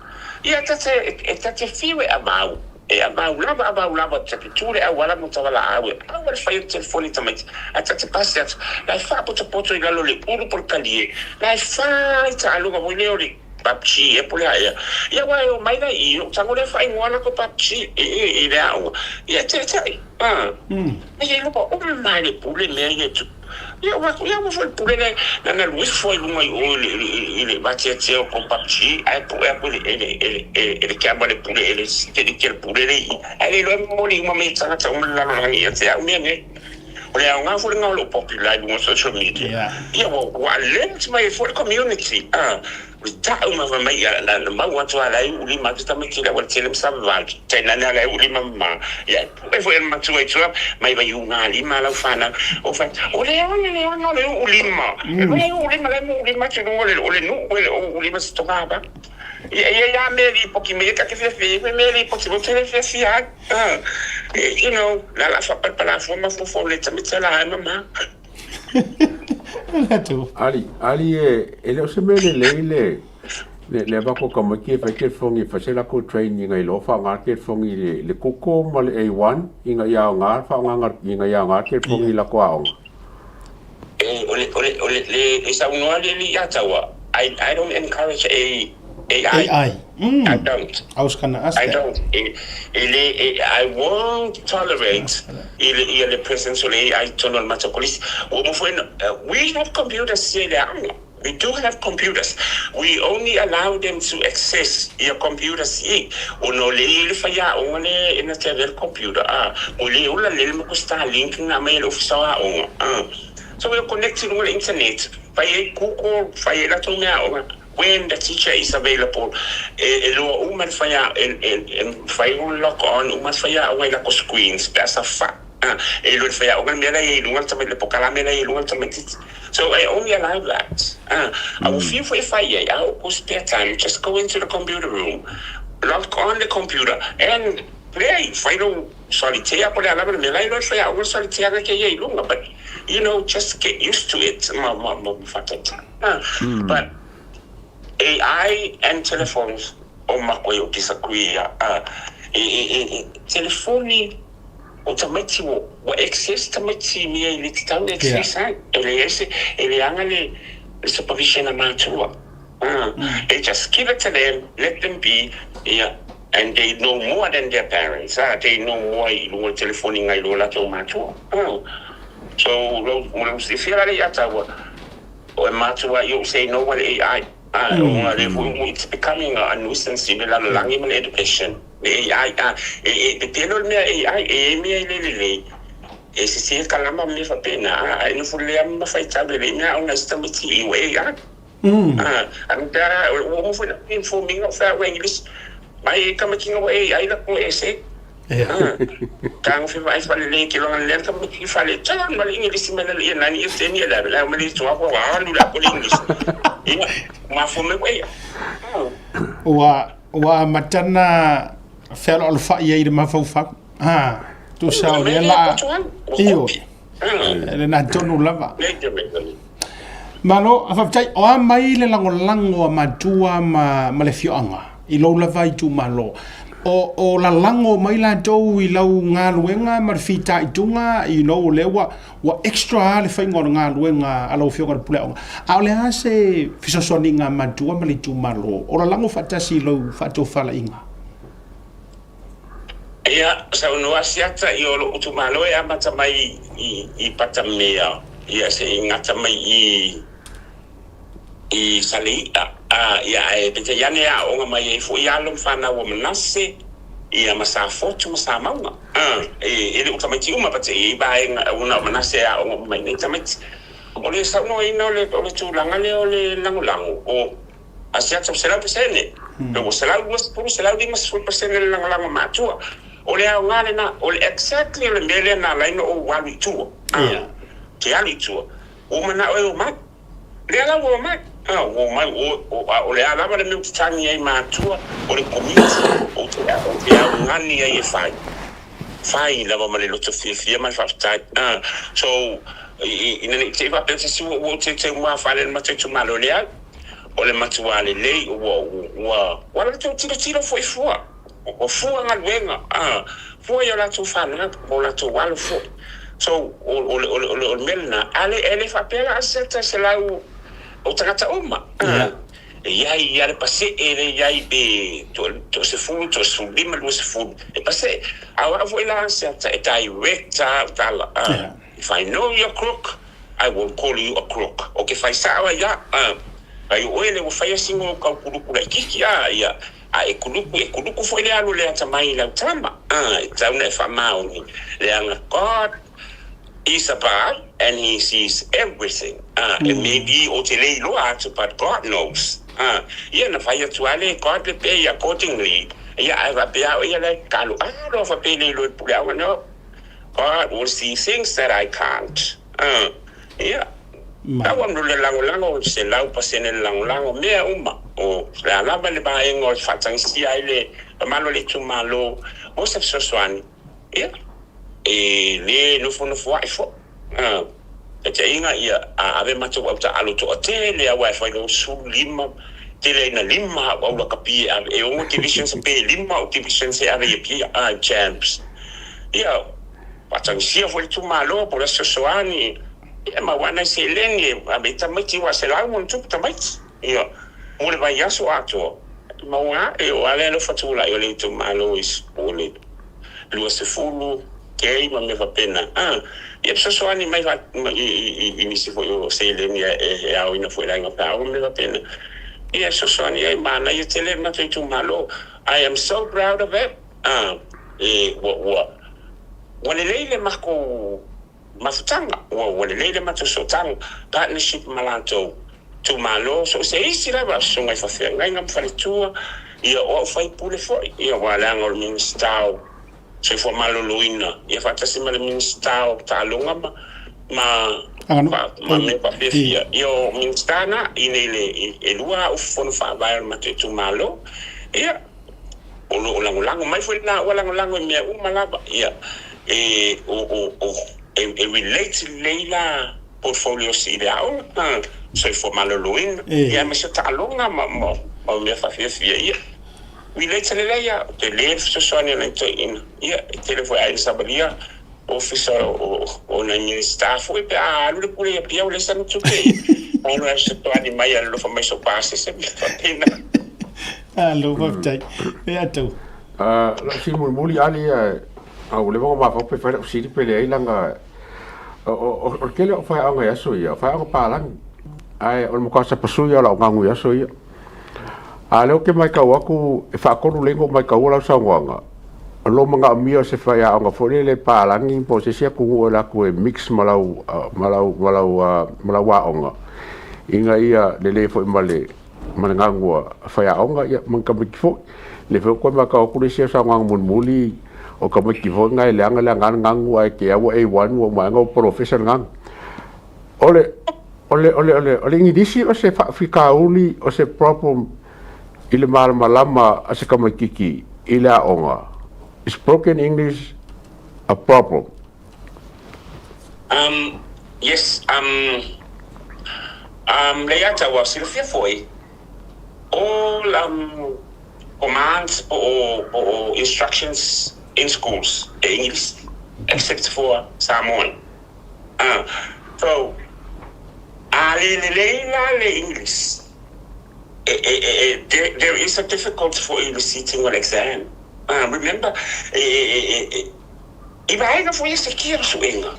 Ia ta te, e ta te fiu e avau. E avau lava, avau lava, ta te tu le auala mo Tavalaau e aua le fai o le telefoni tamaiti, ae ta te pasi atu, la e faapotopoto i lalo le ulu po le kalie, la e fai taaloga foi lea o le PUBG ea po le a ea. Ia aua e omai la i i lou tago lea faaigoa lako PUBG i i le aoga. Ia taitai, a. Ia iloa uma e le pule mea ia e tupu. Ia ua ia ua foi pule le na na lui foi lunga i o i le i le vateatea o ko PUBG ae poe aku i le i le i le i le keama le pule i le siteliti le pule le i ae le iloa e momoli uma mai e tagata uma le lalolagi ia te au mea nei. O le aoga foi lena o lou popular i luga o social media. Ia ua ua alert mai ai foi le community a. Tau ma fai mai ia na mau atu a lai uli ma te tamaiti le aualatele ma savavali tainane a lai uli ma ma ia e foi ana matua i tua mai vai u ngā lima lau whanau o whai o le ana le ana le u lima e vai u lima le mu lima te lunga le o le nu o le u lima se tonga ba ia ia ia me li poki me ka ke fia fia me li poki mo te fia fia you know la la fa pa pa la fo ma fo fo le tamaiti la ai mama. Ali, ali e, e le o se mea lelei le, le, le avatu o tamaiti e fai telefoni e fai se latou training ai loa faaaoga le telefoni i le, le Google ma le A1 ina ia aoga le faaaogaina ina ia aoga le telefoni i latou aoga. E, o le, o le, o le, le, le saunoa le alii ia taua, I, I don't encourage a, AI. AI. I don't. I was gonna ask I that. don't. E, e le, e, I won't tolerate i le, ia le presence o le AI i totonu o le matou kolisi. Ua uma foi ona, we have computers here i le aoga. We do have computers. We only allow them to access ia computers i, ona o le i ai le faiaoga le e na te avea le computer, a, ua le ola lele ma ko Starlink na aumai e le Ofisa o Aoga. A. So we connect i luga o le internet, fai ai Google, fai ai latou meaaoga. When the teacher is available, e, e loa uma le whaia, e, e, e whai o log on uma le whaia o i lako screens, pe asa fa. Ah, e loa le whaia o mea la i lunga le tamaiti, le pokalame la i lunga le tamaititi. So I only allow that. Ah, I will feel for if I I will spare time, just go into the computer room, log on the computer and play. Whai lo solitaire po le alama le mea la i loa le whaia o le solitaire ke ia i lunga, but you know, just get used to it. Ma, ma, ma, ma, ah, But AI and telephones o mako e o disagree ia. Ah, e, e, e, e, telefoni o tamaiti ua, ua access tamaiti i mea i le tatau e access ai. E le ese, e le aga le, le supervision a matua. Ah, They just give it to them, let them be, yeah, and they know more than their parents. Ah, they know more i lunga o le telefoni ngai lo latou matua. Ah. So, lo, lo silafia la le ia taua, o e matua i o say no wa le AI. A ona lea foi ua it's becoming a nuisance i le lalolagi ma le education, le AI. A e e pepelo le mea AI, e i ai mea e le lelei, e sese kalama ma mea faapena, a e nofo lelei lava ma faitau lelei mea ona e se tamaiti i ua AI. A a pe a ua uma foi na inform ina o fea ua English mai e tamaiti ina ua AI la ko ese. Tago fe vai fale le ke longa le tamaiti fale tala ma le English me le ia nani e teni la la ma le tua ko alu la ko le English. Ia ma fo me ua. Ua ua amatana fealoalofa'i ai i le mafaufau. Ha, tusa o lea la ioe. Lena tonu lava. Malo, faafetai. O a mai le lagolago a matua ma, ma le afioaga i lou lava itumalo? O, o lalago mai latou i lau galuega ma le fitaituga, you know, o lea ua, ua extra lava le faiga o le galuega a lau Afioga i le Pule Aoga. A o le a se fesoasoaniga a matua ma le itumalo o lalago faatasi i lou faatofalaiga? Ia, saunoa Asiata i o lou itumalo e amata mai i Patamea, ia se i gata mai i i Salei'a, a, ia, ae peitai ane e aooga mai ai foi alo ma fanau a Manase, ia, ma Safotu ma Samauga. A, e, e le o tamaiti uma, but e i ai vaega ona o Manase e aooga uma mai nei tamaiti. O le saunoaina o le, o le tulaga lea o le lagolago, o Asiata ua 100%, pe ua 120, 150% le lagolago matua. O le aoga lena, o le exactly o le mea lea na ala ai ona ou alu i tua. A, te alu i tua, ua ou manao e omai. Lea la ua omai. A, ua omai, o, a o le a lava le mea ou te tagi ai matua, o le Komiti ou te, ou te augani ai e fai. Fai lava ma le loto fiafia ma le faafetai. A, so, ina ne i te i faapea se isi ua ou teuteu muafale i le matou itumalo, leai. O le matua lelei ua ua ua latou tilotilo foi fua, ua fua galuega, a, fua i o latou fanau ma o latou alo foi. So, o, o le, o le, o le, o le mea lena, a le, e le faapea la a se 100 o tagata uma, a, e i ai lava le pasee lea e i ai pe toasefulu, toasefululima, 20, e pasee. A o au foi la Asiata e direct lava au tala, a, if I know you're crook, I won't call you a crook. O ke fai sao ai a, a, ai o oe le ua faia sina o kau kuluku laititi, a, ia, a e kuluku, e kuluku foi le alu le atamai i lau tama, a, e tatau ona e faamaoni, leaga God is above and he sees everything, a, and maybe o te le iloa atu but God knows, a, ia na fai atu a le God le pay accordingly, ia, ae faapea au ia le kalo, a, loa faapea le iloa e le pule aoga, no. God will see things that I can't. Uh, ia. Tau am le lagolago, 100% le lagolago, mea uma. O le a lava le vaega o le faatagisia ai le mamalu o le itumalo mo se fesoasoani, ia, e le nofonofoa'i foi. Uh, taitaiga, ia, a ave matou au taaalo toatele aua e fai loa 15, tele ai na lima au au lakapi e ave, e ono divisions pe lima au divisions e ave i Apia, ah, champs. Ia, faatagisia foi le itumalo po o le fesoasoani, ia maua nai seleni e ave ai tamaiti aua e 100+ tamaiti, ia, mo le vaiaso atoa. Maua ae, o a lea alofa tulai o le itumalo i o le 20 K ma mea faapena. A, ia fesoasoani mai i nisi foi o seleni e aoina foi i le aiga feaoga ma mea faapena. Ia fesoasoani ai, manaia tele le matou itumalo. I am so proud of it. A, e, ua, ua, ua lelei le makou mafutaga, ua, ua lelei le matou sootaga, partnership ma latou itumalo, so o se isi lava susuga i faafeagaiga ma faletua, ia o au faipule foi, ia aua leaga o le Minisita o Soifua Maloloina, ia faatasi ma le Minisita o Taaloga ma, ma, ma mea faapefia, ia o Minisita na, i nei le, e lua au fono faavae o le matou itumalo, ia. O lo o lagolago mai foi lena ua lagolago i mea uma lava. Ia, e, o, o, o, e, e relate lelei la portfolios i le aoga, soifua maloloina, ia aemaise o taaloga ma, ma, ma mea faafiafia. Ia, relate lelei lava, ou te le fesoasoani i nai toeaiina. Ia, e tele foi aiga savalia ofisa o, o nai Minisita foi pe a alu le pule i Apia ua leai sana tupe. Alu e fesoasoani mai alofa mai sou pasese ma mea faapena. Malo faafetai. Ia tou. Lau fesili mulimuli Ali, a ua leva ona mafaufau pe fai lau fesili pe leai leaga o le tele o faiaoga i aso ia, o faiaoga palagi, ae o le matua sapasui lava o lau gagu i aso ia. A o lea ou te matau atu e faatolu lea ona ou mataua lau saunoaga, o lou manaomia o se faiaoga foi lele palagi po o se isi atunuu e alu atu e mix ma lau ma lau ma lau ma lau aoga ina ia lelei foi ma le ma le ganu a faiaoga ia ma ni tamaiti foi. O lea foi ou te matau atu le isi au saunoaga mulimuli o tamaiti foi na e leaga leaga lava le ganu ae te au ua A1 ua uma ane ua polofesa le ganu. O le O le, o le, o le, o le Igilisi o se faafitauli, o se problem i le malamalama a se tamaititi i le aoga. Is broken English a problem? Um, yes, um, um, Leiataua, silafia foi, all um, commands po o, po o instructions in schools e English, except for Samoan. Ah, so, a le lelei la le English, e, e, e, e, there, there is a difficulty for i le sitting o le exam. Ah, remember, e, e, e, e, e, i vaega foi e sekia le suega.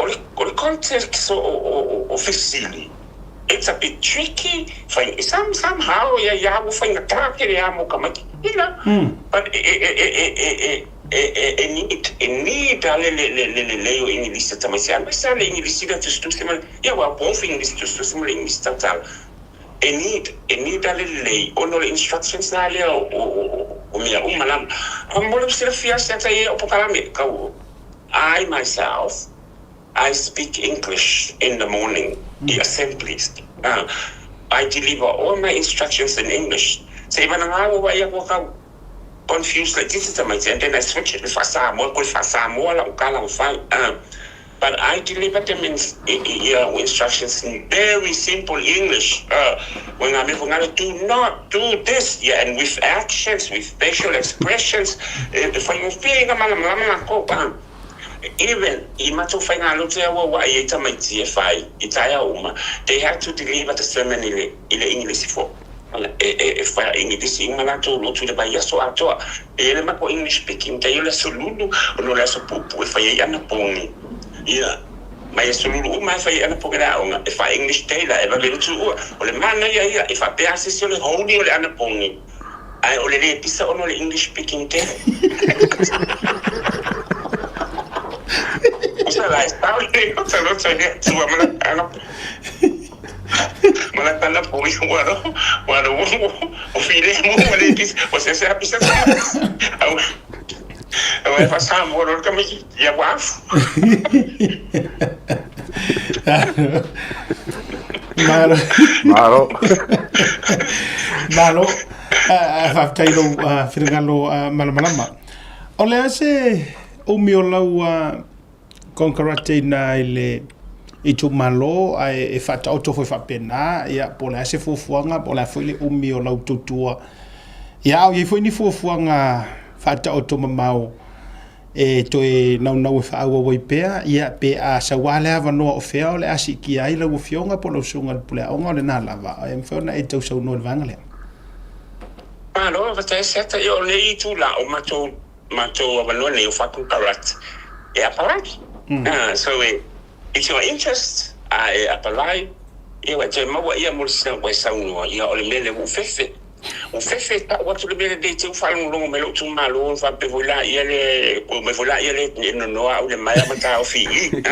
O le, o le context o, o, o, o fesili, it's a bit tricky, fai, some, somehow, ia, ia ua faigata tele lava mo tamaiti, you know, but e, e, e, e, e, e, E, e need, e need a le, le, le, le lelei o Igilisi a tamaiti, aemaise lava le Igilisi lea tusitusi ma le, ia aua both Igilisi tusitusi ma le Igilisi tautala. E need, e need a le lelei ona o le instructions la lea o, o, o, o mea uma lava. A mo le silafia se ata ia o pokalame, kau, I myself, I speak English in the morning i assemblies. I deliver all my instructions in English. Se i vanaga ua vaai aku a kau, confused laitiiti tamaiti and then I switch it le faa-Samoa koe faa-Samoa lau tala ua fai ah but I deliver them in ia instructions in very simple English ah ua ngā mea foi ngā do not do this yeah and with actions with facial expressions e faigofie ai ngā malamalama lākou ah even i matou faigalotu e auauai ai tamaiti e fai i taeao uma they had to deliver the sermon i le i le English foi. E faa-Igilisi uma latou lotu i le vaiaso atoa. E i ai le matou English speaking day o le aso lulu, ona o le aso puupuu e fai ai anapogi. Ia, mai aso lulu uma e fai ai anapogi i le aoga, e faa-English day la, e vave lutuua. O le manaia ia, e faapea lava se isi o le holy o le anapogi, ae o le le pisa ona o le English speaking day. Usa la, e sao le loto i le Atua ma lana anapogi. Malatala po i waro waro o file mo wale kis o se se apisa sa au au e fa sa mo ro ka mi ya waf. Malo. Malo. Malo. Faafetai i lou finagalo malamalama. O le a se umi o lau konekarate ina i le itumalo ae e faataoto foi faapena, ia, po o le a se fuafuaga, po o le a foi le umi o lau tautua. Ia, a o i ai foi ni fuafuaga faataoto mamao e toe naunau e faaauau ai pea, ia, pe a sau lava le avanoa o fea o le a siitia ai lau Afioga po o lau Susuga i le Pule Aoga, o lena lava, e mafai ona e tausaunoa i le vaega lea. Malo, faafetai Asiata. Ia, o lenei itula o matou matou avanoa nei o faa-konekarate e apalai. So e it's your interest a e apalai, ia ua e toe maua ia mo le ua e saunoa, ia o le mea lea ua ou fefe. Ua fefe tau atu le mea lenei te i ua faalogologo mai lou itumalo ona faapea foi laia lea, ua omai foi laia lea e nonoa au i le maea ma taofi i i.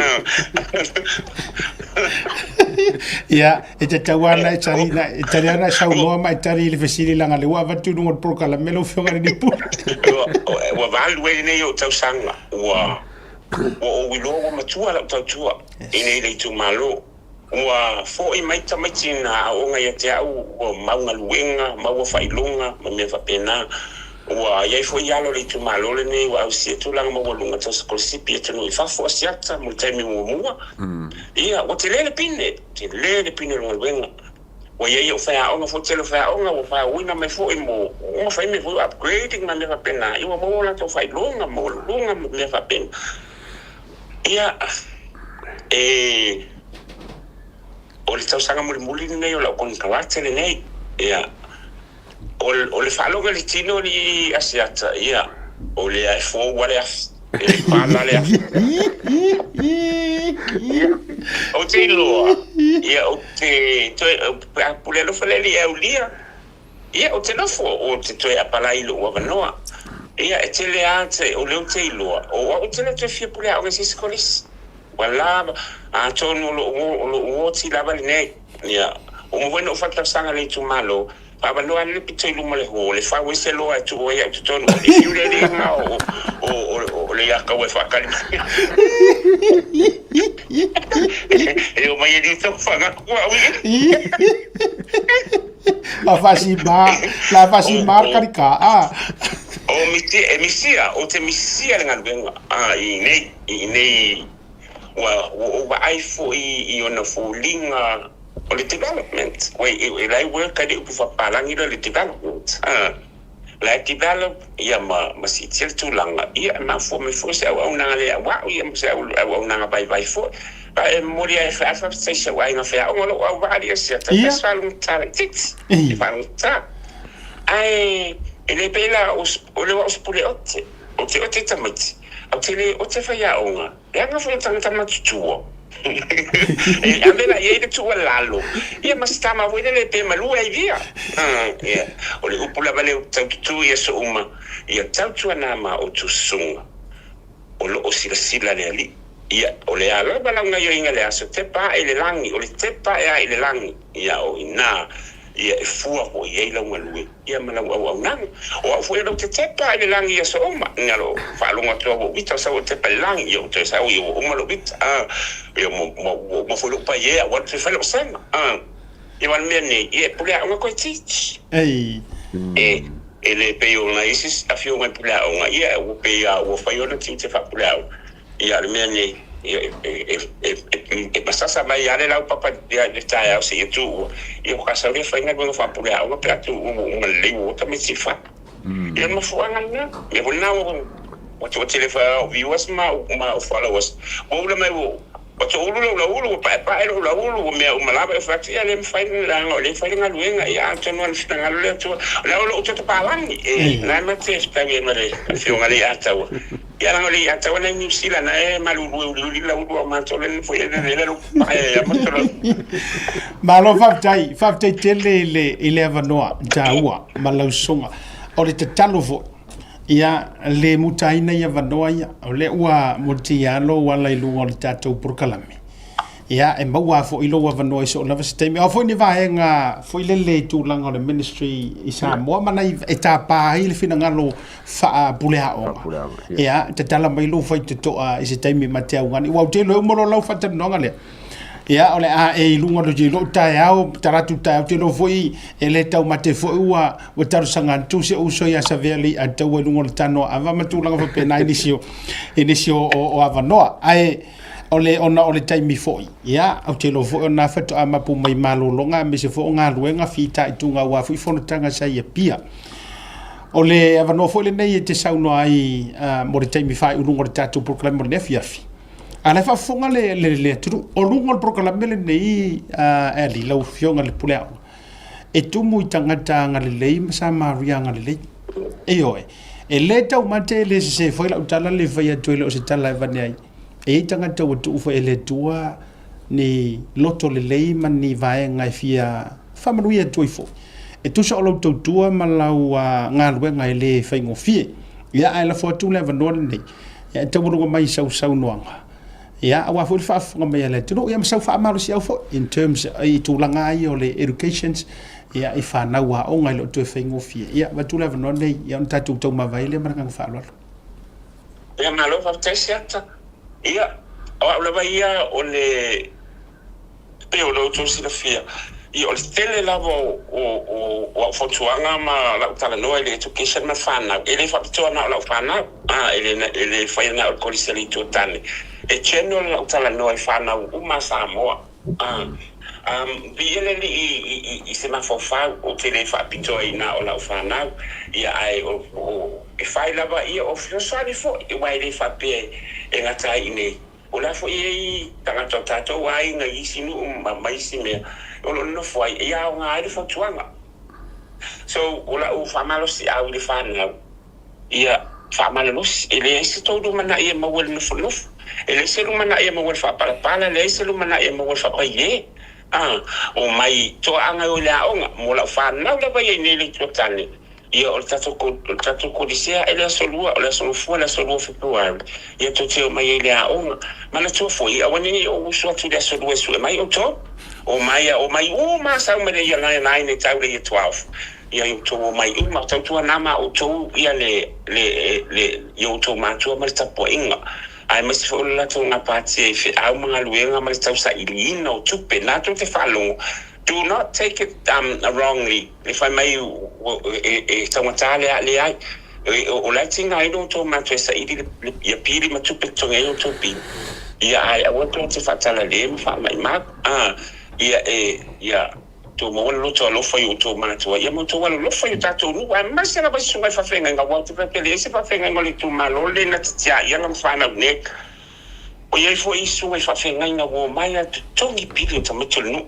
Ia, e tatau lava ona e tali, e tali lava ona e saunoa ma e tali i le fesili leaga o lea ua avatu i luga o le polokalame lau Afioga i le Pule. Ua valu ai lenei ou tausaga, ua ou iloa ua matua lau tautua i nei le itumalo. Ua foi mai tamaiti na aoga ia te au, ua mau galuega, maua faailoga ma mea faapena. Ua i ai foi alo o le itumalo lenei ua ausia tulaga maualuga tau sikolasipi i atunuu i fafo, Asiata, mo le taimi muamua. Ia, ua tele le pine, tele le pine o le galuega. Ua i ai ou faiaoga foi, tele o faiaoga ua faauuina mai foi mo uma fai mea foi o upgrading ma mea faapena, ia ua maua o latou faailoga maualuluga ma mea faapena. Ia, e, o le tausaga mulimuli lenei o lau konekarate lenei. Ia, O le faalogo i le tino i Asiata, ia, o lea e fou a le afi, e pala le afi. Ia, ou te iloa, ia, ou te toe, pe a pule alofa le Alii e aulia, Ia, ou te nofo, ou te toe apalai i lou avanoa. Ia, e tele lava te, o lea ou te iloa, o au ou te le toe fia pule aoga i se isi kolisi. Ua lava, atonu o lou, o lou oti lava lenei. Ia, ua uma foi ona ou faatalosaga i le itumalo, Faavanoa ane le pito i luma o le hall e fau ai se loa e tuu ai au i totonu. O le fiu le alii ma o, o, o, o le iakaua e faakali mai. E o mai e li tau whangaku au i. La fasi ma, la fasi ma karika. Ah. O misi, e misia, o te misia le galuega. Ah, i nei, i nei, ua, ua ou vaai foi i ona foliga O le development, ua e la e work ai le upu faapalagi lea o le development, a la e develop ia ma ma siitia le tulaga, ia e mafua mai foi se auaunaga le auau ia ma se auaunaga vaivai foi. A e momoli ai e faafetai i si ou aiga faiaoga o lou auvaa alii Asiata, e faalogotata laitiiti, e faalogotata. Ae e le pei la o le o au se pule ote, o te ote tamaiti, a ou te le ote faiaoga, Leaga foi o tagata matutua. E ave la i ai le tuualalo, ia ma se tama foi lele pe malue ai via. Ia, o le upu lava lea ou te taututu i aso uma, ia tautuana ma outou susuga o lo o silasila le Alii. Ia, o le a lava lau gaioiga i le aso, tepa ae i le lagi, o le tepa ae a i le lagi, ia o i ina, ia e fua foi i ai lau galue. Ia ma lau auaunaga. O au foi o lau tetepa i le lagi i aso uma. Ina lo faalogo atu au ua uita, sau ou tepa i le lagi, ia ou toe sau, ia ua uma lou uita. A, ia ua, ua, ua uma foi lou paie, ua alu toe fai lou sema. A, ia o le mea nei, ia e pule aoga koe teach. Ei. E, e le pei o nai isi afioga i pule aoga, ia ua pei a ua fai ona tiute faapule aoga. Ia, o le mea nei, ia, e, e, e, e masasa mai lava le laupapa i le taeao seia tuua, ia ua sau lea fai galuega faapule aoga pe a tuua ua uma lelei ua o tamaiti i fafo. Ia, o le mafuaaga lena. Mea foi lena ua, ua toatele foi au viewers ma au, ma au followers, ua ula mai ua, ua toulu lou lauulu, ua paepae lou lauulu, ua mea uma lava. Ou fai atu, ia, le mafai leaga o lea e fai le galuega, ia atonu lava le finagalo le Atua. O le a o lou toto palagi, e, na e ma te fetaui ai ma le Afioga i le Ataua. Ia leaga o le iata ua nai Niu Sila na e malulu e uliuli lau lua matou le foi e vevela lo pae ia matolo. Malo faafetai, faafetai tele i le i le avanoa taua ma lau soga. O le tatalo foi ia le mutaina i avanoa ia, o lea ua mulitialo ala i luga o le tatou polokalame. Ia, e maua foi lou avanoa i soo lava se taimi. O foi ni vaega foi lele i tulaga o le ministry i Samoa ma nai e tapa ai le finagalo faapuleaoga. Ia, tatala mai lou faitotoa i se taimi ma te augani. Ua ou te iloa e uma loa lau faatalanoaga lea. Ia, o le a e i luga o le lou taeao, talatu taeao, te iloa foi e le taumate foi ua, ua talosaga atu si ou uso ia Savea Leiataua i luga o le tano ava ma tulaga faapena i nisi o, i nisi o, o, o avanoa. Ae, O le, ona o le taimi foi, ia, ou te iloa foi o na faatoa mapu mai malologa aemaise foi o galuega fitaituga aua foi fonotaga sa i Apia. O le avanoa foi lenei e te saunoa ai uh, mo le taimi faaiuluga o le tatou polokalame mo lenei afiafi. A la e faafofoga le, le, le atunuu. O luga o le polokalame lenei, uh, Ali, lau Afioga i le Pule Aoga, e tumu i tagata agalelei ma Samaria agalelei. Ioe, e le taumate e le sese foi lau tala le fai atu e le o se tala e vane ai. E i ai tagata ua tuu foi e le Atua ni loto lelei ma ni vaega e fia faamanuia atu ai foi. E tusa o lau tautua ma lau galuega e le faigofie. Ia, ae lafo atu le avanoa lenei, ia, e taualuga mai i sau saunoaga. Ia, aua foi le faafofoga mai a le atunuu, ia ma sau faamalosiau foi in terms i tulaga ia o le educations, ia, i fanau aoga e le o toe faigofie. Ia, avatu le avanoa lenei, ia ona tatou taumavae lea ma le agaga faaaloalo. Ia malo faafetai Siata. Ia, o au lava ia o le pei o lo outou silafia, ia o le tele lava o o o au fautuaga ma lau talanoa i le education ma le fanau, e le faapitoa na o lau fanau, a e le e le faia na o le kolisi a le Itu o Tane. E general lau talanoa i fanau uma a Samoa. A um viia le Alii i i i se mafaufau, ou te le faapitoa i na o lau fanau, ia ae o o E whai lava ia o fesoasoani foi, aua e le faapea e gata ai i inei. O la foi e i ai tagata o tatou aiga i isi nuu ma isi mea o lo o nonofo ai, e aoga ai le fautuaga. So, o lau faamalosiau i le fanau, ia faamalolosi, e leai se tou lumanai e maua i le nofonofo, e leai se lumanai e maua i le faapalapala, e leai se lumanai e maua i le faapaie. A, omai toaaga e o i le aoga, mo lau fanau lava ia i nei le itu a tane, ia o le tatou o le tatou kolisea e le aso lua, o le aso gafua le aso lua o Fepuari, ia tou te omai ai i le aoga. Manatua foi, aua ne i ou usu atu i le aso lua e sue mai outou. Omai a omai uma sau mai le ia 9 e tau le ia 12. Ia outou omai uma, tautuana ma outou ia le le le i outou matua ma le tapuaiga. Aemaise foi o le latou gapatia i feau ma galuega ma le tausailiina o tupe latou te faalogo, do not take it wrongly, le fai mai e taugata le a, leai, o la e tiga ai lo outou matua e saili ia pili ma tupe totogi ai outou pili, ia ae aua tou te faatalale ma faamaimau, ia e, ia. Tou maua le loto alofa i outou matua, ia ma outou alolofa i o tatou nuu, aemaise lava i susuga i faafeagaiga, aua ou te faapea e leai se faafeagaiga o le itumalo lenei na te tiaia lana fanau nei. O i ai foi susuga i faafeagaiga ua omai ae totogi pili o tamaiti o le nuu,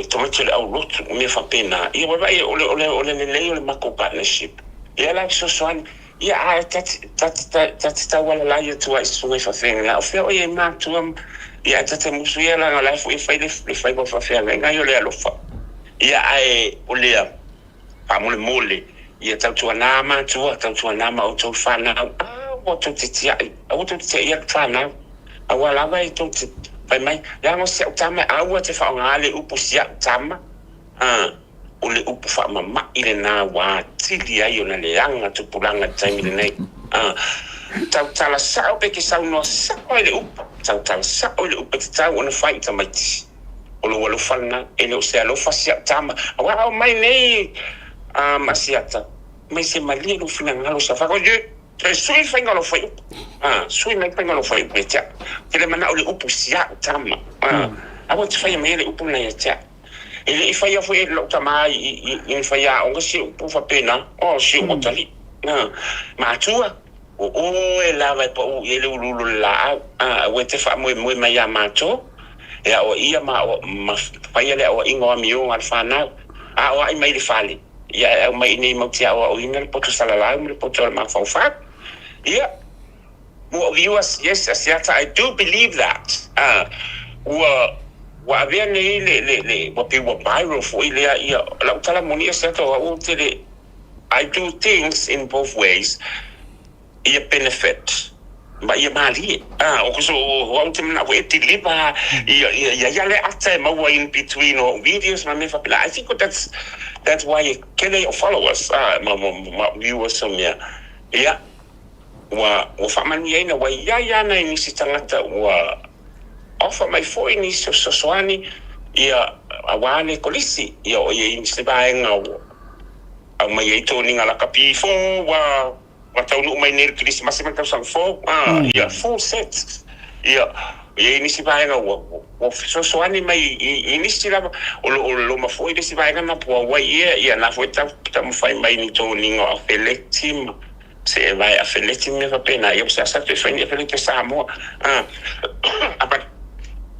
tamaiti o le aulotu, o mea faapena. Ia ua vaai, o le, o le, o le lelei o le matou partnership, lea la e fesoasoani. Ia, ae ta te, ta te, ta, ta te taualalai atu ai i susuga i faafeagaiga, o fea o i ai matua, ia, ae ta te musu ia leaga o la e foi e fai le, le faiva o faafeagaiga ia o le alofa. Ia, ae o lea, faamolemole, ia tautuana matua, tautuana ma outou fanau, aua tou te tiai, aua tou te tiaia le fanau, aua lava e tou te fai mai, leaga o si au tama, aua te faaaoga le upu si au tama, A, o le upu faamama'i lena ua atili ai ona leaga tupulaga i le taimi lenei. A, tautala sa'o pe ke saunoa sa'o ai le upu, tautala sa'o i le upu e tatau ona fai i tamaiti. O lou alofa lena, e le o se alofa si a'u tama, aua a omai nei a Masiata, mai se malie lou finagalo sa fai, Oye! Toe sui le faiga o lau fuaiupu. A, sui mai le faiga o lau fuaiupu ia te a'u. Ou te le mana'o i le upu si a'u tama. A, aua e te faia maia le upu lena ia te a'u. E le i faia foi e lou tama i ni faiaoga si upu faapena, oh, si ou atalii. A, matua, o oe lava e pau i ai le uluulu o le laau. A, aua e te faamoemoe mai iā matou, e aoaia ma, ma faia le aoaiga o amioga a le fanau. A aoai mai i le fale, ia e aumai i inei matou te aoaoina le poto salalau ma le poto o le mafaufau. Ia, Ua viewers, yes Asiata I do believe that ah ua ua avea nei le le le ua pei ua viral foi lea ia lau tala moni Asiata o au ou te le I do things in both ways ia benefit ma ia malie ah o so o au te manao foi e deliver ia ia ia ia le ata e maua in between o videos ma mea faapena I think that's that's why e kele o followers ah ma ma ma viewers o mea ia Ua ua faamanuiaina, ua i ai ana i nisi tagata ua offer mai foi nisi o fesoasoani, ia, aua le kolisi, ia o i ai nisi vaega ua aumai ai toniga lakapi fou, ua ua taunuu mai nei i le Kerisimasi ma le tausaga fou, a, ia, full set. Ia, e i ai nisi vaega ua ua fesoasoani mai i i nisi lava, o lo o loma foi le isi vaega na puauai ia, ia na foi tau taumafai mai ni toniga o afeleti ma Se e vae afeleti ma mea faapena, ia ua seasea toe fai ni afeleti o Samoa. Ah, but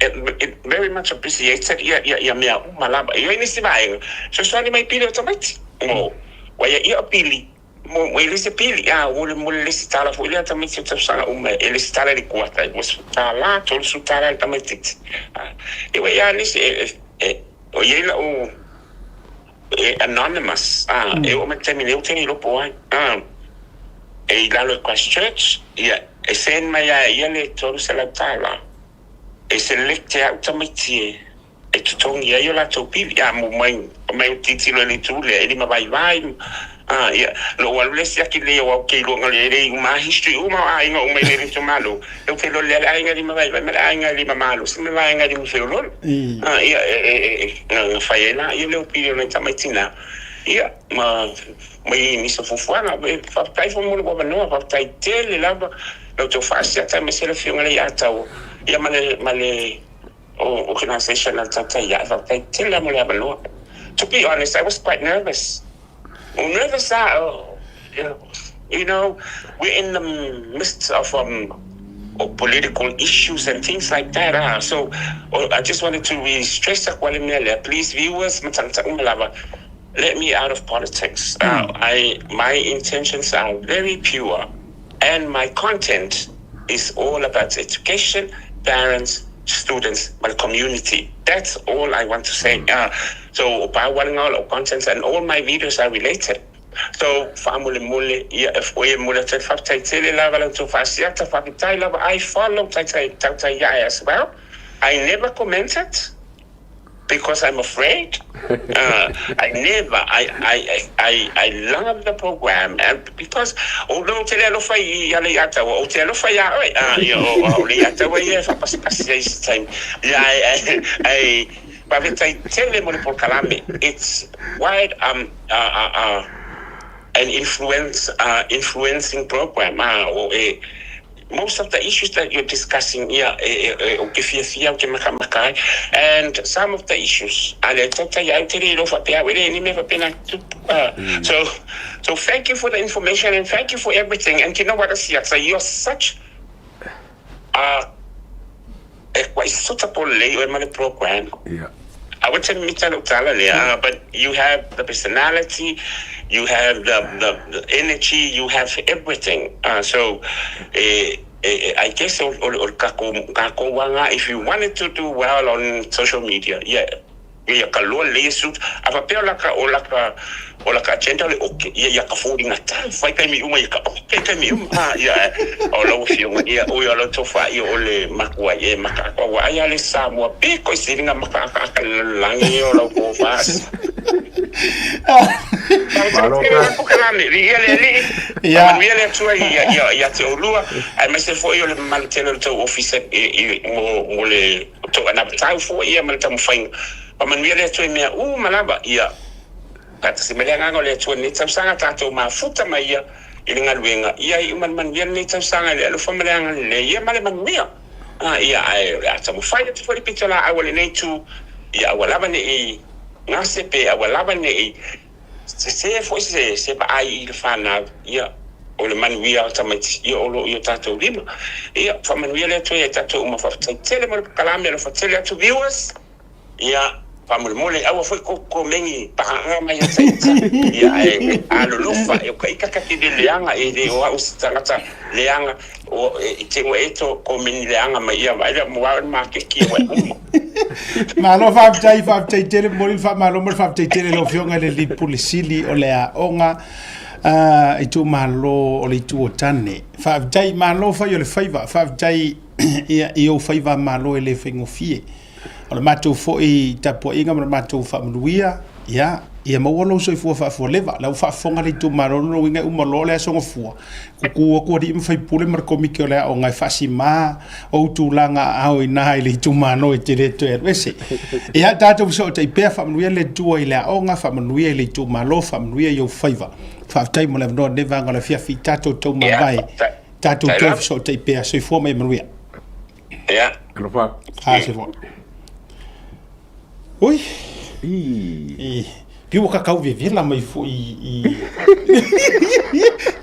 it, it very much appreciated ia, ia, ia mea uma lava. E i ai nisi vaega, fesoasoani mai pili o tamaiti. Mo, ua ia ia o pili, mo, mo e le se pili, ah, ua le, mo le lesitala foi lea tamaiti o tausaga uma, e lesitala i le kuata, e $20, $30 le tamaititi. Ah, e ua ia nisi, e, e, e, o i ai lau, E anonymous a e oo mai le taimi nei ou te le iloa po o ai a e i lalo i Christchurch ia e send mai ia ia le $300 e select e au tamaiti e e totogi ai o latou pili a mo mai mai o tilotilo i le itu lea e lima vaivai a ia na ou alu le siaki lelei aua ou te iloa na le le uma history uma o aiga uma i le itumalo ou te iloa lelei le aiga e lima vaivai ma le aiga e lima malosi ma le vaega e lima feoloolo. Ia, e, na fai ai la ia le opinion a tamaiti na, ia, ma, ma i nisi o fuafuaga. E faafetai foi mo lou avanoa, faafetai tele lava la outou faasiata aemaise le Afioga i le Ataua, ia ma le, ma le organisation a le Tautai Ae, faafetai tele lava mo le avanoa. To be honest, I was quite nervous. O nervous lava, you know, we're in the midst of um, of political issues and things like that. Ah. So I just wanted to really stress aku ale mea lea. Please, viewers, ma tagata uma lava, let me out of politics. I, my intentions are very pure and my content is all about education, parents, students ma le community that's all I want to say ah so o pau lava lena o lau contents and all my videos are related so faamolemole ia e oi e momoli atu ai le faafetai tele lava la outou faasiata faafetai lava I follow taitai tautai ae as well I never commented because I'm afraid uh, I never I I I I love the program and because although ou te le alofa i a Leiataua ou te alofa iā oe uh, ia o o Leiataua ia e faapasipasi ai i se taimi ia ai ai ai faafetai tele mo le polokalame it's quite um uh, uh, uh, an influence uh, influencing program uh, o e most of the issues that you're discussing ia e, e, ou te fiafia ou te makamaka ai and some of the issues a le tautai ai ou te le iloa faapea au e le ni mea faapena tupu uh, so so thank you for the information and thank you for everything and you know what Asiata you're such a e quite suitable lei oe ma le program Yeah. Aua te mita lou tala lea, but you have the personality, you have the the the energy, you have everything. So eh I guess o o le kakou kakou aga if you wanted to do well on social media, ia ia ka loa lelei e suit. A faapea o laka o laka o laka agenda o le oke, ia ia ka foliga tau fai taimi uma ia ka oke taimi uma. Ah ia o lau afioga ia oi o lau tofa ia o le makua ia e makaaka ua ai a le Samoa piko i siliga makaakaaka le lalolagi ia o lau tofa. Malo ka. Viia le Alii, Ia. faamanuia le Atua ia ia ia te oulua, aemaise foi o le mamalu tele o le tou ofisa i i mo mo le tou anavatau foi ia ma le taumafaiga. Faamanuia le Atua i mea uma lava ia. Faatasi mai le Agaga o le Atua i lenei tausaga, tatou mafuta mai ia i le galuega, ia iu ma le manuia lenei tausaga i le alofa ma le agalelei, ia ma le manuia. A, ia, ae o le a taumafai atu foi le pitolaau a lenei itu, ia aua lava ne i gase pe aua lava ne i sese foi se, se vaai i le fanau, ia, o le manuia o tamaiti, ia o lo o i o tatou lima. Ia, faamanuia le Atua ia i tatou uma. Faafetai tele mo le pakalame, alofa tele atu viewers. Ia, faamolemole, aua foi kou komeni paaga mai ia te ita. Ia, ae alolofa, e o ka ika ka te le leaga, e le o au se tagata leaga, o, e, te ua e to komeni leaga mai ia, vaai lea, mua au le makeki e ua e uma. Malo faafetai, faafetai tele, momoli le faamalo ma le faafetai tele i lau Afioga i le Alii Pule Sili o le Aoga Itumalo o le Itu o Tane. Faafetai, malo fai o le faiva, faafetai ia, i ou faiva malo e le faigofie. O le matou foi tapuaiga ma le matou faamanuia, ia, ia maua lou soifua faafualeva. La ua faafofoga le itumalo, lona uiga e uma loa le Aso Gafua, kuku atu alii ma faipule ma le komiti o le aoga e faasima ou tulaga aao i ina i le itumalo e te le toe alu ese. Ia, tatou fesootai pea, faamanuia le Atua i le aoga, faamanuia i le itumalo, faamanuia i ou faiva. Faafetai mo le avanoa i lenei vaega o le afiafi, tatou taumavae, tatou toe fesootai pea. Soifua ma ia manuia. Ia. Alofa. Ah, se foi. Ui. I. Pi ua kakau vevela mai foi i.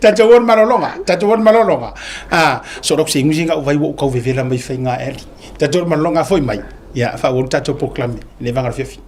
Tatou on malologa, tatou on malologa. Ah, so lok se ngusi ngau vai ua kau vevela mai fai ngā eli. Tatou on malologa foi mai. Ia, fa ua tatou proclame le vanga fiafi.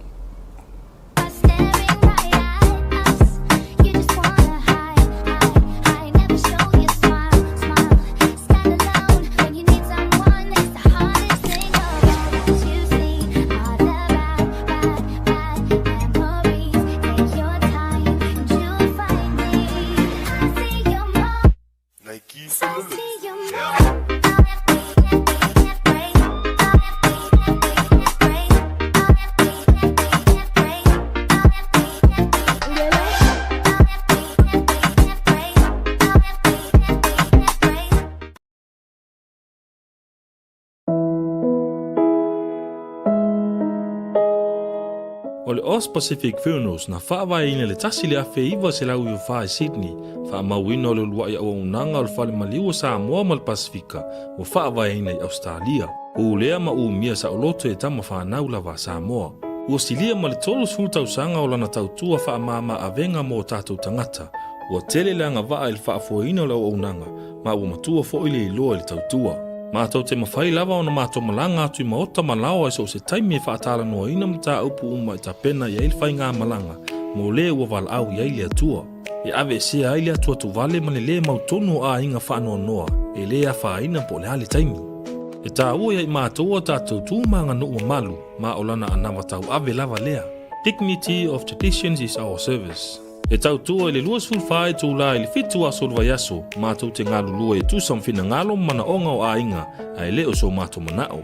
O le Aus Pacific Funerals na faavaeina i le 1994 i Sydney, faamauina o le uluai auaunaga o le Fale Maliu o Samoa ma le Pasefika ua faavaeina i Ausetalia. Pulea ma umia saoloto e tama fanau lava a Samoa. Ua silia ma le 30 tausaga o lana tautua faamama avega mo o tatou tagata. Ua tele le agavaa i le faafoeina o le auaunaga ma ua matua foi le iloa i le tautua. Matou te mafai lava ona matou malaga atu i maota ma laoa i so o se taimi e faatalanoaina mataupu uma e tapena i ai le faigamalaga mo le ua valaau i ai le Atua. E aveesea ai le atuatuvale ma le lē mautonu o aiga faanoanoa e lē afaina po o le a le taimi. E tāua ia i mātou o tātou tū mā ngā nuu mamalu, ma o lana anava tauave lava lea. Dignity of traditions is our service. E tautua i le 24 itulā i le 7 aso o le vaiaso, mātou te galulue e tusa ma finagalo ma manaoga o aiga, ae le o so mātou manao.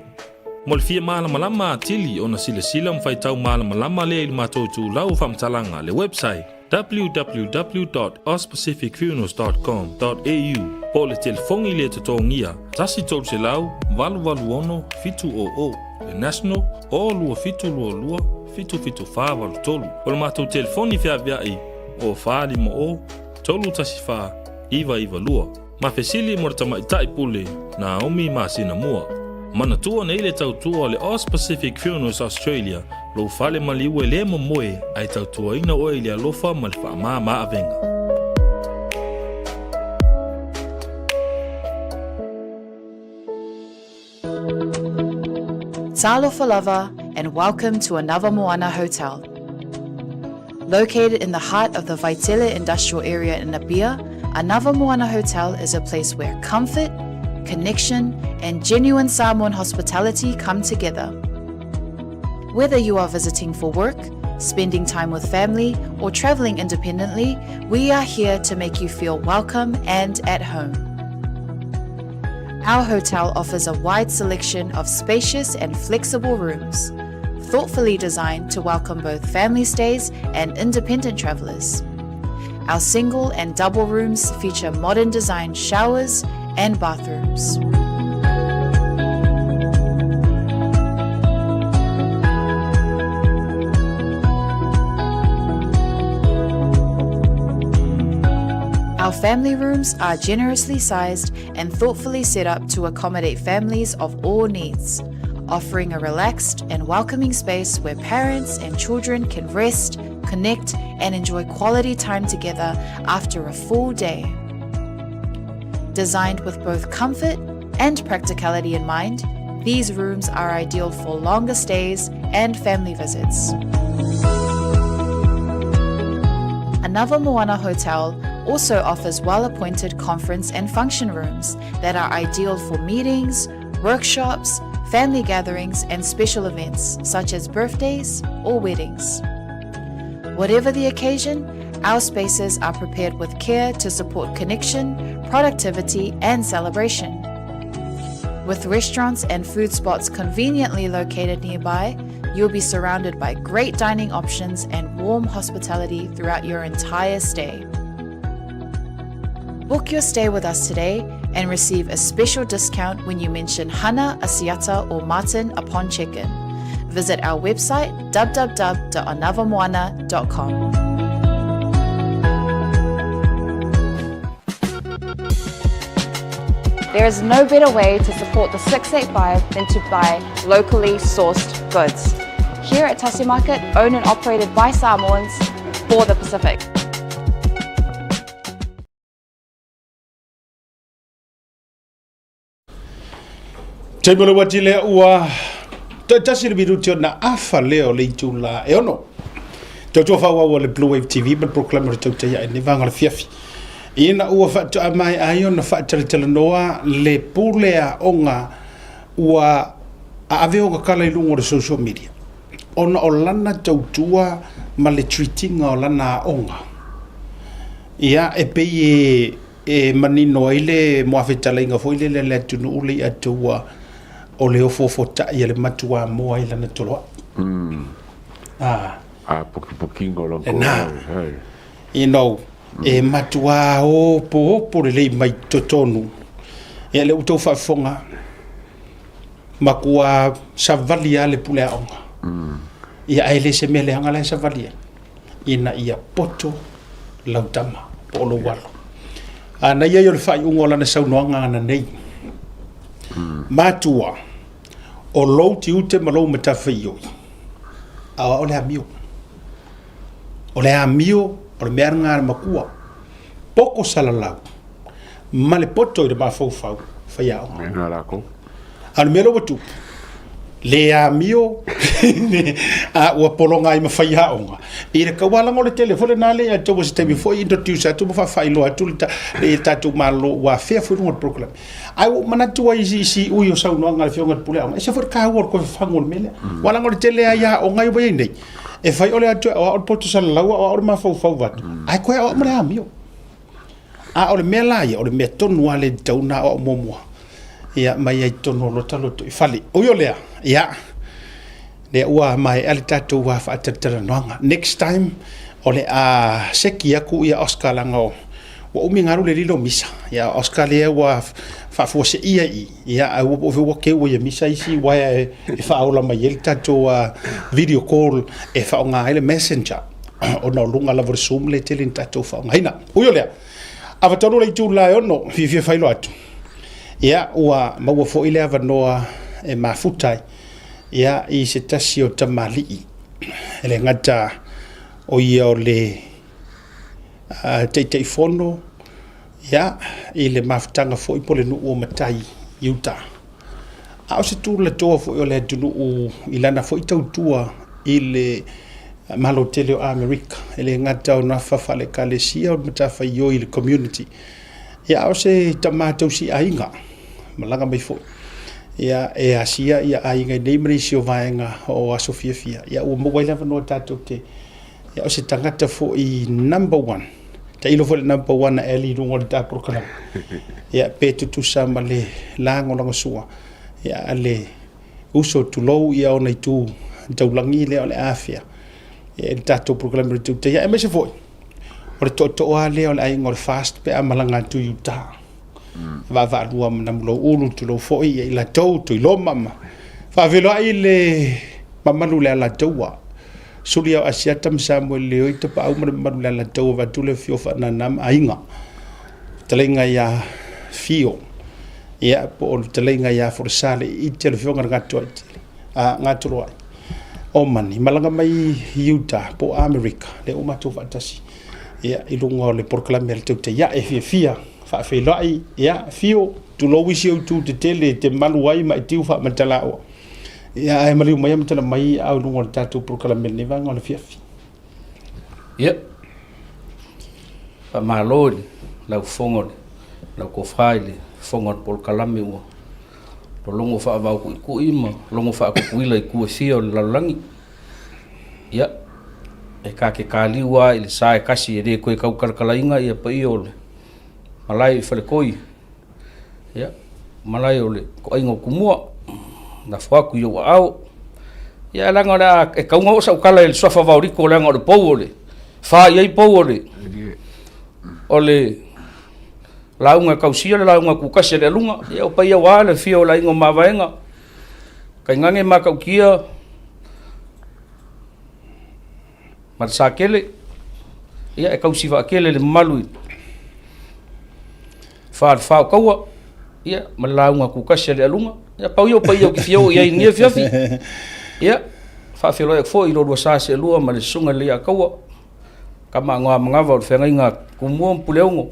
Mo le fia malamalama atili ona silasila ma faitau malamalama lea i le matou itulau o faamatalaga, le website, www.auspacificfunerals.com.au po o le telefoni le totogia 1 300 886 700, le national, o 2722 77483. O le matou telefoni feaveai o 450 314 992. Ma fesili mo le tamaitai pule Naomi masina mua. Manatua nei le tautua o le Oz Pacific Funerals Australia, lou fale maliu e le momoe ae tautuaina oe i le alofa ma le faamama avega. Talofa lava and welcome to another Moana Hotel. Located in the heart of the Vaitele industrial area in Apia, Another Moana Hotel is a place where comfort, connection, and genuine Samoan hospitality come together. Whether you are visiting for work, spending time with family, or traveling independently, we are here to make you feel welcome and at home. Our hotel offers a wide selection of spacious and flexible rooms, thoughtfully designed to welcome both family stays and independent travellers. Our single and double rooms feature modern design showers and bathrooms. Our family rooms are generously sized and thoughtfully set up to accommodate families of all needs, offering a relaxed and welcoming space where parents and children can rest, connect, and enjoy quality time together after a full day. Designed with both comfort and practicality in mind, these rooms are ideal for longer stays and family visits. Another Moana Hotel also offers well-appointed conference and function rooms that are ideal for meetings, workshops, family gatherings, and special events such as birthdays or weddings. Whatever the occasion, our spaces are prepared with care to support connection, productivity, and celebration. With restaurants and food spots conveniently located nearby, you'll be surrounded by great dining options and warm hospitality throughout your entire stay. Book your stay with us today and receive a special discount when you mention Hana, Asiata, or Martin upon check-in. Visit our website www.anavamoana.com. There is no better way to support the 685 than to buy locally sourced goods. Here at Tasi Market, owned and operated by Samoans for the Pacific. Taimi o le uati lea ua toatasi le minuti ona afa lea o le itula e ono. Tautua faaauau a le Blue Wave TV ma le polokalame o le Tautai Ae nei vaega o le afiafi. Ina ua faatoa maea ai ona faatalatalanoa le pule aoga ua aave ona kala i luga o le social media ona o lana tautua ma le treat ina o lana aoga. Ia, e pei e e manino ai le muafetalaiga foi lele a le atunuu le Atua o le ofoofotai a le matuamoa i lana toloai. Mm. Ah. A pokipokiga o lana toloai. You know, mm. e matua opoopo lelei mai totonu. Ia le ua tou faafofoga, matua savali lava le pule aoga. Mm. Ia ae le se mea leaga la e savali ai. Ina ia poto lau tama po o lou alo. A na ia i o le faaiuga o lana saunoaga ana nei. Mm. Matua, o lou tiute ma lou matafaioi, a o le amio. O le amio, o le mea lena a le makua. Poko salalau, ma le poto i le mafaufau, faiaoga. Mea lena lākou. A o le mea lea ua tupu, Le amio a ua pologa ai ma faiaoga i le taualaga o le tele foi lena le atu se taimi foi introduce atu ma faafailoa atu le tatou Malo ua afea foi luga o le polokalame. Ae ua ou manatu ai i si ui o saunoaga a le Afioga i le Pule Aoga, e ese foi le taua o le toe fafagu o le mea lea. Aua leaga o le tele lava i aoga ia ua i ai nei, e fai o le atu e aoao le poto salalau, aoao le mafaufau vaeatu, ae toe aoao ma le amio. A o le mea la ia, o le mea tonu lava lea e tatau ona aoao muamua, ia mai ai totonu o lota lotoifale. Ui o lea, ia, lea ua maea le tatou faatalatalanoaga. Next time, o le a seki atu ia Oscar leaga ua umi ona alu le lilo misa. Ia Oscar lea ua faafuaseia i i, ia ae ua ua keu ai e misa isi uaea e faaola mai ai le tatou video call e faaaoga ai le messenger ona o luga lava o le Zoom lea e tele ina tatou faaaogaina. Ui o lea, avatonu le itula e 6, fiafia failoa atu. Ia, ua maua foi le avanoa e mafuta ai ia, i se tasi o tamalii, e le gata o ia o le Taitaifono ia, i le mafutaga foi po o le nuu o Matai i uta. A o se tulatoa foi o le atunuu i lana foi tautua i le Malo tele o Amerika, e le gata o nafa faale-Ekalesia, o le matafaioi i le community, ia, a o se tama tausiaiga, malaga mai foi ia, e asia ia aiga i nei ma nisi o vaega o aso fiafia, ia, ua maua ai le avanoa tatou te, ia, o se tagata foi number one, tailo foi le number one a Ellie i luga o le ta polokalame, ia, pe tutusa ma le lagolagosua, ia, a le uso tulou ia ona itu taulagi lea o le afea, ia, i le tatou polokalame o le Tautai, aemaise foi o le tootoo lava lea o le aiga o le FAST pe a malaga atu i uta. Vaavaalua ma Namulauulu, tulou foi ia i latou, Tuiloma ma faafeiloai le mamalu o le Alataua. Suli o Asiata ma Samuel Leoi, Tapaau ma le mamalu o le Alataua, vaeatu le afio o Faanana ma Aiga. Fetalaiga ia Fio, ia po o le fetalaiga ia Folasa le Iiti o le afioga i le Gatoloai o Mani, malaga mai i uta po o Amerika, lea ua matou faatasi ia, i luga o le polokalame a le Tautai Ae fiafia faafeiloai, ia, Fio, tulou isi ou itu tetele e te malu ai ma e tiu faamatalaoa, ia, ae maliu mai amatala mai au i luga o le tatou polokalame i lenei vaega o le afiafi. Ia, faamalo i lau fofoga o le, lau tofa i le fofoga o le polokalame ua lologo faavaokuikui ma logo faakukuila i itu e fia o le lalolagi. Ia, e ta te taliu lava i le sa e tasi e le toe tautalakalaina ia paia o le malae i Faletoi, ia, malae o le toaiga o Tumua, lafo atu i ou aao. Ia leaga o le a, e tatau ona oo sau tala i le suafa vaorito leaga o le pou o le, fa i ai pou o le, o le lauga e tausia le lauga tutasi a le aluga. Ia o paia aua le afio o le aiga o Mavaega, Kaigage Matautia ma le Sakele, ia e tausi vaatele le mamalu i fa o taua, ia ma le lauga tutasi a le aluga. Ia pau ia o paia ou te fia oo i ai i lenei afiafi. Ia, faafeiloai atu foi i lo oulua sa seelua ma le susuga i le Leiataua, tama a Noamanava o le feagaiga a Tumua ma Puleono,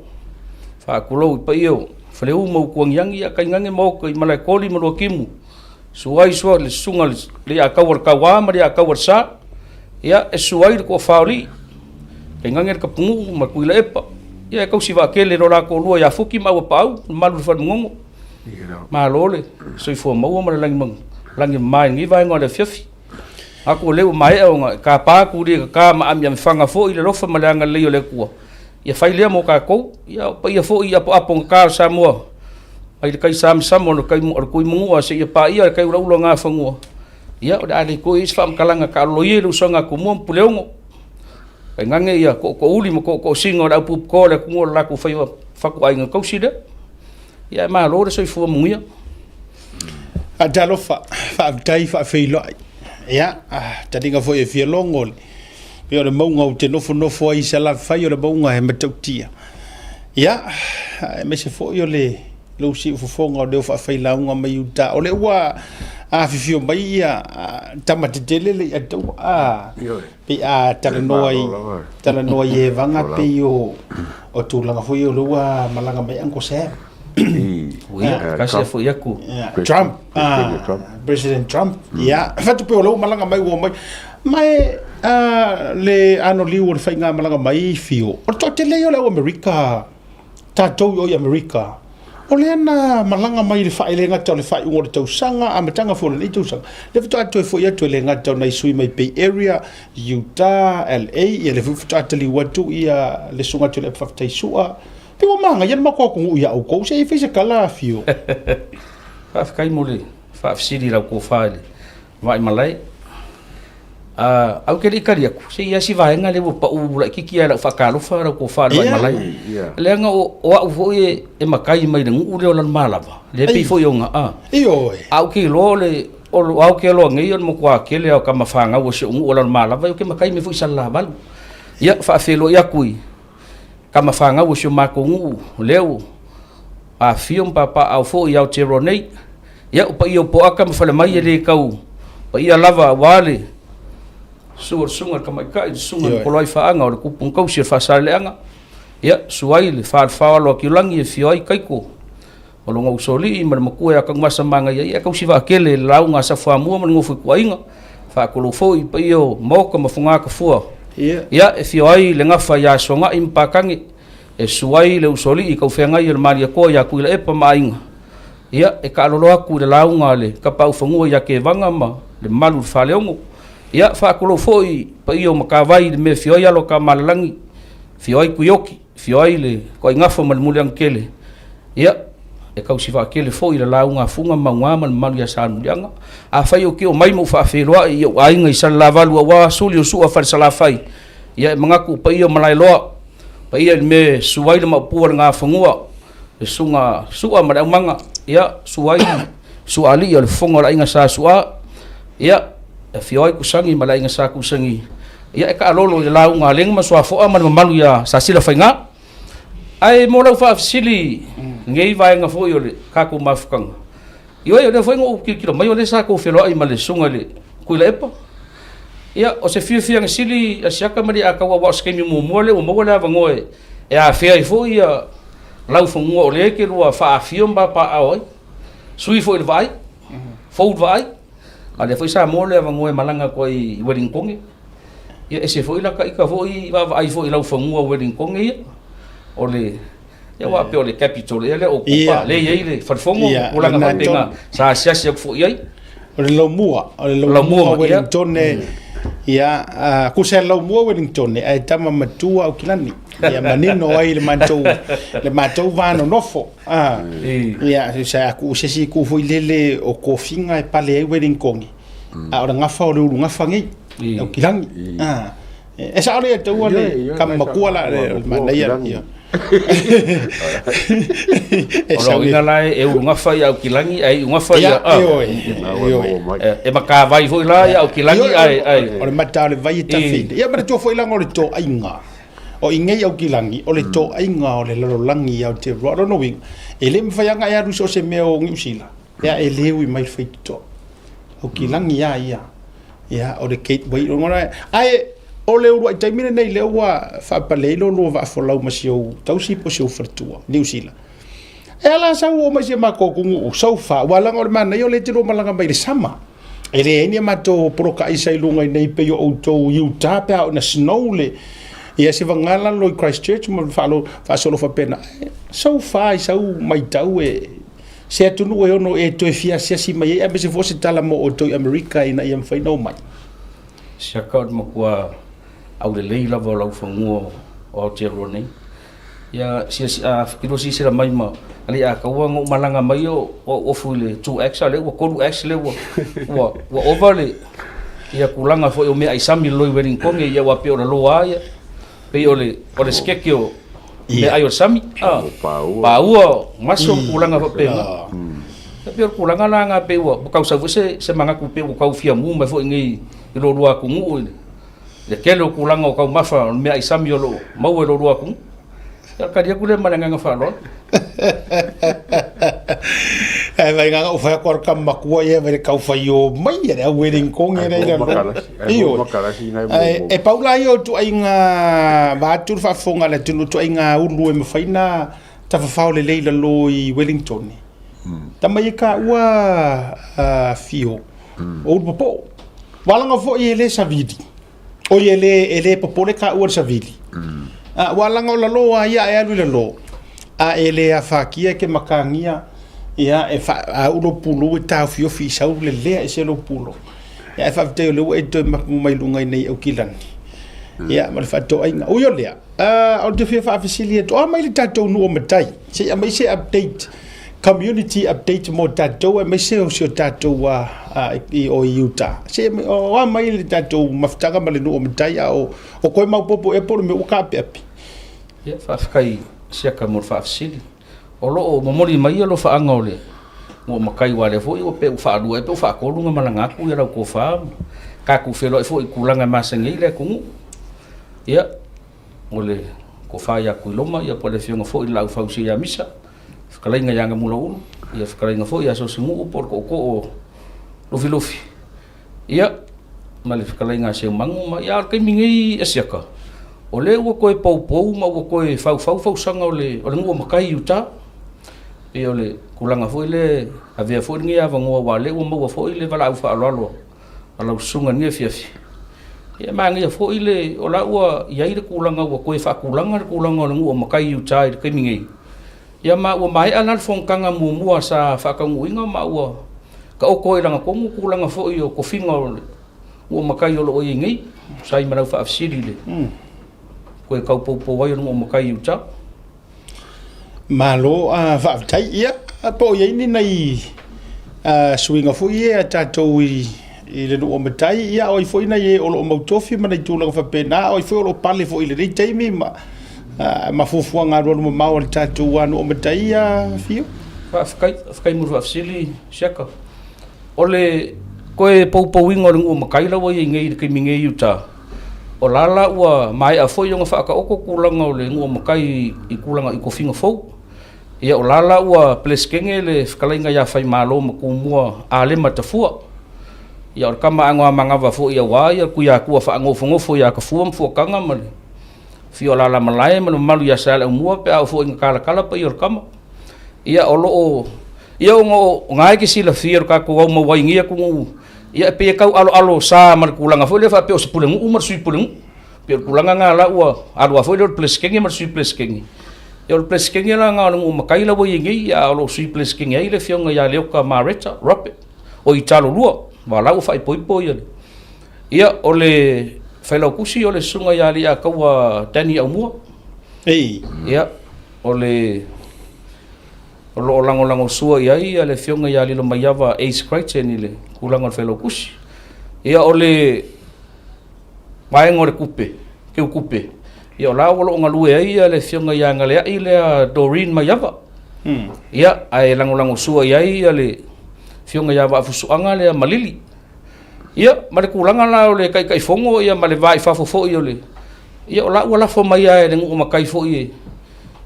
faatulou i paia o Faleu ma Utuagiagi, ia tainane Maota i Malaetoli ma Luatimu, susu ai sua le susuga i le Leiataua o le Tauā ma le Leiataua o le Sa, ia e susu ai le Toafa o Alii, tainane le Tapunuu ma Tuilaepa, ia e tausi vaatele e lo la toalua ia Fuki ma Auapaau, le mamalu i le Falemugogo. Malo le soifua maua ma le lagi mama i lenei vaega o le afiafi. Atu o lea ua maea ona e tapa atu le tata ma amiamifaga foi le alofa ma le agalelei o le Atua. Ia fai lea mo tatou, ia o paia foi i apoapo gata o Samoa, mai le tai samasama o le tai o le Tuimanua seia paia le tai ulaula o Gafanua. Ia o le a le toe i ai se faamatalaga taalolo ia i le usoga a Tumua ma Puleono. Tainane ia tootoouli ma tootoosina o le aupuputoa o le atunuu o le latou faiva fatuaiga tausi lea. Ia ae malo le soifua manuia. Talofa, faafetai faafeiloai. Ia, taliga foi e fia logo le pei o le mauga ou te nofonofo ai i Salafai o le mauga e matautia. Ia, aemaise foi o le lou siufofoga o leo faafailauga mai uta. O lea ua afifio mai ia tama tetele le ia taua. Ah, pei a talanoa i talanoa i Evaga pei o tulaga foi o lea ua malaga mai Uncle Sam. Ia, kasi e foi aku. Trump. President Trump. Ia, fatu pe o lou malaga mai ua mai. Ma e le ano liu o le faiga malaga mai fio. O le toatele ia o le au Amerika, tatou i o i Amerika. O lea na malaga mai i le fa'i le gata o le faaiuga o le tausaga, amataga foi o lenei tausaga. Lea faatoa toe foi atu e le gata o nai sui mai Bay Area, Utah, LA, ia lea foi faatoa taliu atu ia le susuga atu i le Faafetai Sua. Pei ua magaia le matou atunuu ia outou, se i fai se tala Afio. Faafetai mo le faafesili i lau tofa i le Vaimalae. A, au ke le i tali atu, se i ai si vaega lea ua pau laitiiti lava i lau faatalofa lau tofa i le Vaimalae. Leaga o, o au foi e, e matai mai le nuu lea o Lalomalava, lea pei foi ona, a. Ioe. A ou te iloa o le, o lo Aotearoa nei o le matua tele lava o tama fanau a si ou nuu o Lalomalava, ou te matai mai foi i Salelavalu. Ia, faafeiloai atu i tama fanau a si o matou nuu, lea ua afifio ma papaaao foi i Aotearoa nei. Ia, o paia o Poata ma Falemai e le tau paia lava aua le susu o le susuga i le tamaitai, le susuga i le Poloaifaaaga o le Tupu na tausi o le Faasaleleaga. Ia, susu ai le Falefa o Alo Atiulagi e afio ai Taito o lona usoalii ma le matua ia Tanuvasa Manaia ia tausi vaatele i le lauga a Safuamua ma le Nofoituaiga. Faatulou foi i paia o Maota ma Fogatafua. Ia, e afio ai le gafa ia Sogai ma Patage, e susu ai le usoalii taufeagai o le Malietoa ia Tuilaepa ma Aiga. Ia, e taalolo atu i le lauga a le Tapaaufanua ia Tevaga ma le mamalu i le Faleono. Ia, faatulou foi i paia o Matavai i le mea e afio ai alo o Tamalelagi, afio ai Tuioki, afio ai le Toaigafa ma le Muliagatele. Ia, e tausi vaatele foi i le lauga a Fuga ma Mauga ma le mamalu ia Salemuliaga. Afai ou te oo mai ma ou faafeiloai i ou aiga i Salelavalu aua Suli o Sua Falesalafai, ia e manatu o paia o Malaeloa, paia i le mea e susu ai le maopu o le Gafanua, le susuga Sua ma le Aumaga, ia, susu ai Suaalii o le fofoga o le aiga Sa Sua, ia, e afio ai Kusagi ma le aiga Sa Kusagi, ia, e taalolo i le lauga a Lega ma Suafoa ma le mamalu ia Sasila Faiga. Ae mo lau faafesili lenei vaega foi o le tatou mafutaga, ioe, o lea foi na ou tilotilo mai o lea sa tou feloai ma le susuga i le Tuilaepa. Ia, o se fiafiaga sili a Siaka ma Li'atau aua o se taimi muamua lea ua maua le avanoa e afea ai foi ia laufanua o lea e te lua faaafio ma papaaao ai, sui foi i le vaai, fou le vaai, a o lea foi sa maua le avanoa e malaga atu ai i Ueligitone. Ia, ese foi la ita foi vaavaai foi i laufanua o Ueligitone ia, o le Ia aua pei o le capital ea lea o Kupa, lea e i ai le falefono ma tulaga faapena, sa asiasi atu foi i ai. O le laumua, o le laumua o Wellington, ia, tusa e laumua Wellington, ae tama matua Aukilani. Ia manino ai le matou, le matou va nonofo. Ia, sa aku se isi itu foi lele o tofiga e pale ai Wellington, a o le gafa o le ulu gafa nei, Aukilani. E sao le taua le kama makua la le manaia ia. E sao ina la e ulugafa i Aukilani ai ugafa ia a. E makavai foi la i Aukilani ai ai. O le mata o le vai e tawhi. Ia ma le tua foi langa o le toaiga. O i nei Aukilani o le toaiga o le lalolagi i Aotearoa. O lona uiga, e le mawhai anga e alu so o se mea o Niu Sila. Ia e le ui mai le faitotoa. Aukilani ia ia. Ia, o le gateway o ngona ae o le uluai taimi lenei lea ua faapale ai lo lua vaafolau ma si ou tausi po o si ou faletua Niu Sila. E ala sau oo mai si a matou atunuu so far ua laga o le manaia o lea e te lua malaga mai i le sama. E leai ni a matou poloka aisa i luga i nei pei o outou i Utah pe a oo ina snow le ia se vaga lalo i Christchurch ma faalo faasolo faapena. So far i sau maitau e Se atunuu e ono e toe fia asiasi mai ai aemaise foi o se tala mo outou i Amerika ina ia mafai ona omai. Siaka o le matua aulelei lava o laufanua o Aotearoa nei. Ia siasi a kilo silasila mai ma alii a taua na ou malaga mai o ou ofu i le 2X a o lea ua 3X lea ua ua ua ova le ia tulaga foi o meaai sami i lalo i Wellington ia aua pei o le loa ia pei o le o le sikeke o meaai o le sami a paua maso ma tulaga faapena. E pei o le tulaga la na pei ua tau sau foi se se manatu pei ua tau fia mu mai foi nei i lo lua atunuu i le tele o tulaga o taumafa o le meaai sami o lo o maua i lo lua atunuu. Ia tali atu lea ma le agaga faaaloalo. Ae vai nganga u whai koa ka makua ia vai kau whai o mai ia le au wering konge rei la lo. Io. E pau la ia o tuaiga vaatu le faafofoga a le atunuu tuaiga ulu e mafai na tafafao lelei i lalo i Wellington. Tama ia taua a Fio, o Ulupopo. Ua laga foi e le savili. Oi e le, e le popole taua i le savili. A, ua laga o lalo a ia e alu i lalo, a e le afatia e te matagia, ia e fa, a oo lou pulou e taofiofi i sau le lea ese lou pulou. Ia ae faafetai o lea ua e toe mapu mai luga i nei Aukilani. Ia ma le faatoaiga. Ui o lea, ou te fia faafesili atu, o a mai le tatou nuu o Matai? Se i aumai se update, community update mo tatou aemaise o si o tatou i o i Utah. Se o a mai le tatou mafutaga ma le nuu o Matai a o o koe maopoopo ea po o le mea ua taapeape? Ia, faafetai Siaka mo le faafesili. O lo o momoli mai alofaaga o le nuu o Matai aua o lea foi ua pei ua faalua ea pe ua faatolu ona malaga atu lau tofa ma tatou feiloai foi i tulaga e masani ai le atunuu. Ia, o le tofa ia Tuiloma ia po o le afioga foi i le Laaufausia ia Misa, fetalaiga ia Gamulaulu, ia fetalaiga foi ia Sosinuu po o le tootoo o Lufilufi, ia ma le fetalaiga a Seumanu ma ia a o le taimi nei Asiata, o lea ua toe poupou ma ua toe faufau fausaga o le o le nuu o matai i uta. E pei o le tulaga foi lea e avea foi lenei avanoa aua o lea ua maua foi le valaau faaaloalo a lau susuga i lenei afiafi. Ia e manaia foi le, o la ua i ai le tulaga ua toe faatulaga le tulaga o le nuu o matai i uta i le taimi nei. Ia ma ua maea la le fonotaga muamua sa faataunuuina ma ua taoto ai i lagatonu tulaga foi o tofiga o le nuu o matai o lo o i ai nei, tusa ai ma lau faafesili i le toe tau poupou ai o le nuu o matai i uta. Malo faafetai. Ia, po o i ai ni nai suiga foi ia a tatou i le nuu o matai, ia o ai foi nai e o lo o mautofi ma nai tulaga faapena, o ai foi o lo o pale foi i lenei taimi ma ma fuafuaga alualu mamao a le tatou nuu o matai ia Fio? Faafetai, faafetai mo le faafesili Siaka. O le toe poupouina o le nuu o matai la ua i ai nei i le taimi nei i uta, O la la ua maea foi ona faataoto tulaga o le nuu o matai i tulaga i tofiga fou. Ia o la la ua Peresetene le fetalaiga ia Faimalo ma Tumua Alema Tafua. Ia o le tama aano a manava foi aua ia Tuiatua faanofonofo ia Tafua ma Fuataga ma le afio o Alalamalae ma le mamalu ia Saleaaumua pe a oo foi ina talatala paia o le tama. Ia o lo o ia ona o na e te silafia lo tatou au mau ai i nei atunuu Ia e pei e tau aloalo sa ma le tulaga foi lea faapea o se pulenuu ma le sui pulenuu. Pei o le tulaga lena la ua alu lava foi lea o le Peresetene ma le sui Peresetene. Ia o le Peresetene la lena o le nuu matai la ua i ai nei, a o lo o sui Peresetene ai le afioga ia Leota Mareta Robert o Italolua, aua o la ua faaipoipo ia le Ia o le Failautusi o le susuga ia Aliiataua Danny Aumua. Ei. Ia o le O lo o lagolagosua i ai le Afioga ia Lilomaiava Ace Crichton i le tulaga o le Failautusi. Ia o le vaega o le tupe, teutupe, ia o la o lo o galue ai le Afioga ia Galeai lea Doreen Maiava. Ia, ae lagolagosua i ai le Afioga ia Vaafusuaga lea Malili. Ia, ma le tulaga la o le Taitaifono ia ma le va i fafo foi o le... Ia o la ua lafo mai lava e le nuu matai foi e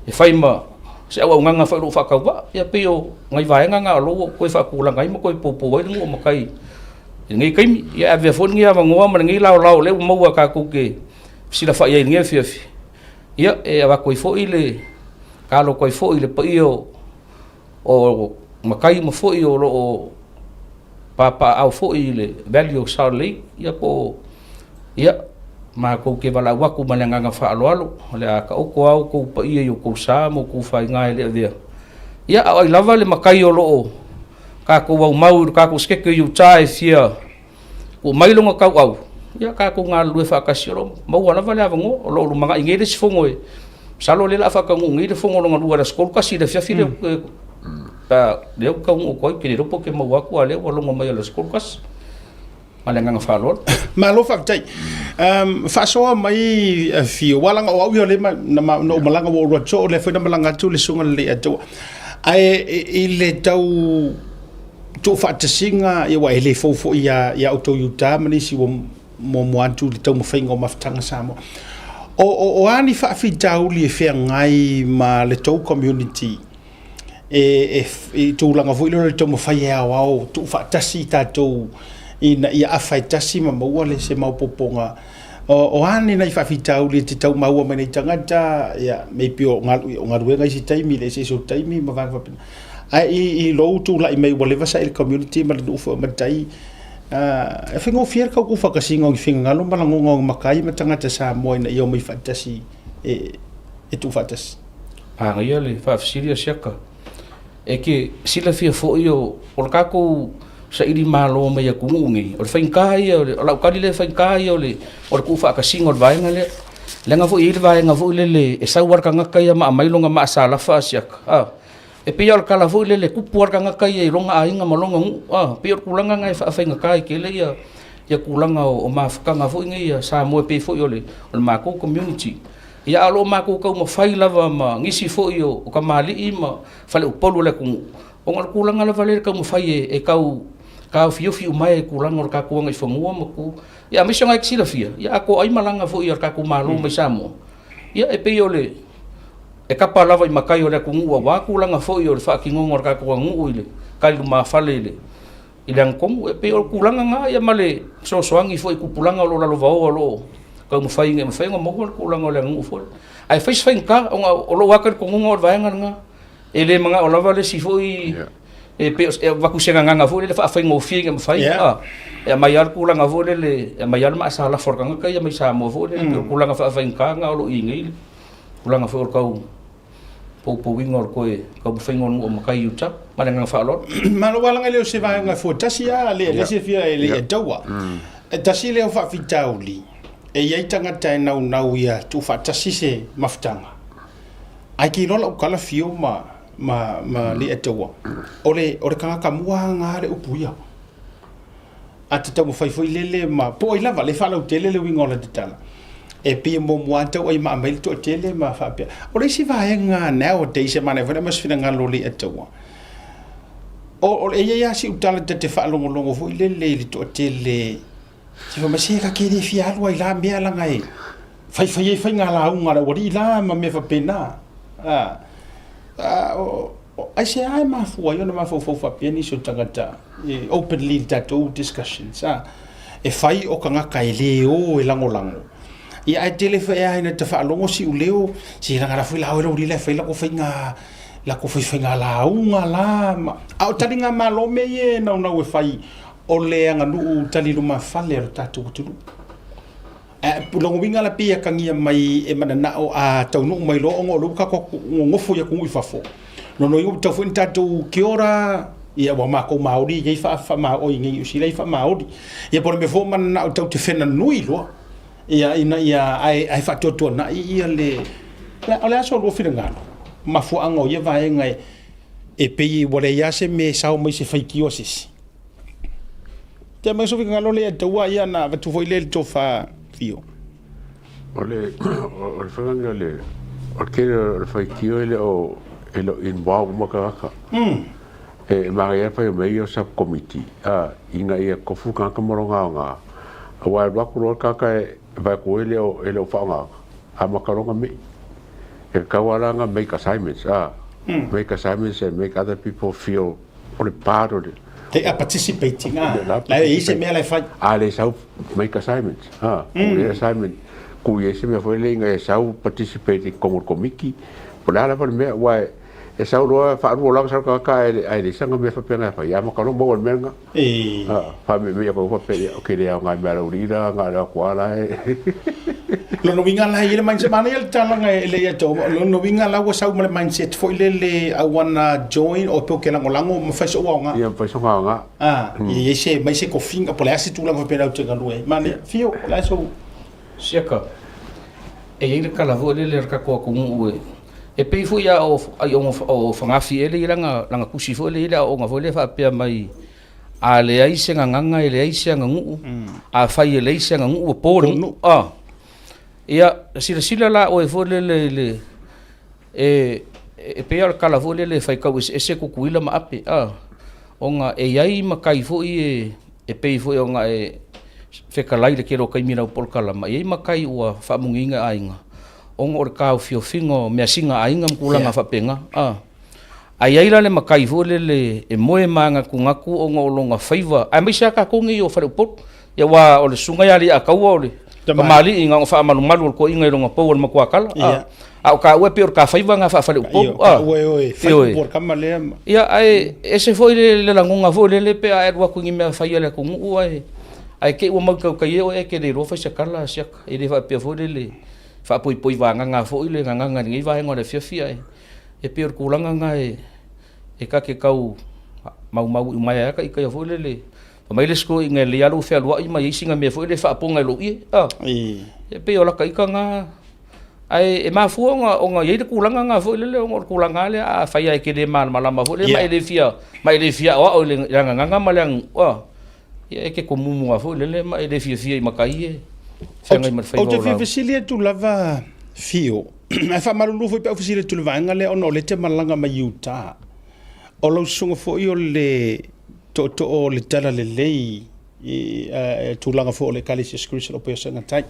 e fai ma se auaunaga foi o lo o faatauvaa. Ia pei o nai vaega na o lo o ua toe faatulaga ai ma toe poupou ai le nuu o matai i lenei taimi. Ia e avea foi lenei avanoa ma lenei laolao o lea ua maua tatou te fesilafai ai i lenei afiafi, ia e avatu ai foi le tatalo atu ai foi i le paia o matai uma foi o lo o papaaao foi i le Valley of Salt Lake, ia po o, ia, matou te valaau atu ma le agaga faaaloalo, o le a taoto lava outou paia i outou sa ma outou faiga e le avea. Ia, a o ai lava le matai o lo o tatou aumau i le tatou sekete i Utah e fia tuu mai lona tauau, ia tatou galulue faatasi o lo o maua lava le avanoa. O lo o lumanai nei le isi fono e masalo o lea o le a faataunuu nei le fono lona lua i le aso 31 i le afiafi lea pe a lea ua taunuu atu ai, ou te le iloa pe ou te maua atu a o lea ua logo mai o le aso 31. Ma le agaga faaaloalo. Malo faafetai. Faasoa mai Fio, aua leaga o au ia lea na ou malaga ua ou alu atu soo, o lea foi na malaga atu le susuga i le Leiataua. Ae i le tau tuufaatasiga, ia aua e le fou foi ia ia outou i uta ma nisi ua muamua atu i le taumafaiga o mafutaga Samoa. O, o, o a ni faafitauli e feagai ma le tou community e, e, i tulaga foi lea o le taumafai e aoao tuufaatasi i tatou ina ia afa e tasi ma maua le se maopoopoga. O a ni nai faafitauli e te tau maua mai nei tagata, ia, maybe o galuega isi taimi, le eseese o taimi ma vaega faapena. Ae i lou tulai mai ua leva sa i le community ma le nuu foi o matai, e faigofie le tau tuufaatasiga o ni finagalo ma lagona o matai ma tagata Samoa ina ia omai faatasi e tuufaatasi. Pagaia le faafesili a Siaka. E te silafia foi o le tatou saili malo mai atunuu nei, o le faigata ia, o lau tali lea e faigata ia o le tuufaatasiga o le vaega lea. Leaga foi e i ai le vaega foi lele e sau lava le tagata ia ma aumai lona maasalafa a Siaka, a. E pei lava o le tala foi lele e tupu lava le tagata ia i lona aiga ma lona nuu, a. E pei o le tulaga lena e faafaigata ai tele ia tulaga o mafutaga foi nei a Samoa e pei foi o le matou community. Ia a o lo o matou taumafai lava ma nisi foi o tamalii ma faleupolu o le atunuu, ona o le tulaga lava lea e taumafai e tau taofiofi uma ai i tulaga o le tatou agaifanua ma tu, ia aemaise o lena e te silafia, ia a toai malaga foi a le tatou Malo mai Samoa, ia e pei o le e kapa lava i matai o le atunuu aua tulaga foi o le faatinoga o le tatou aganuu i le tali lumafale i le i le agatonu. E pei o le tulaga lena ia ma le fesoasoani foi i tupulaga o lo o lalovaoa o lo o taumafai ina ia mafai ona maua le tulaga o le aganuu foi. Ae fai si faigata ona o lou lava talitonuga o le vaega lena, e le manao lava le isi foi e pei e avatu se gagana foi lele faafaigofie ina ia mafai e aumai lava le tulaga foi lele, e aumai lava le maasalafo a le tagata ia mai Samoa foi lele, pei o le tulaga faafaigata lena o lo o i ai nei le tulaga foi o le tau poupouina o le toe taumafaiga o le nuu o matai i uta. Ma le agaga faaaloalo. Malo ua laga lea o se vaega fua tasi a le le se fia e le taua. E tasi lea o faafitauli e i ai tagata e naunau ia tuufaatasi se mafutaga. Ae ke iloa lau tala Fio ma ma ma Leiataua, o le o le tagata mua lena le upu ia. A te taumafai foi lele ma po o ai lava, le faalautele le uiga o lata tala, e pei e muamua lava tau ai ma aumai le toatele ma faapea. O le isi vaega nowadays e manaia foi le aumai o se finagalo o Leiataua, o, e i ai lava si tala ta te faalogologo foi lele i le toatele, se fai mai, se ta te le fia alu ai la mea leaga e faifai ai faiga lauga a le aualii la ma mea faapena. Aisea e mafua ai ona mafaufau faapea nisi o tagata e openly i le tatou discussions a? E fai o tagata e le o e lagolago ia ae tele foi lava ina ta faalogo siu leo se leaga la foi la oe lou la e fai lako faiga lako faifaiga lauga la ma a o taligamalo mea ia e naunau e fai o le aganuu tali lumafale a lo tatou atunuu. Lona uiga la pei e atagia mai e mananao a taunuu mai loa ona o lea ua tatou nonofo i atunuu i fafo. Lona uiga ua tatau foi ona tatou kia ora, ia ua matou Māori e i ai faamaoi i Niu Sila e i ai faamaori. Ia po o le mea foi ua mananao tatou te fena nui loa ia ina ia ae faatuatuanai ia le O le a so lua finagalo? Mafuaaga o ia vaega e pei ua leai lava se mea e sao mai se faitio a se isi. Te mai so finagalo le taua ia na avatu foi le le tofa Fio. O le o le faiga o le o le tele o le faitio e le o e le o involve uma tagata. E manaia fai mai ia o subcommittee a ina ia tofu tagata ma lona aoga aua e alu atu loa le tagata e vaai atu e le o e le o faaaogaina amata loa ona mei. E tatau lava la ona make assignments a make assignments and make other people feel o le part o le They are participating ah. La e i se mea la e fai. A le sau make assignments. Ah, mm. le assignment ku i se mea foi le inga e sau participate i kongo komiki. Po le ala le mea ua e sau loa whaalua loa sau ka e ai le sanga mea whapea ngai whai. Ama ka lo maua le mea nga. E. Ah, wha me mea ko whapea ia, okay le au ngai mea lau lira, ngai lea kua la e. Lona uiga la e i ai le mindset, manaia le tala e le ia te lona uiga la ua sau ma le mindset foi lele I wanna join o pe ou te lagolago ma fai so'u aoga. Ia ma fai so'u aoga. Ah, e i ai se mai se tofiga po o le a se tulaga faapena ou te galue ai. Manaia, Fio, o le a sou. Siaka, e i ai le tala foi lele a le tatou atunuu e e pei foi a o ai o Fagafi ea lea e i ai lana tusi foi lea e i ai le aoaoga foi lea e faapea mai A leai se gagana e leai se aganuu, afai e leai se aganuu ua po le nuu. Ah. Ia, silasila la oe foi lele i le e e pei lava o le tala foi lele e faitau eseese Tutuila ma Ape, ah. Ona e i ai matai foi e e pei foi ona e fetalai i le tele o taimi i lau polokalama, e i ai matai ua faamunuiina e aiga ona o le taofiofiga o measina a aiga ma tulaga faapena, ah. A i ai la le matai foi lele e moe manatunatu ona o lona faiva, aemaise lava tatou nei o Faleupolu, ia aua o le susuga ia Aliiataua o le. Tamalii na ona faamalumalu o le toeaina i lona pou o le matuakala. A, a o taua e pei o le tafaiva lena faafaleupolu. A, Ioe, ioe, fai ioe. upu a le tama lea ma. Ia, ae ese foi le, le lagona foi lele pe a e alu atu i ni mea fai a le atunuu ae, ae te i ua mau tautai e oe ae e te le iloa fai se tala a siaka. E le faapea foi lele faapoipoi vagaga foi le gagana i lenei vaega o le afiafi ae e pei o le tulaga lena e, e ta te tau maumau iumaea ai ta ita ia foi lele. Fai mai le isi toeaina e lelei lava lou fealuai ma i ai sina mea foi lea e faapoga i lou ie. A, e pei o lata ita na. Ae e mafua ona, ona i ai le tulaga na foi lele ona o le tulaga lava lea a fai lava e te le malamalama foi lele ma e le fia, ma e le fia aoao i le gagana ma le aganuu, a, ia e te tomumu lava foi lele ma e le fiafia i matai e feagai ma le faiva Ou te o fia lau. fesili atu lava Fio, ae faamalulu foi pe a ou fesili atu i le vaega lea ona o lea e te malaga mai Utah. O lau susuga foi o le tootoo o le talalelei i tulaga foi o le Ekalesia Iesu Keriso o Paia Sagatai.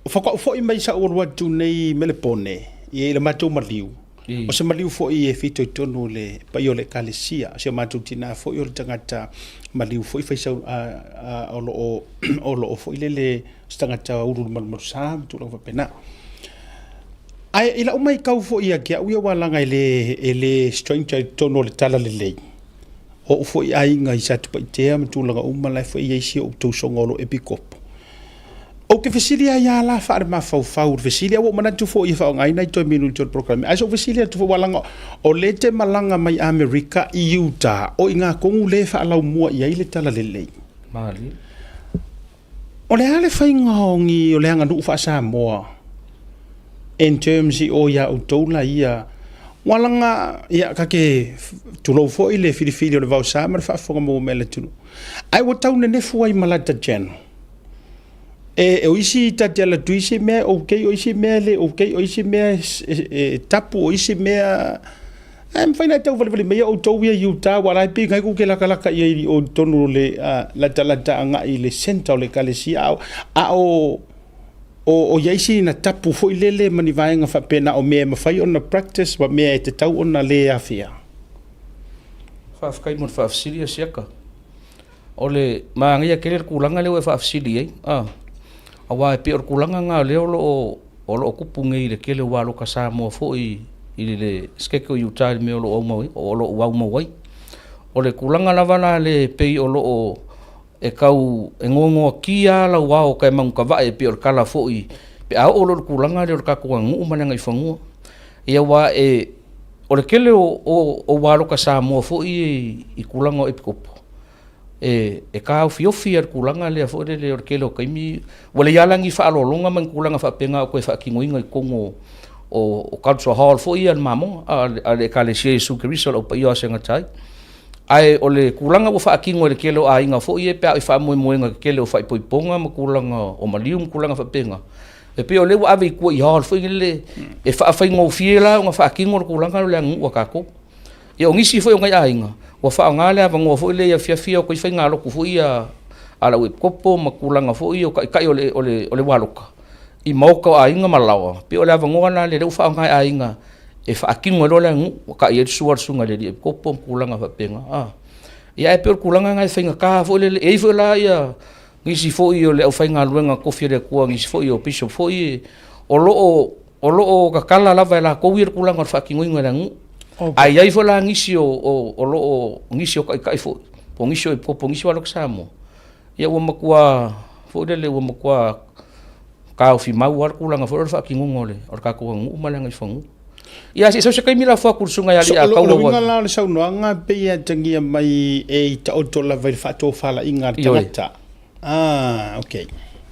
Faatoa ou foi mai sa ou alu atu nei i Melepone i le matou maliu. O se maliu foi e fitoitonu i le paia o le Ekalesia. O si o matou tina foi o le tagata maliu foi faisau o lo o o lo o foi lele se tagata ulu malumalusa ma tulaga faapena. Ae i lau maitau foi ia te au ia aua leaga e le, e le stranger i totonu o le talalelei, o ou foi aiga i Satupaitea ma tulaga uma la e foi i ai si ou tausoga o lo o epikopo. Ou te fesili ai lava la faalemafaufau i le fesili, ae ua ou manatu foi e faaaogaina ai toe minute o le polokalame. Ae se i ou fesili atu foi aua leaga o lea e te malaga mai Amerika i Utah, o i ina tonu lea e faalaumua i ai le talalelei. Malie. O le a le faiga o ni o le aganuu faa-Samoa in terms i o iā outou la ia ua laga ia ka ke tulou foi le filifili o le vaosa ma le faafofoga maua mai a le atunuu ae ua tau nenefu ai ma lata channel e o isi ta te ala atu isi mea okay o isi mea le okay o isi mea e tapu o isi mea Ae mafai ona e tau valivali maia outou ia i Utah, aua o la e pei na kou te latalata i ai i o i totonu o le latalata agai i le centre o le ekalesia, a o, a o, o, o i ai sina tapu foi lele ma ni vaega faapena o mea e mafai ona practice ma mea e tatau ona le afea. Faafetai mo le faafesili Asiata. O le manaia tele le tulaga lea ua e faafesili ai, a, aua e pei o le tulaga lena o lea o lo o, o lo o tupu nei i le tele o aloka Samoa foi i le Setete o Utah i le mea o lo o aumau ai, o lo o aumau ai. O le tulaga lava la lea e pei o lo o e tau e noanoatia lava lau ao ka e manutavae e pei o le tala foi pe a oo loa i le tulaga lea o le tatou aganuu ma le agaifanua. Ia aua e o le tele o o o aloka Samoa foi ia i tulaga o epikopo, e e taofiofi lava i le tulaga lea foi lele o le tele o taimi ua leai lava la ni faaaloaloga ma ni tulaga faapena o toe faatinoina i totonu o o cultural hall foi ia a le mamoga a le Ekalesia Iesu Keriso o le Au Paia o Aso e Gata Ai. Ae o le tulaga ua faatino e le tele o aiga foi ia pe a o i faamoemoega tetele o faaipoipoga ma tulaga o maliu ma tulaga faapena, E pei o lea ua ave i tua i hall foi lele e faafaigofie la ona faatino le tulaga lea o le aganuu a tatou. Ia o nisi foi o nai aiga ua faaaoga le avanoa foi lea i afiafi o toe faigalotu foi ia a le au epikopo ma tulaga foi o taitai o le, o le, o le ualoka i maota o aiga ma laoa. E pei o le avanoa la lea ua faaaoga e aiga e faatino ai loa le aganuu, ua kai ai le sua a le susuga i le alii epikopo ma tulaga faapena. Ia ae pei o le tulaga lena e faigata foi lele, e i ai foi la ia nisi foi o le aufaigaluega tofi a le Atua, nisi foi o bishop foi o lo o o lo o tatala lava e latou ia le tulaga o le faatinoina o le aganuu. Okay. Ae i ai foi la nisi o, o, o lo o nisi o taitai foi, po o nisi o epikopo, nisi o aloka Samoa, ia ua matua foi lele ua matua taofi mau lava le tulaga foi lea o le faatinoga o le, o le tatou aganuu ma le agaifanua. Ia se i sau se taimi lafo atu i le susuga ia So, o le uiga la o le saunoaga e pei e atagia mai e i taoto lava i le faatofalaiga a le tagata. Ah, okay.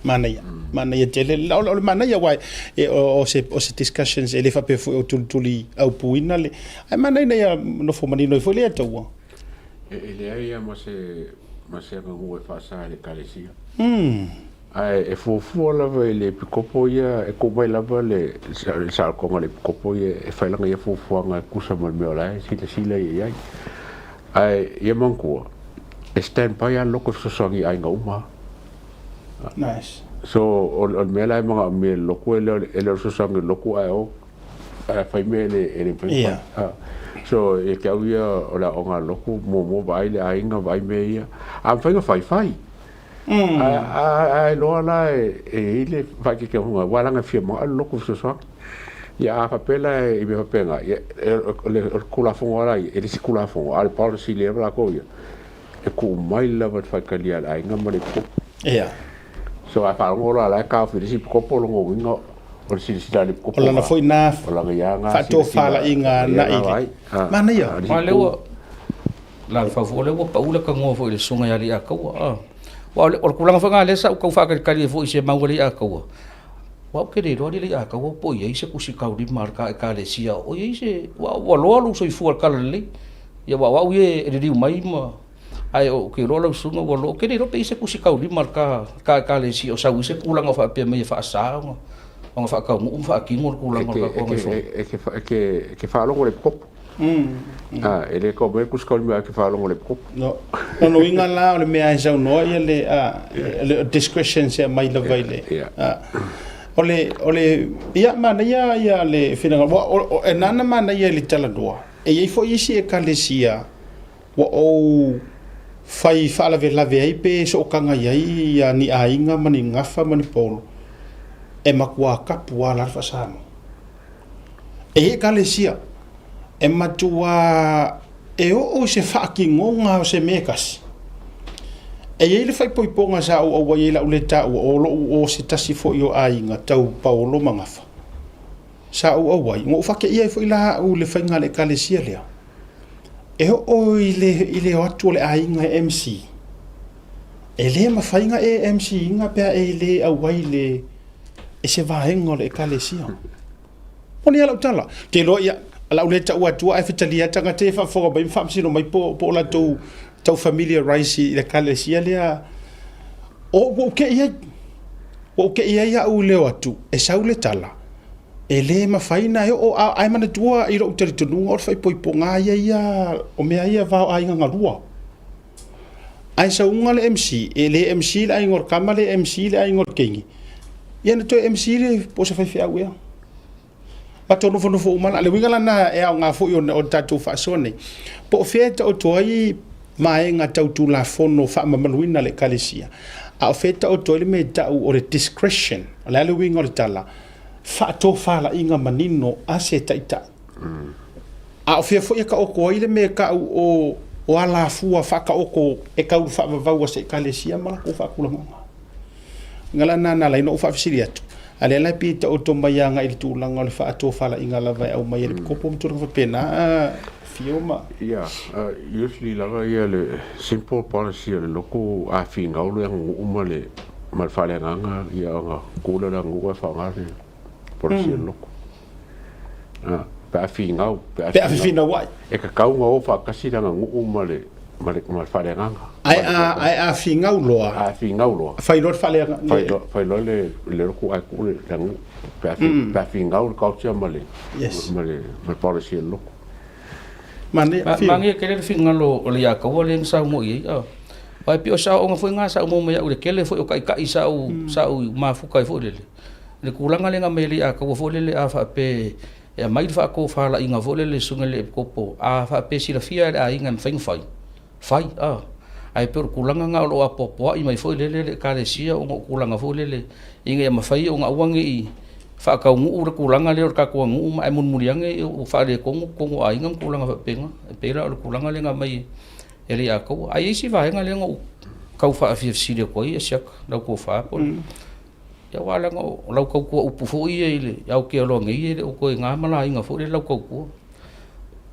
Manaia. Manaia tele. O le manaia aua e, o, se, o se discussions e le faapea foi o tulituli aupuina le. Ae manaia ina ia nofo manino ai foi le ataua. E, e leai lava ma se, ma se aganuu e faasa e le Ekalesia. Ae e fuafua lava i le epikopo ia, e tuu mai lava le saolotoga i le epikopo ia e fai lana ia fuafuaga e tusa ma le mea o la e silasila ia i ai. Ae ia manatua, e stand by lava le loto e fesoasoani i aiga uma lava. Nice. So, o le mea la e manaomia e le lotu, e le o le fesoasoani i le lotu ae o ae fai mea e le e le mafai ona fai. So, ia te au ia o le aoga a le lotu, muamua vaai le aiga, vaai mea ia. A mafai ona fai, fai. A iloa la e i ai le faaeteeteafuga aua leaga e fia manao le loto fesoasoani. Ia a faapea la i mea faapena, ia o le Tulafono lava la ia, e le se Tulafono, a o le policy lea latou ia, e tuu mai lava i le faitalia a le aiga ma le epikopo. Ia. So a faalogo loa la e taofi e le isi epikopo, o lona uiga o le silasila a le epikopo. O lana foi na faatofalaiga agai i le manaia. Aua lea ua Lalafau foi o lea ua pau le tanoa foi i le susuga ia Leiataua. Aua o le tulaga foi lena lea sa ou tau faatalitali ai foi i se mau a Leiataua, aua ou te le iloa Leiataua po o i ai se tusi taulima a le ta Ekalesia o i ai se, aua ua loa lou soifua i le talalelei. Ia aua o au ia e liliu mai ma, ae ou te iloa lau susuga ua loa, ou te le iloa pe i ai se tusi taulima a le ta Ekalesia o sau ai se tulaga o faapea mai e faasa ona faataunuu ma faatino le tulaga o le tatou agaifono. E te faalogo i le kopo. Ah, e le tau mai le tusi taulima ae te faalogo i le epikopo. No. Lona uiga la o le mea e saunoa ia le, le discretion se aumai lava i le, o le, o le, ia manaia ia le finagalo, ua, e nana manaia i le talanoa, e i ai foi isi ekalesia ua ou fai faalavelave ai pe sootaga i ai ia ni aiga ma ni gafa ma ni paolo, e matua kapu lava la le faa-Samoa. E i ai ekalesia e matua e oo i se faatinoga o se mea e tasi. E i ai le faaipoipoga sa ou auai ai i lau le taua o lou o se tasi foi o aiga tau paolo ma gafa. Sa ou auai, na ou faateia ai foi la au i le faiga a le ekalesia lea. E oo i le, i le o atu o le aiga e MC, e le mafai ona e MC ina pe a e le auai i le, i se vaega o le ekalesia. Moni a lau tala. Ou te iloa ia, o lau le tau atua ae fetalia tagata ia e faafofoga mai ma faamasino mai po, po o latou tau familiarize i le ekalesia lea. O, ua ou tei ai. Ua ou tei ai au i le o atu, e sau le tala, e le mafai ona e oo, ae manatua i lou talitonuga o le faaipoipoga ia ia, o mea ia va o aiga galua. Ae sauga le MC, e le MC le aiga o le tama, le MC le aiga o le teine, ia na toe MC le po o se faifeau ea. Matou nofonofo uma la, le uiga la lena e aoga foi ona o le tatou faasoa nei, po o fea e taoto ai vaega tau Tulafono faamamaluina a le Ekalesia, a o fea e taoto ai le mea e tau o le discretion. O le a le uiga o le tala? Faatofalaiga manino a se taitai. A o fea foi e taoto ai le mea e tau o o alafua faataoto e tau faavavau a se Ekalesia ma latou faatulagaga. Uiga la lena na ala ai ona ou faafesili atu, a o lea la e pei e taoto mai agai i le tulaga o le faatofalaiga lava e aumai e le Kopo ma tulaga faapena, Afio ma. Ia, usually lava ia le simple policy o le lotu a finau le aganuu ma le ma le faaleagaga ia ona tu lea o le aganuu ae faaaoga le policy a le lotu. Pe a finau, pe a finau ai. E tatau ona o faatasi le aganuu ma le ma le ma le faaleagaga. Ae a ae a finau loa. A finau loa. Fai loa le faaleagaga. Fai loa fai loa le le lotu ae tuu le aganuu. Pe a pe a finau le culture ma le ma le ma le policy a le lotu. Manaia tele le finagalo o le Iakaua lea na saunoa i ai. Aua e pei o se aoaoga foi lena sa ou maua mai au i le tele foi o taitai sa ou sa ou mafuta ai foi lele, i le tulaga lea na aumai e le Iakaua foi lele a faapea e aumai le faatofalaiga foi lele e le susuga i le Epikopo, a faapea e silafia e le aiga e mafai ona fai, fai. Ae pei o le tulaga lena o lo o apoapoai mai foi lele le Ekalesia ona o tulaga foi lele ina ia mafai ona aua ne i faataunuu le tulaga lea o le tatou aganuu ma ae mulimuli ane ua faaletonu totonu o aiga ma tulaga faapena. E pei la o le tulaga lea na aumai e le Iakobo. Ae i ai isi vaega lea na ou tau faafiafisili atu ai e siaka lau tofa po o le Ia aua leaga o lau tautua upu foi ia i le Aotearoa nei e le o toe na ma laina foi lele lau tautua.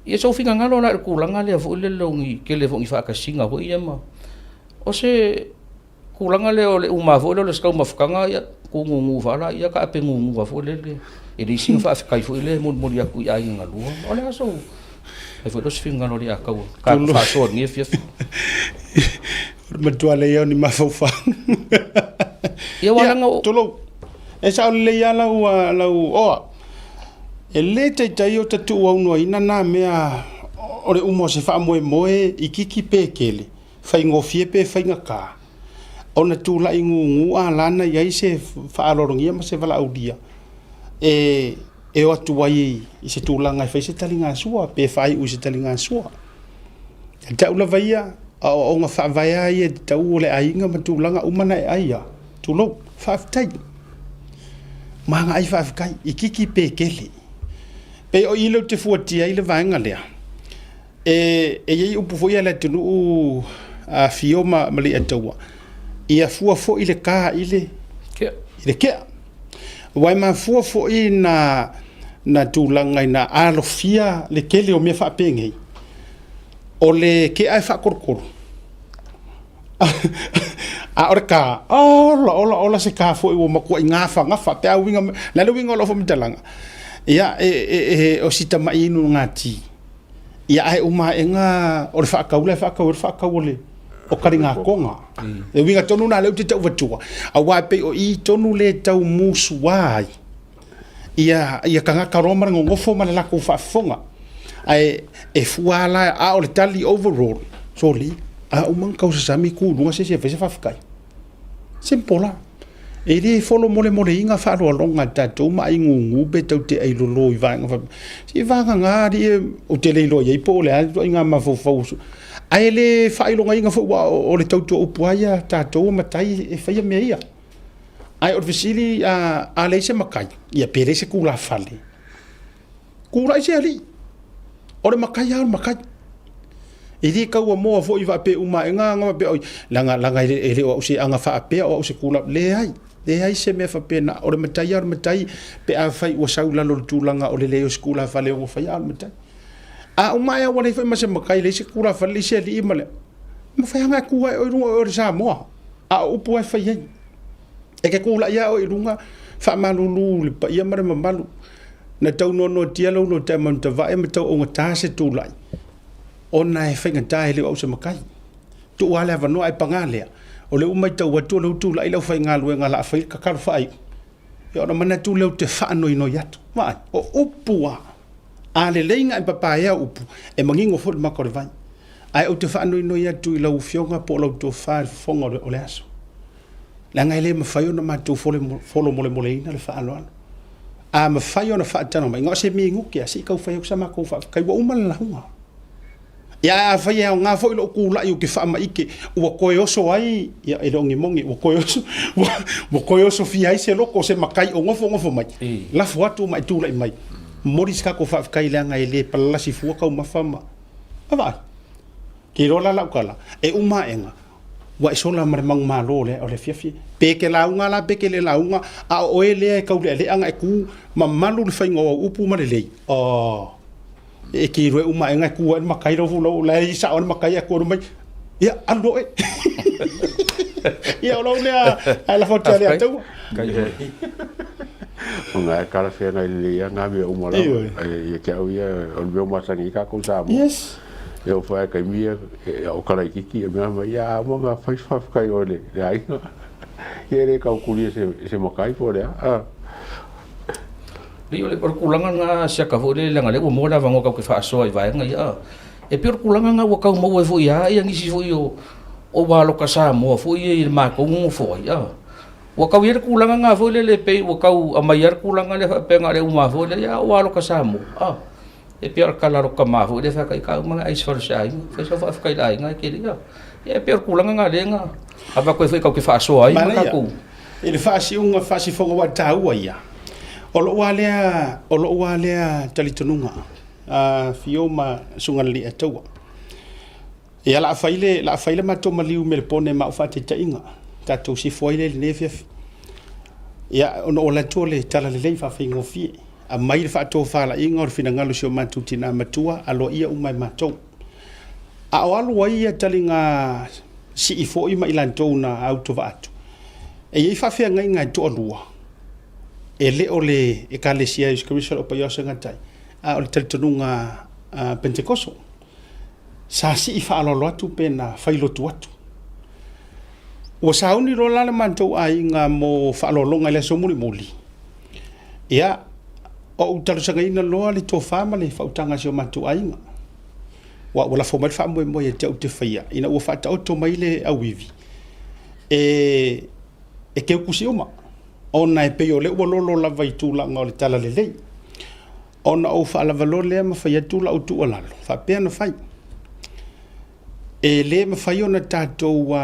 Ia sou finagalo la i le tulaga lea foi lele o ni tele foi o ni faatasiga foi ia ma o se tulaga lea o le uma foi lea o le taumafataga ia tugugu faalaia taape gugu foi lele e leai sina faafetai foi lea e molimoli atu i aiga galua. O le a sou fai foi lea o se finagalo o Leiataua tatou faasoa i lenei afiafi. O le matua lelei lava o ni mafaufau. Ia aua leaga o. Tulou. E sao lelei lava lau, lau oa. E le taitai o ta tuuaunoaina nā mea o le uma o se faamoemoe itiiti pe tele, faigofie pe faigata, ona tulai gugu a la na i ai se faaaloalogia ma se valaaulia e e o atu ai i se tulaga e fai se taligasua pe faaiu i se taligasua. Ia te au lava ia, Aoaoga faavae lava ia e tatau o le aiga ma tulaga uma na e ai a, tulou, faafetai. Maga ai faafetai, itiiti pe tele. Pei o i lea ou te fuatia ai le vaega lea, e i ai upu foi ia a le atunuu a Fio ma Leiataua, ia fua foi le ta i le kea. Aua e mafua foi na tulaga ina alofia le tele o mea faapenei, o le kea e faatolotolo, a o le ta, ola ola ola se ta foi ua matuai gafagafa pe a uiga mai. O le a le uiga o lau faamatalaga? Ia, o si tamai inugati, ia ae uma aega o le faatau la e faatau ai le faatau o le o taligakoga. Le uiga tonu lena lea ou te tau avatua, aua e pei o i tonu lea e tau musua ai ia, ia tagata loa ma le nonofo ma le latou faafofoga. Ae e fua lava la, a o le tali overall, soli, a uma ona tausasami tu i luga se isi e fai se faafetai. Simple la. E le folomolemoleina faaaloaloga a tatou ma aigugu pe tatou te ailolo i vaega faapea. Se vagana alii e, ou te le iloa i ai po o le a le ituaiga mafaufau ae le faailogaina foi aua o le tautua upu lava ia a tatou o matai e faia mea ia. Ae o le fesili a leai se matai, ia pe leai se tulafale, tulai se alii. O le matai lava o le matai. E le tau amoa foi faapea uma aega na faapea oi leaga leaga e le o au se aga faapea o au se tula leai leai se mea faapena o le matai lava o le matai pe afai ua sau i lalo o le tulaga o le leai o se tulafale e ono faia a o le matai. A uma ae ua leai foi ma se matai leai se tulafale leai se alii ma le mafai lava ona e tu ae oe i luga o oe o le Samoa a o upu lava e fai ai. E te tulai lava oe i luga faamalulu i le paia ma le mamalu na tau noanoatia lou loto ma ma tau augata se tulai ona e faigata e le o au se matai. Tuu lava le avanoa ae paga lea, o lea ua matau atu o lea ua tulai le aufaigaluega o le a fai le tatalo faaiu, ia ona manatu lea ou te faanoinoi atu. Vaai, o upu lava, a lelei ona e papaea upu, e manino foi le mata o le vai. Ae ou te faanoinoi atu i lau Afioga po o lau tofa i le fofoga o le aso, leaga e le mafai ona matou folomolemoleina le faaaloalo. A mafai ona faatanoa mai, na o se minute lava, se i tau fai atu sa matou faafetai, ua uma le lauga. Ia ae afai e aoga foi lou tulai ou te faamaite ua toe oso ai, ia e le o ni moni, ua toe oso, ua toe osofia ai se loto o se matai o nofonofo mai, lafo atu ma e tulai mai. Momoli se tatou faafetai leaga e le palalasi fua taumafa ma, ma vaai. Ke iloa la lau tala, e uma aega, ua e sola ma le manumalo o le afiafi. Pe e te lauga la pe e te le lauga, a o oe lea e taulealea ona e tu mamalu le faiga o au upu ma lelei, oh. E te iloa e uma aega e tu ai le matai lau lau la e sao le matai ae tu mai ia alu loa oe. Ia o lau lea ae lafo atu ia Leiataua. O ngā e karawhea ngai lelei ia ngā mea uma lava. Ia te au ia, o le mea o masani ai kākou Samoa. Yes. E o whae kai mia, e o karaikiki, e mea mai, ia a uma ngā whai whawhikai o le, le aiga. Ia le kau kuria se, se makai po le a. Pei o le tulaga lena siaka foi lele leaga o lea ua maua le avanoa tatou te faasoa i vaega ia. E pei o le tulaga lena ua tau maua ai foi lava ia nisi foi o o aloka Samoa foi ia i le matou nonofo ai a. Ua tau i ai le tulaga lena foi lele pei ua tau aumai lava le tulaga lea faapea na o le uma foi lea, a ua aloka Samoa a. E pei o le tala a lou tama foi lea e fai atu ai, a uma ona ai se fale o se aiga, fai sau faafetai i le aiga ae te le i a. Ia e pei o le tulaga lena lea na avatu ai foi tatou te faasoa ai ma tatou. I le faasiuga faasifoga aua e taua ia. O lou lava lea, o lou lava lea talitonuga, a Fio ma Susuga i le Alii-a-Taua. Ia, o le a fai le, le a fai le matou maliu i Melepone ma au faataitaiga, tatou sifo ai lea i lenei afiafi. Ia, ona ou alu atu o le talalelei faafaigofie, aumai le faatofalaiga o le finagalo o si o matou tina matua, aloaia uma e matou. A o alu ai ia taliga sii foi ma i latou na autovaa atu, e i ai faafeagaiga e toalua, e le o le Ekalesia a Iesu Keriso o le Paia o Segatai, a o le talitonuga Penetekoso. Sa sii faaaloalo atu pe na fai lotu atu. Ua sauni loa la le matou aiga mo faaaloaloga i le aso mulimuli, ia, ou talosagaina loa le tofa ma le faautaga a si o matou aiga. Ua, ua lafo mai le faamoemoe ia te au ou te faia, ina ua faataoto mai le auivi, e, e teutusi uma, ona e pei o lea ua lolo lava i tulaga o le talalelei. Ona ou faalava loa lea ma fai atu lau tuualalo, faapea ona fai. E le mafai ona tatou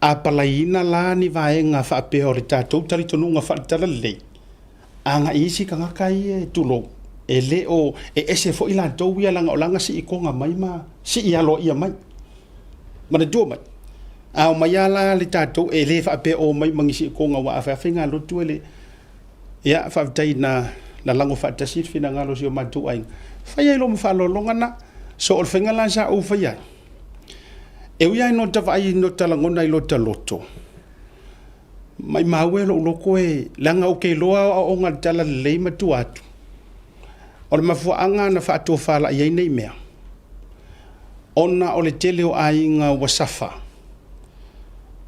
apalaiina la ni vaega faapea o le tatou talitonuga faale-talalelei agai i isi tagata ia tulou, e le o e ese foi latou ia leaga o la na siitoga mai ma sii aloaia mai. Manatua mai, a omai lava la le tatou, e le faapea o omai ma ni siitoga aua a fai lava faigalotu e le Ia, faafetai na lalago faatasi le finagalo o si o matou aiga. Fai ai loa ma faaaloaloga na. So o le faiga la sa ou faia ai, e ui lava ina ota vaai ina ota lagona i lota loto, maimau e lou loto e, leaga ou te iloa aoaoga a le Talalelei ma tua atu, o le mafuaaga na faatofalai ai nei mea, ona o le tele o aiga ua safa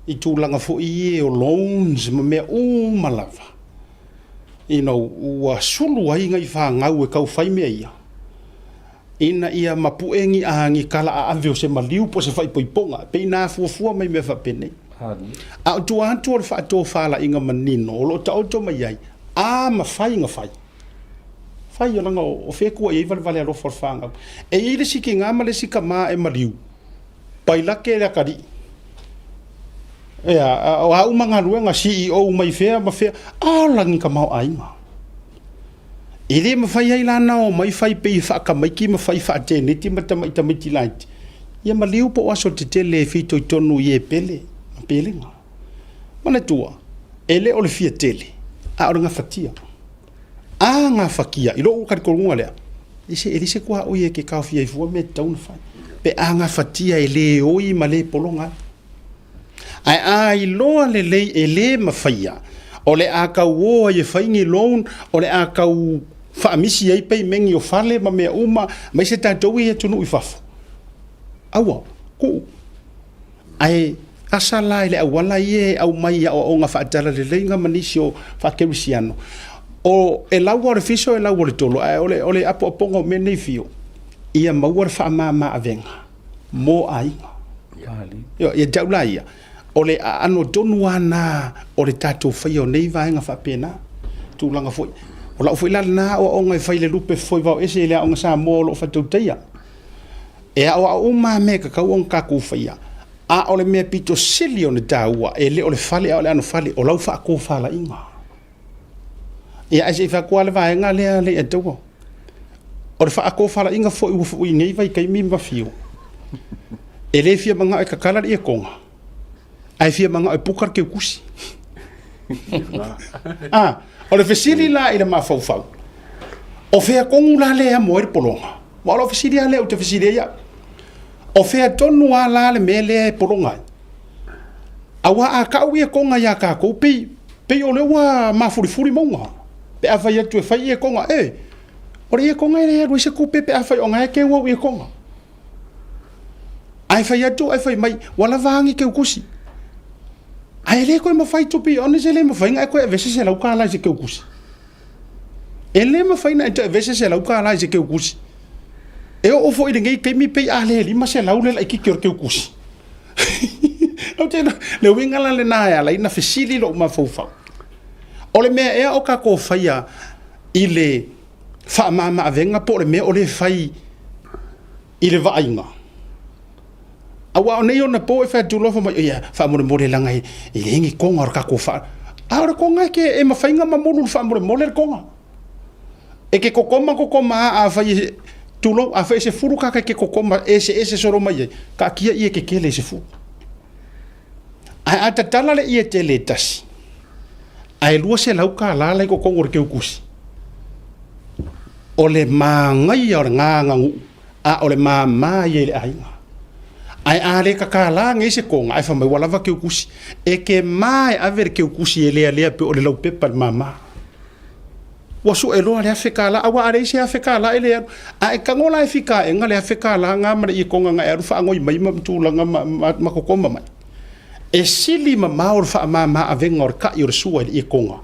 i tulaga foi ia o loans ma mea uma lava, you know, ua sulu ai nai fanau e tau fai mea ia, ina ia mapu'e ni a ni kala aave o se maliu po o se faaipoipoga, e pei na fuafua mai mea faapenei. A o tua atu o le faatofalaiga manino o lo o taoto mai ai, a mafai na fai, fai o leaga o fea e tua i ai valevale alofa o le fanau. E i ai le isi tina ma le isi tama e maliu, pailate le atalii. Ea, o a uma galuega, CEO mai fea ma fea, a ola ni tamaoaiga. E le mafai ai la ona omai fai pei e faatamaiti ma fai faateneti ma tamai tamaiti laiti, ia maliu po o aso tetele e fitoitonu i e pele ma pelega. Manatua, e le o le fia tele, a o le gafatia. A gafatia, i lou talitonuga lea, e leai se tuaoi e te taofia ai fua mea e tatau ona fai. Pe a gafatia e le oi ma le pologa ai. Ae a iloa lelei e le mafaia, o le a tau o ai e fai ni loan, o le a tau faamisi ai peimeni o fale ma mea uma, aemaise tatou ia i atunuu i fafo, aua, tuu. Ae asa la i le auala ia e aumai i aoaoga faatalalelei ma nisi o faakerisiano, o e lau lava o le fiso e lau o le tolo, ae o le, o le apoapoga o mea nei fio, ia maua le faamama avega mo aiga. Ia, ia te au la ia, o le aano tonu lava lena o le tatou faia o nei vaega faapena, tulaga foi. O lau foi la lena aoaoga e fai i le lupe foe vaoese i le Aoga Samoa o lo o faatautaia. E aoao uma lava mea e tatau ona tatou faia, a o le mea pito sili ona taua, e le o le fale a o le anofale, o lau faatofalaiga. Ia ae se i fai atu lava le vaega lea Leiataua. O le faatofalaiga foi ua foi i nei vaitaimi ma Fiu, e le fia manao e tatala le ietoga, ae fia manao e puka le teutusi. Ah, o le fesili la i le mafaufau, o fea tonu la lea e amo ai le pologa? Aua o lau fesili lava lea ou te fesili ai au. O fea tonu lava la le mea lea e pologa ai? Aua a tau ietoga ia tatou, pei, pei o lea ua mafulifuli mauga. Pe a fai atu e fai ietoga, e, o le ietoga e le alu ai se tupe pe a fai o na e teu au ietoga. Ae fai atu ae fai mai, ua lava a ni teutusi. Ae le toe mafai to be honest, e le mafai ona e toe aveese $100 i se teutusi. E le mafai ona e toe aveese $100 i se teutusi. E oo foi i lenei taimi pei a le $500 le laitiiti o le teutusi. Ou te iloa, le uiga la lena e ala ai ona fesili lou mafaufau. O le mea ea o tatou faia i le faamama-avega po o le mea o le fai i le vaaiga? Aua o nei ona po e fai atu loa fai mai, ia, faamolemole leaga e leai ni toga o le tatou faa... A o le toga e, ke, e mafai ona mamulu i le faamolemole le toga. E ke kokoma kokoma a afai e, tulou, afai e 10 kaka e ke kokoma eseese solo mai ai, taatia ie tetele e 10. Ae a tatala le ie tele e tasi, ae $200 la i totonu o le teutusi, o le manaia o le gaganu'u, a o le māmā ia i le aiga. Ae a le tatala nei se toga, ae fai mai ua lava teutusi, e te ma e ave le teutusi e lealea pei o le laupepa i le māmā. Ua sue loa le $1,000, aua a leai se $1,000 e le alu. A e tago la e fitaega le $1,000 na ma le ietoga na e alu faanoi mai ma tulaga ma kokoma mai. E sili mamao le faamama avega o le kai o le sua i le ietoga.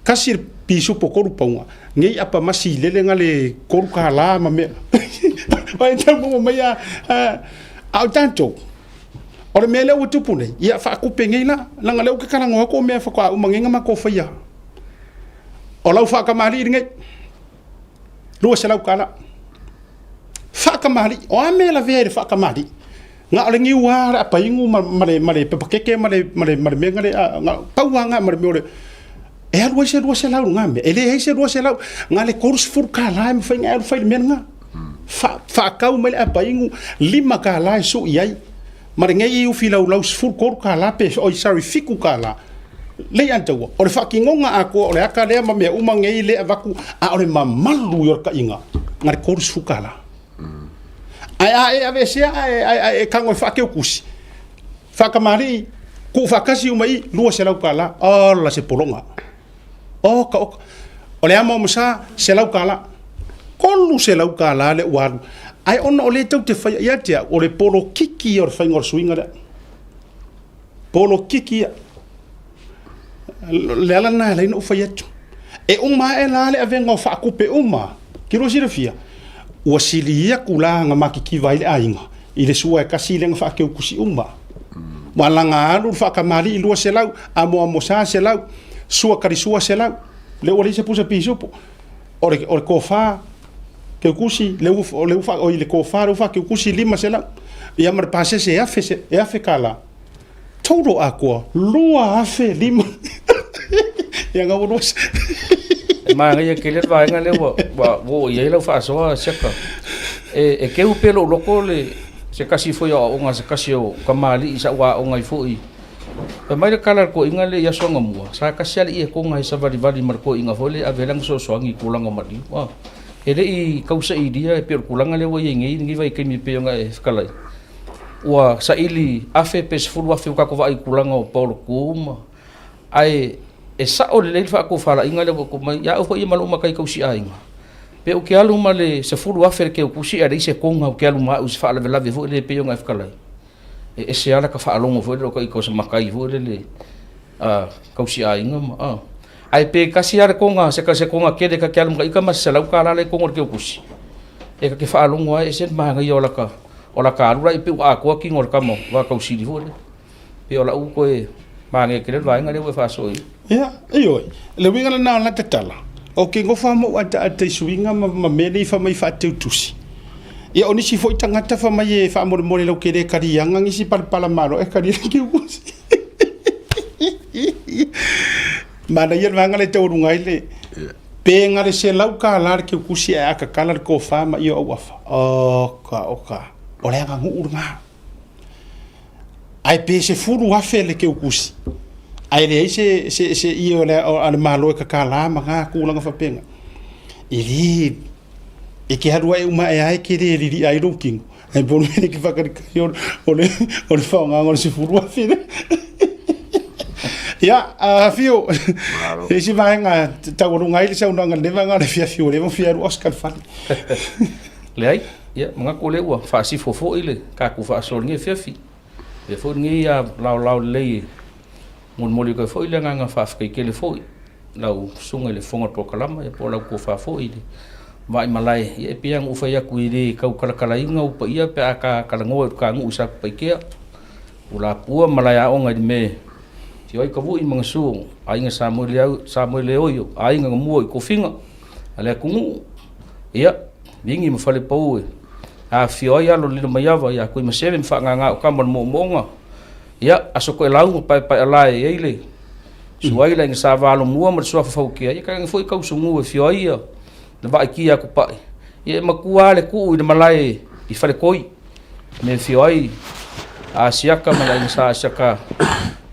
Kasi le pisupo tolu pauga, nei apamasi i lele na le $3 ma mea. Ai tau maua mai a, a o tatou, o le mea lea ua tupu nei, ia faatupe nei la, leaga o lea ou te talanoa atu o mea faatoa uma nei ona matou faia. O lau faatamalii lenei, $200. Faatamalii. O a mea e lavea i le faatamalii? Na o le niu lava le apainu ma, ma le, ma le pepakeke ma le, ma le, ma le mea na le, a, na, pau lava na ma le mea o le, e alu ai se 200 i lena mea. E leai se 200, na o le $30 e mafai ona e alu fai i le mea lena. Fa, faatau mai le apainu, $5 e sui ai, ma lenei ufi laulau $13 pe, oi sorry, $7. Lei Antaua, o le faatinoga atoa o le ata lea ma mea uma nei lea e avatu, a o le mamalu ia o le taiga, na o le $30. Ae a e aveesea ae, ae, ae e tago e faateukusi, faatamalii, tuufaatasi uma i i, $200. Ola se pologa. Oka, oka. O le amo amo-sa, $100. $300 lea ua alu. Ae ona o lea tou te faia ia te au, o le polokiki ia o le faiga o le suiga lea. Polokiki ia. Le ala lena e ala ai ona ou fai atu. E uma ae la le avega o faatupe uma, ke lua silafia, ua sili atu la na matitiva ai le aiga i le sua e tasi lea na faateukusi uma. Ua laga alu le faatamalii 200, amoamo sa 100, sua talisua 100, lea ua leai se pusa pisupo. O le, o le tofa teukusi, lea ua, lea ua, oi le tofa lea ua faateukusi 500. Ia ma le pasese e afe, e afe kālā. Total atoa, 2,500. Ia nga ua lua. E manaia tele le vaega lea ua, ua oo i ai lau faasoa Siaka. E, e keu pea lou loto le, se tasi foi o aoaoga a se tasi o kamali'i sa ou aoga ai foi. Fai mai le tala a le toeaina lea i aso anamua, sa tasi lava le ietoga e savalivali ma le toeaina foi lea e ave ai lana fesoasoani i tulaga o maliu. A, e le i tausailia e pei o le tulaga lea ua i ai nei i lenei vaitaimi e pei ona e fetalai. Ua saili afe pe 10,000 ua tatou vaai i tulaga o paolotu ma ae e sao lelei le faatofalaiga lea ua tuu mai ia au foi ia ma lou matai tausiaiga pe ou te alu ma le 10,000 le keukusi ae leai se koga ou te alu ma au i se faalavelave foi lea pei ona e fetalai e ese lava lata faalogo foi lele o ita o se matai foi lele a tausiaiga ma a ae pe tasi lava le koga se se koga tele ta te alu ma ita ma se $100 la i totonu o le keukusi e ta te faalogo lava e ese le manaia o lata O laka alu la i pei ua atoa kino o le tama o Vakausili foi lea. Pei o lau toe manaia tele le vaega lea ua e faasoa i ai. Ia, ioe, le uiga lena o lata tala, o ke nofo lava ma ou ataata i suiga ma, ma mea nei fai mai faateutusi. Ia, o nisi foi tagata fai mai e faamolemole lau ke le kaliaga nisi palapala malo e kali ai ke usi. Manaia le vaega lea e taualuga ai le, Pe na le $100 le keukusi ae a tatala le tofa ma ia auafa, oka, oka, o le aganuu lena. Ae pe 10,000 le keukusi, ae leai se, se, se ie o le, a le Malo e tatala ma na tulaga faapena, e le, e te alu ae uma ae lava e te le lilia ai lou tino. Ae po o le mea lea e te faatalitali o, o le, o le faaaogaga o le 10,000 lea. Ia, Afio, e isi vaega taualuga ai le saunoaga i lenei vaega o le afiafi ua leva ona fia alu Oscar i le fale. Leai, ia, manatu o lea ua faasifo foi le tatou faasoa i lenei afiafi. Avea foi lenei laolao lelei e molimoli atu ai foi le agaga faafetai tele foi i lau susuga i le Fofoga o le Polokalama ia po o lau tofa foi i le Vaimalae. Ia e pei lava ona ou fai atu e le taukalatalaina ou paia pe a ta talanoa i le ta nuu i Satupaitea, o Lapua ma Malaeaoga i le mea e afio ai Tavui ma Gasu o Aiga Samoeleoi o Aiga na mua i tofiga a le atunuu. Ia, Vini ma Falepau e afifio ai alo o le Lilomaiava ia Tuimaseve ma Faagagao tama o le Moomooga. Ia, Aso Toelau ma Paepaealae e i ai le Suai le Aiga Sa Valomua ma le Suafa Fautia, ia tainane foi Kausugu e afio ai ia le Vaaitia a Tupai. Ia e matua lava le tuu i le malae i Faletoi, me afio ai Asiata ma le Aiga Sa Asiata.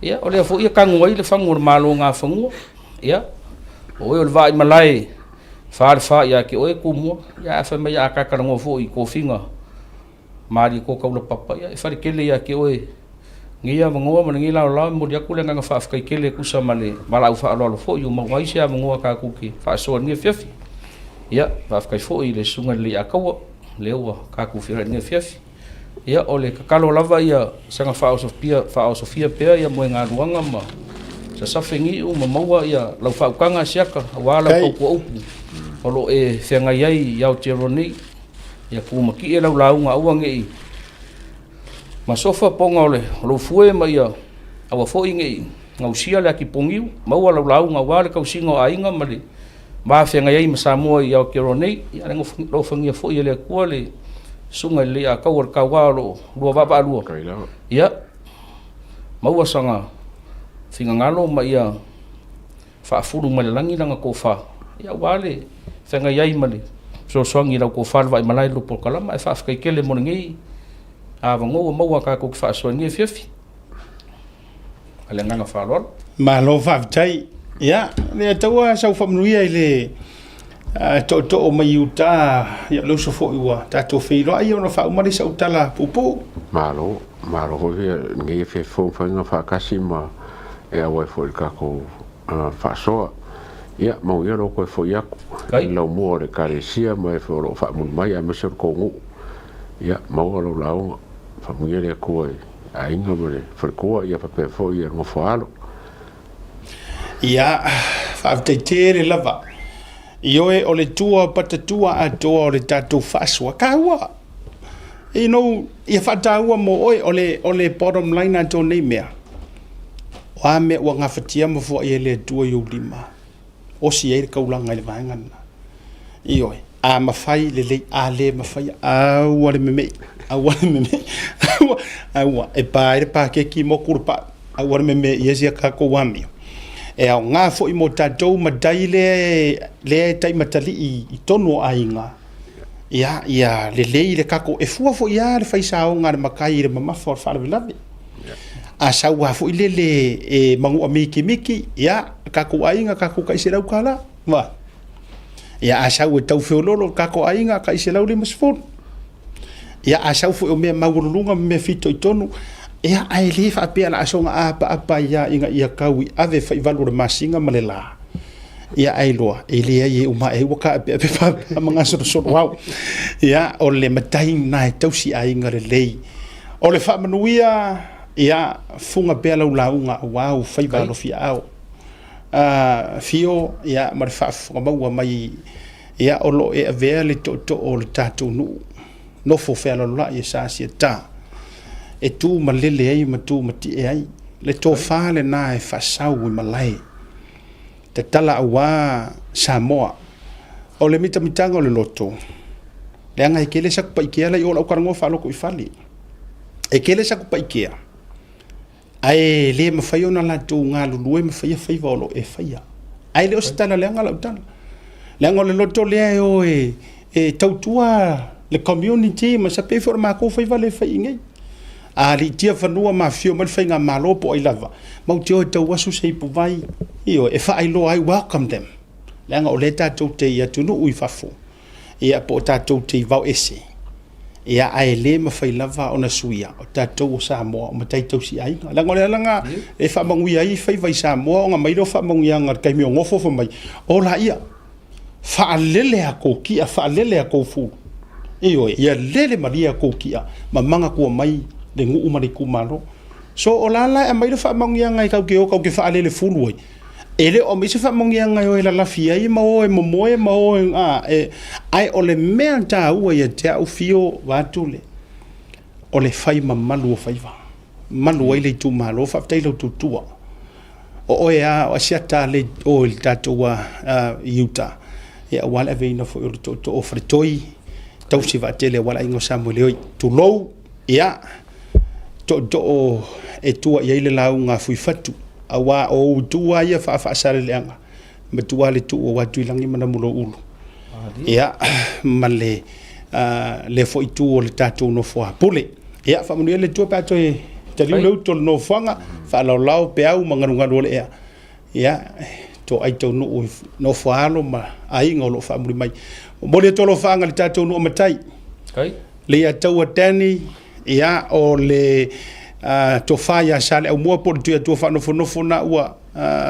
Ia, o lea foi e tanu ai le fagu o le Malo Gafanua. Ia, o oe o le Vaaimalae fa le fa ia te oe Tumua. Ia, a fai mai a ta talanoa foi i tofiga Malie ko Kaulapapa, ia e fale tele ia te oe lenei avanoa ma lenei laolao. E momoli atu le agaga faafetai tele e tusa ma le valaau faaaloalo foi ua maua ai se avanoa tatou te faasoa i lenei afiafi. Ia, faafetai foi i le Susuga i le Leiataua lea ua tatou feiloai i lenei afiafi. Ia, o le tatalo lava ia saga faaosofia, faaosofia pea ia moegaluaga ma sasafe niu ma maua ia lau faautaga siaka aua lau tautua upu o lo o e feagai ai i Aotearoa nei. Ia tumatie lau lauga aua ne i masofa poga o le lou fue ma ia aua foi ne i gausia le atipogiu, maua lau lauga aua le tausiga o aiga ma le va feagai ai ma Samoa i Aotearoa nei. Ia alofagia foi e le Atua le Susuga i le Leiataua o le Tauā o lo o lua vaavaalua. Ia, maua sana finagalo ma ia faafulu mai le lagi lana tofa, ia aua le feagai ai ma le fesoasoani i lau tofa le vaimalae i lou polokalama. Ae faafetai tele mo lenei avanoa ua maua tatou te faasoa i lenei afiafi. Ma le agaga faaaloalo. Malo faafetai. Ia, Leiataua sau faamanuia i le tootoo mai i uta, ia o le uso foi ua tatou feiloai ona faauma lea sau tala puupuu. Malo, malo foi lenei afiafi fou mafai ona faatasi ma e auai foi i le tatou faasoa. Ia, manuia lou toe foi atu i laumua o le Ekalesia ma e foi o lo o faamuli mai aemaise o le tou nuu. Ia, maua lau lauga, faamanuia le Atua i aiga ma le faletua, ia faapea foi le nofo a alo. Ia, faafetai tele lava. Ioe, o le tua patatua atoa o le tatou faasoa. Taua! You know, ia faataua mo oe, o le, o le bottom line atoa nei mea. O a mea ua gafatia ma foai e le Atua i ou lima, osi ai le taulaga i le vaega lena. Ioe, a mafai lelei, a le mafai, aua le memei, aua le memei, aua, aua, e pa ai le pakeki moku le pau, aua le memei i sia tatou amio. E aoga foi mo tatou matai lea, lea e taimatalii i tonu o aiga, ia, ia lelei le tatou, e fua foi lava le faisaoga a le matai i le mamafa o le faalavelave. A sau lava foi lele e manua mikimiki, ia, tatou aiga, tatou tai $100. Ua. Ia a sau e tau feololo le tatou aiga, tai 150. Ia a sau foi o mea maualuluga ma mea fitoitonu, ia ae le faapea o le a soona apaapa ai lava ina ia tau i ave faivalu o le masina ma le la. Ia ae iloa, e leai e uma ae ua taapeape papa ma gasolosolo au. Ia o le matai lena e tausi aiga lelei. O le faamanuia, ia fuga pea lau lauga aua ou faiva alofiaao. Fio, ia, ma le faafofoga maua mai, ia, o lo o e avea le tootoo o le tatou nuu nofo fealoaloai e Sasiata e tu malele ai ma tu matie ai. Le tofa lena e faasau i malae, tatala aua Samoa. O le mitamitaga o le loto, leaga e tele Satupaitea la i o lau talanoa faalotoifale. E tele Satupaitea. Ae le mafai ona latou galulue ma faia faiva o lo o e faia. Ae le o se tala leaga lau tala. Leaga o le loto lea e o e, e tautua le community ma sa pei foi o le matou faiva lea e fai i inei. A aliitia fanua ma afifio mai le faigamalo po o ai lava, matou te o e tauasu se ipuvai, ioe, e faailoa ai, welcome them. Leaga o lea tatou te i atunuu i fafo, ia po o tatou te i vao ese, ia ae le mafai lava ona suia o tatou o Samoa o matai tausi aiga. Leaga o le ala e faamanuia ai faiva i Samoa ona mai lea o faamanuiaga i le taimi o nofo fai mai, ola ia, faalele a kou kia, faalele a kou fulu. Ioe, ia lele malie a kou kia, ma manatua mai le nuu ma le itumalo. So o la la e aumai le faamanuiaga e tatou te o tatou te faalele fulu ai. E le o aumai se faamanuiaga e o e lalafi ai ma o e momoe ma o e, a, e, ae o le mea taua ia te au Fio vaeatu le, o le fai mamalu o faiva. Malu ai le itumalo, faafetai i lau tautua. O oe lava, o Asiata lea i o i le tatou i uta, ia aua le aveina foi o le tootoo o Faletoi, tausi vaatele aua le aiga o Samuele. Tulou, ia, tootoo e tua i ai le lauga a Fuifatu, aua o ou itu lava ia faafaasaleleaga, matua le tuu aua Tuilagi ma Namuloulu. Ia, ma le lea foi itu o le tatou nofoa pule. Ia, faamanuia le Atua pe a toe taliu le utu o le nofoaga, faalaolao peau ma galugalu o le ea. Ia, toai taunuu i nofoa alo ma aiga o lo o faamuli mai. Momoli atu alofaaga i le tatou nuu matai. Leiataua Danny, ia, o le tofa ia Saleaaumua po o le Tuiatua Faanofonofo na ua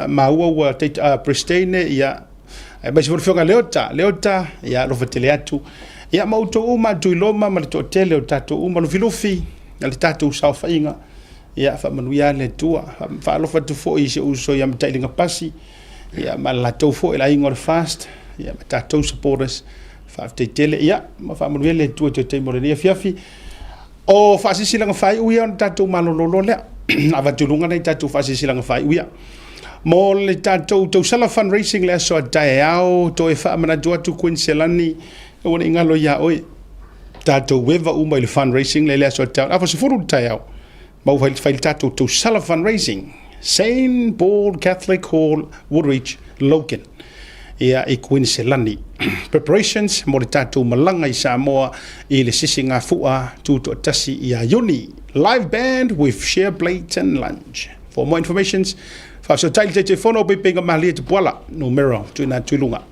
maua ua Presteine, ia, aemaise foi le afioga Leota, Leota, ia, alofa tele atu. Ia, ma outou uma, Tuiloma ma le toatele o tatou uma, Lufilufi, le tatou saofaiga. Ia faamanuia le Atua. Faalofa atu foi i si ou uso ia Matailiga Pasi, ia ma le latou foi le aiga o le Fast, ia ma tatou supporters. Faafetai tele. Ia ma faamanuia le Atua i toe taimi o lenei afiafi. O faasilasilaga faaiu ia ona tatou malolo loa lea. Avatu i luga nai tatou faasilasilaga faaiu ia. Mo le tatou tausala fundraising le aso a taeao, toe faamanatu atu Kuiniselani, aua ne i galo ia oe. Tatou eva uma i le fundraising lea i le aso a taeao, afa 10 i le taeao, ma ua fai le tatou tausala fundraising, Saint Paul Catholic Hall, Woodridge, Logan, ia, i Kuiniselani. Preparations mo le tatou malaga i Samoa i le sisigafua tutoatasi ia Iuni. Live band with share plates and lunch. For more informations, faafesootai i le Taitaifono o Peipeiga Malie Tupuala, numera tuuina atu i luga.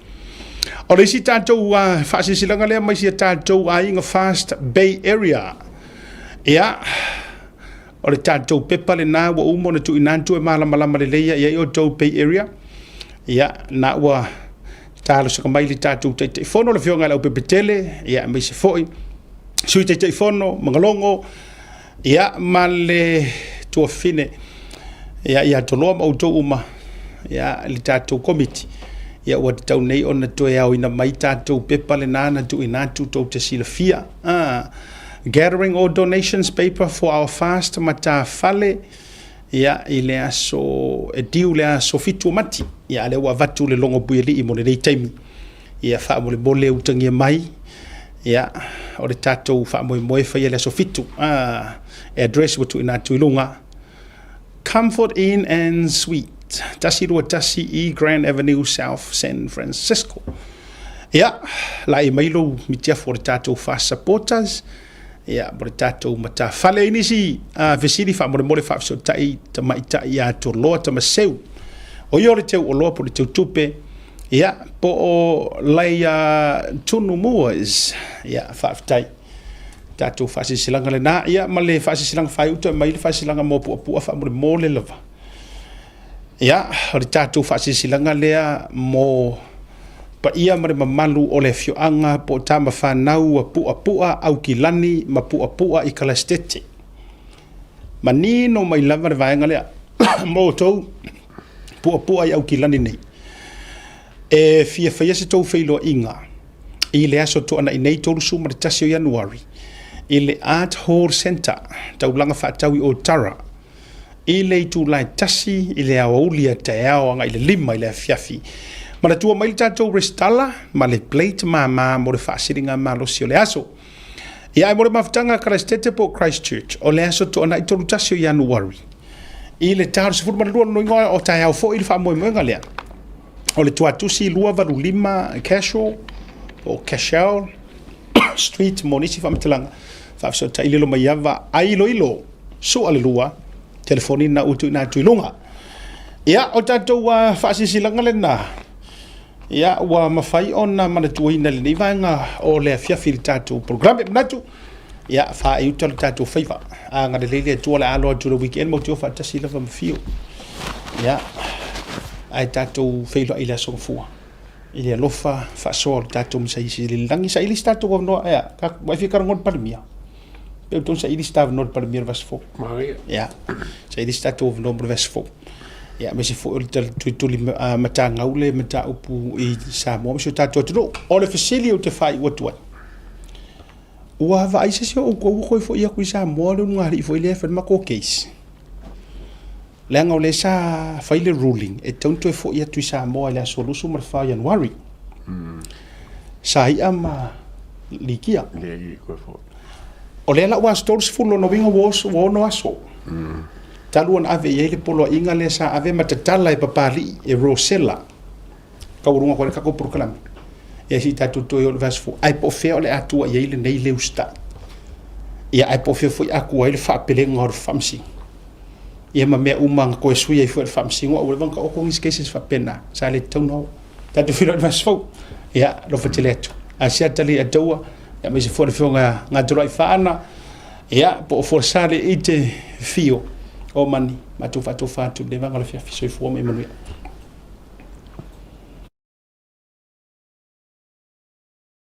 O le isi tatou faasilasilaga lea mai si a tatou aiga Fast Bay Area. Ia, o le tatou pepa lena ua uma ona tuuina atu e malamalama lelei ia i outou Bay Area. Ia, na ua talosaga mai le tatou Taitaifono le Afioga i le Aupepetele, ia, aemaise foi Sui Taitaifono Magalogo, ia, ma le tuafafine, ia, ia Toloa ma outou uma, ia, le tatou komiti, ia, ua tatau nei ona toe aoina mai tatou pepa lena na tuuina atu tou te silafia. Gathering all donations paper for our fast matafale, ia, i le aso, e due le aso 7 o Mati, ia, a lea ua avatu le logo puialii mo lenei taimi. Ia, faamolemole utagia mai, ia, o le tatou faamoemoe e faia i le aso 7. Address ua tuuina atu i luga. Comfort Inn and Suite, 121 E Grand Avenue, South San Francisco. Ia, laei mai lou mitiafu o le tatou fast supporters, ia, mo le tatou matafale. I nisi fesili faamolemole faafesootai tamaitai ia Toloa Tamaseu. O ia o le teu oloa po o le teu tupe, ia, po o Laia Tunu Moores. Ia, faafetai. Tatou faasilasilaga lena, ia, ma le faasilasilaga faaiuta mai le faasilasilaga mo Puapua faamolemole lava. Ia, o le tatou faasilasilaga lea mo paia ma le mamalu o le afioaga po o tama fanau a Puapua Aukilani ma Puapua i Kalasitete. Manino mai lava le vaega lea mo outou Puapua i Aukilani nei. E fia faia se tou feiloaiga i le aso Toanai nei 31 o Ianuari i le Art Hall Centre, taulaga faatau i Otara, i le itula e 1 i le aoauli a taeao agai le 5 i le afiafi. Manatua mai le tatou resitala ma le plate māmā mo le faasiliga malosi o le aso. Ia ae mo le mafutaga a Karaisitete po o Christchurch, o le aso Toanai 31 o Ianuari i le ta o le 12 lonoiga o taeao foi le faamoemoega lea. O le tuatusi 285 Casual o Cashel Street mo nisi faamatalaga faafesootai lilo mai ava ailoilo sua le lua telefoni na ua tuuina atu i luga. Ia, o tatou faasilasilaga lena, ia, ua mafai ona manatuaina i lenei vaega o le afiafi i le tatou programe. Manatu, ia, faaiuta le tatou faiva. Agalelei le Atua o le a alo atu i le weekend matou te o faatasi lava ma Fio. Ia, ae tatou feiloai i le aso Gafua. I le alofa faasoa o le tatou Masaisi i le lagi. Saili se tatou avanoa, ea, ua e fia talanoa i le Palemia? Pe outou saili se ta avanoa i le Palemia i le vaiaso fou. Ia, saili se tatou avanoa mo le vaiaso fou. Ia, aemaise foi o le tulituli matagau le mataupu i Samoa ma si o tatou atunuu. O le fesili ou te faaiu atu ai, ua vaai se isi o outou ua toe foi atu i Samoa le ulugalii foi lea e fai le matou case? Leaga o lea sa fai le ruling e tatau ona toe foi atu i Samoa i le aso 24 o Ianuari. Sa ia ma Likia. O lea la ua aso 30 lona uiga ua 6 aso. Talu ona ave i ai le poloaiga lea sa ave ma tatala e Papalii, e Rosella, taualuga atu ai le tatou polokalame. Ia se i tatou toe o i le vaiaso fou. Ae po o fea o le a tua i ai lenei le usitai. Ia ae po o fea foi a tua i ai le faapelega o le faamasino. Ia ma mea uma na toe sui ai foi le faamasino, a ua leva ona taoto nisi cases faapena, sa le tatau ona o. Tatou feiloai i le vaiaso fou. Ia, alofa tele atu. Asiata le Ataua, ia aemaise foi le afioga ia Gatoloai Faana, ia, po o Folasa le i te fio o mani, matou faatofa atu i lenei vaega o le afiafi. Soifua ma ia manuia.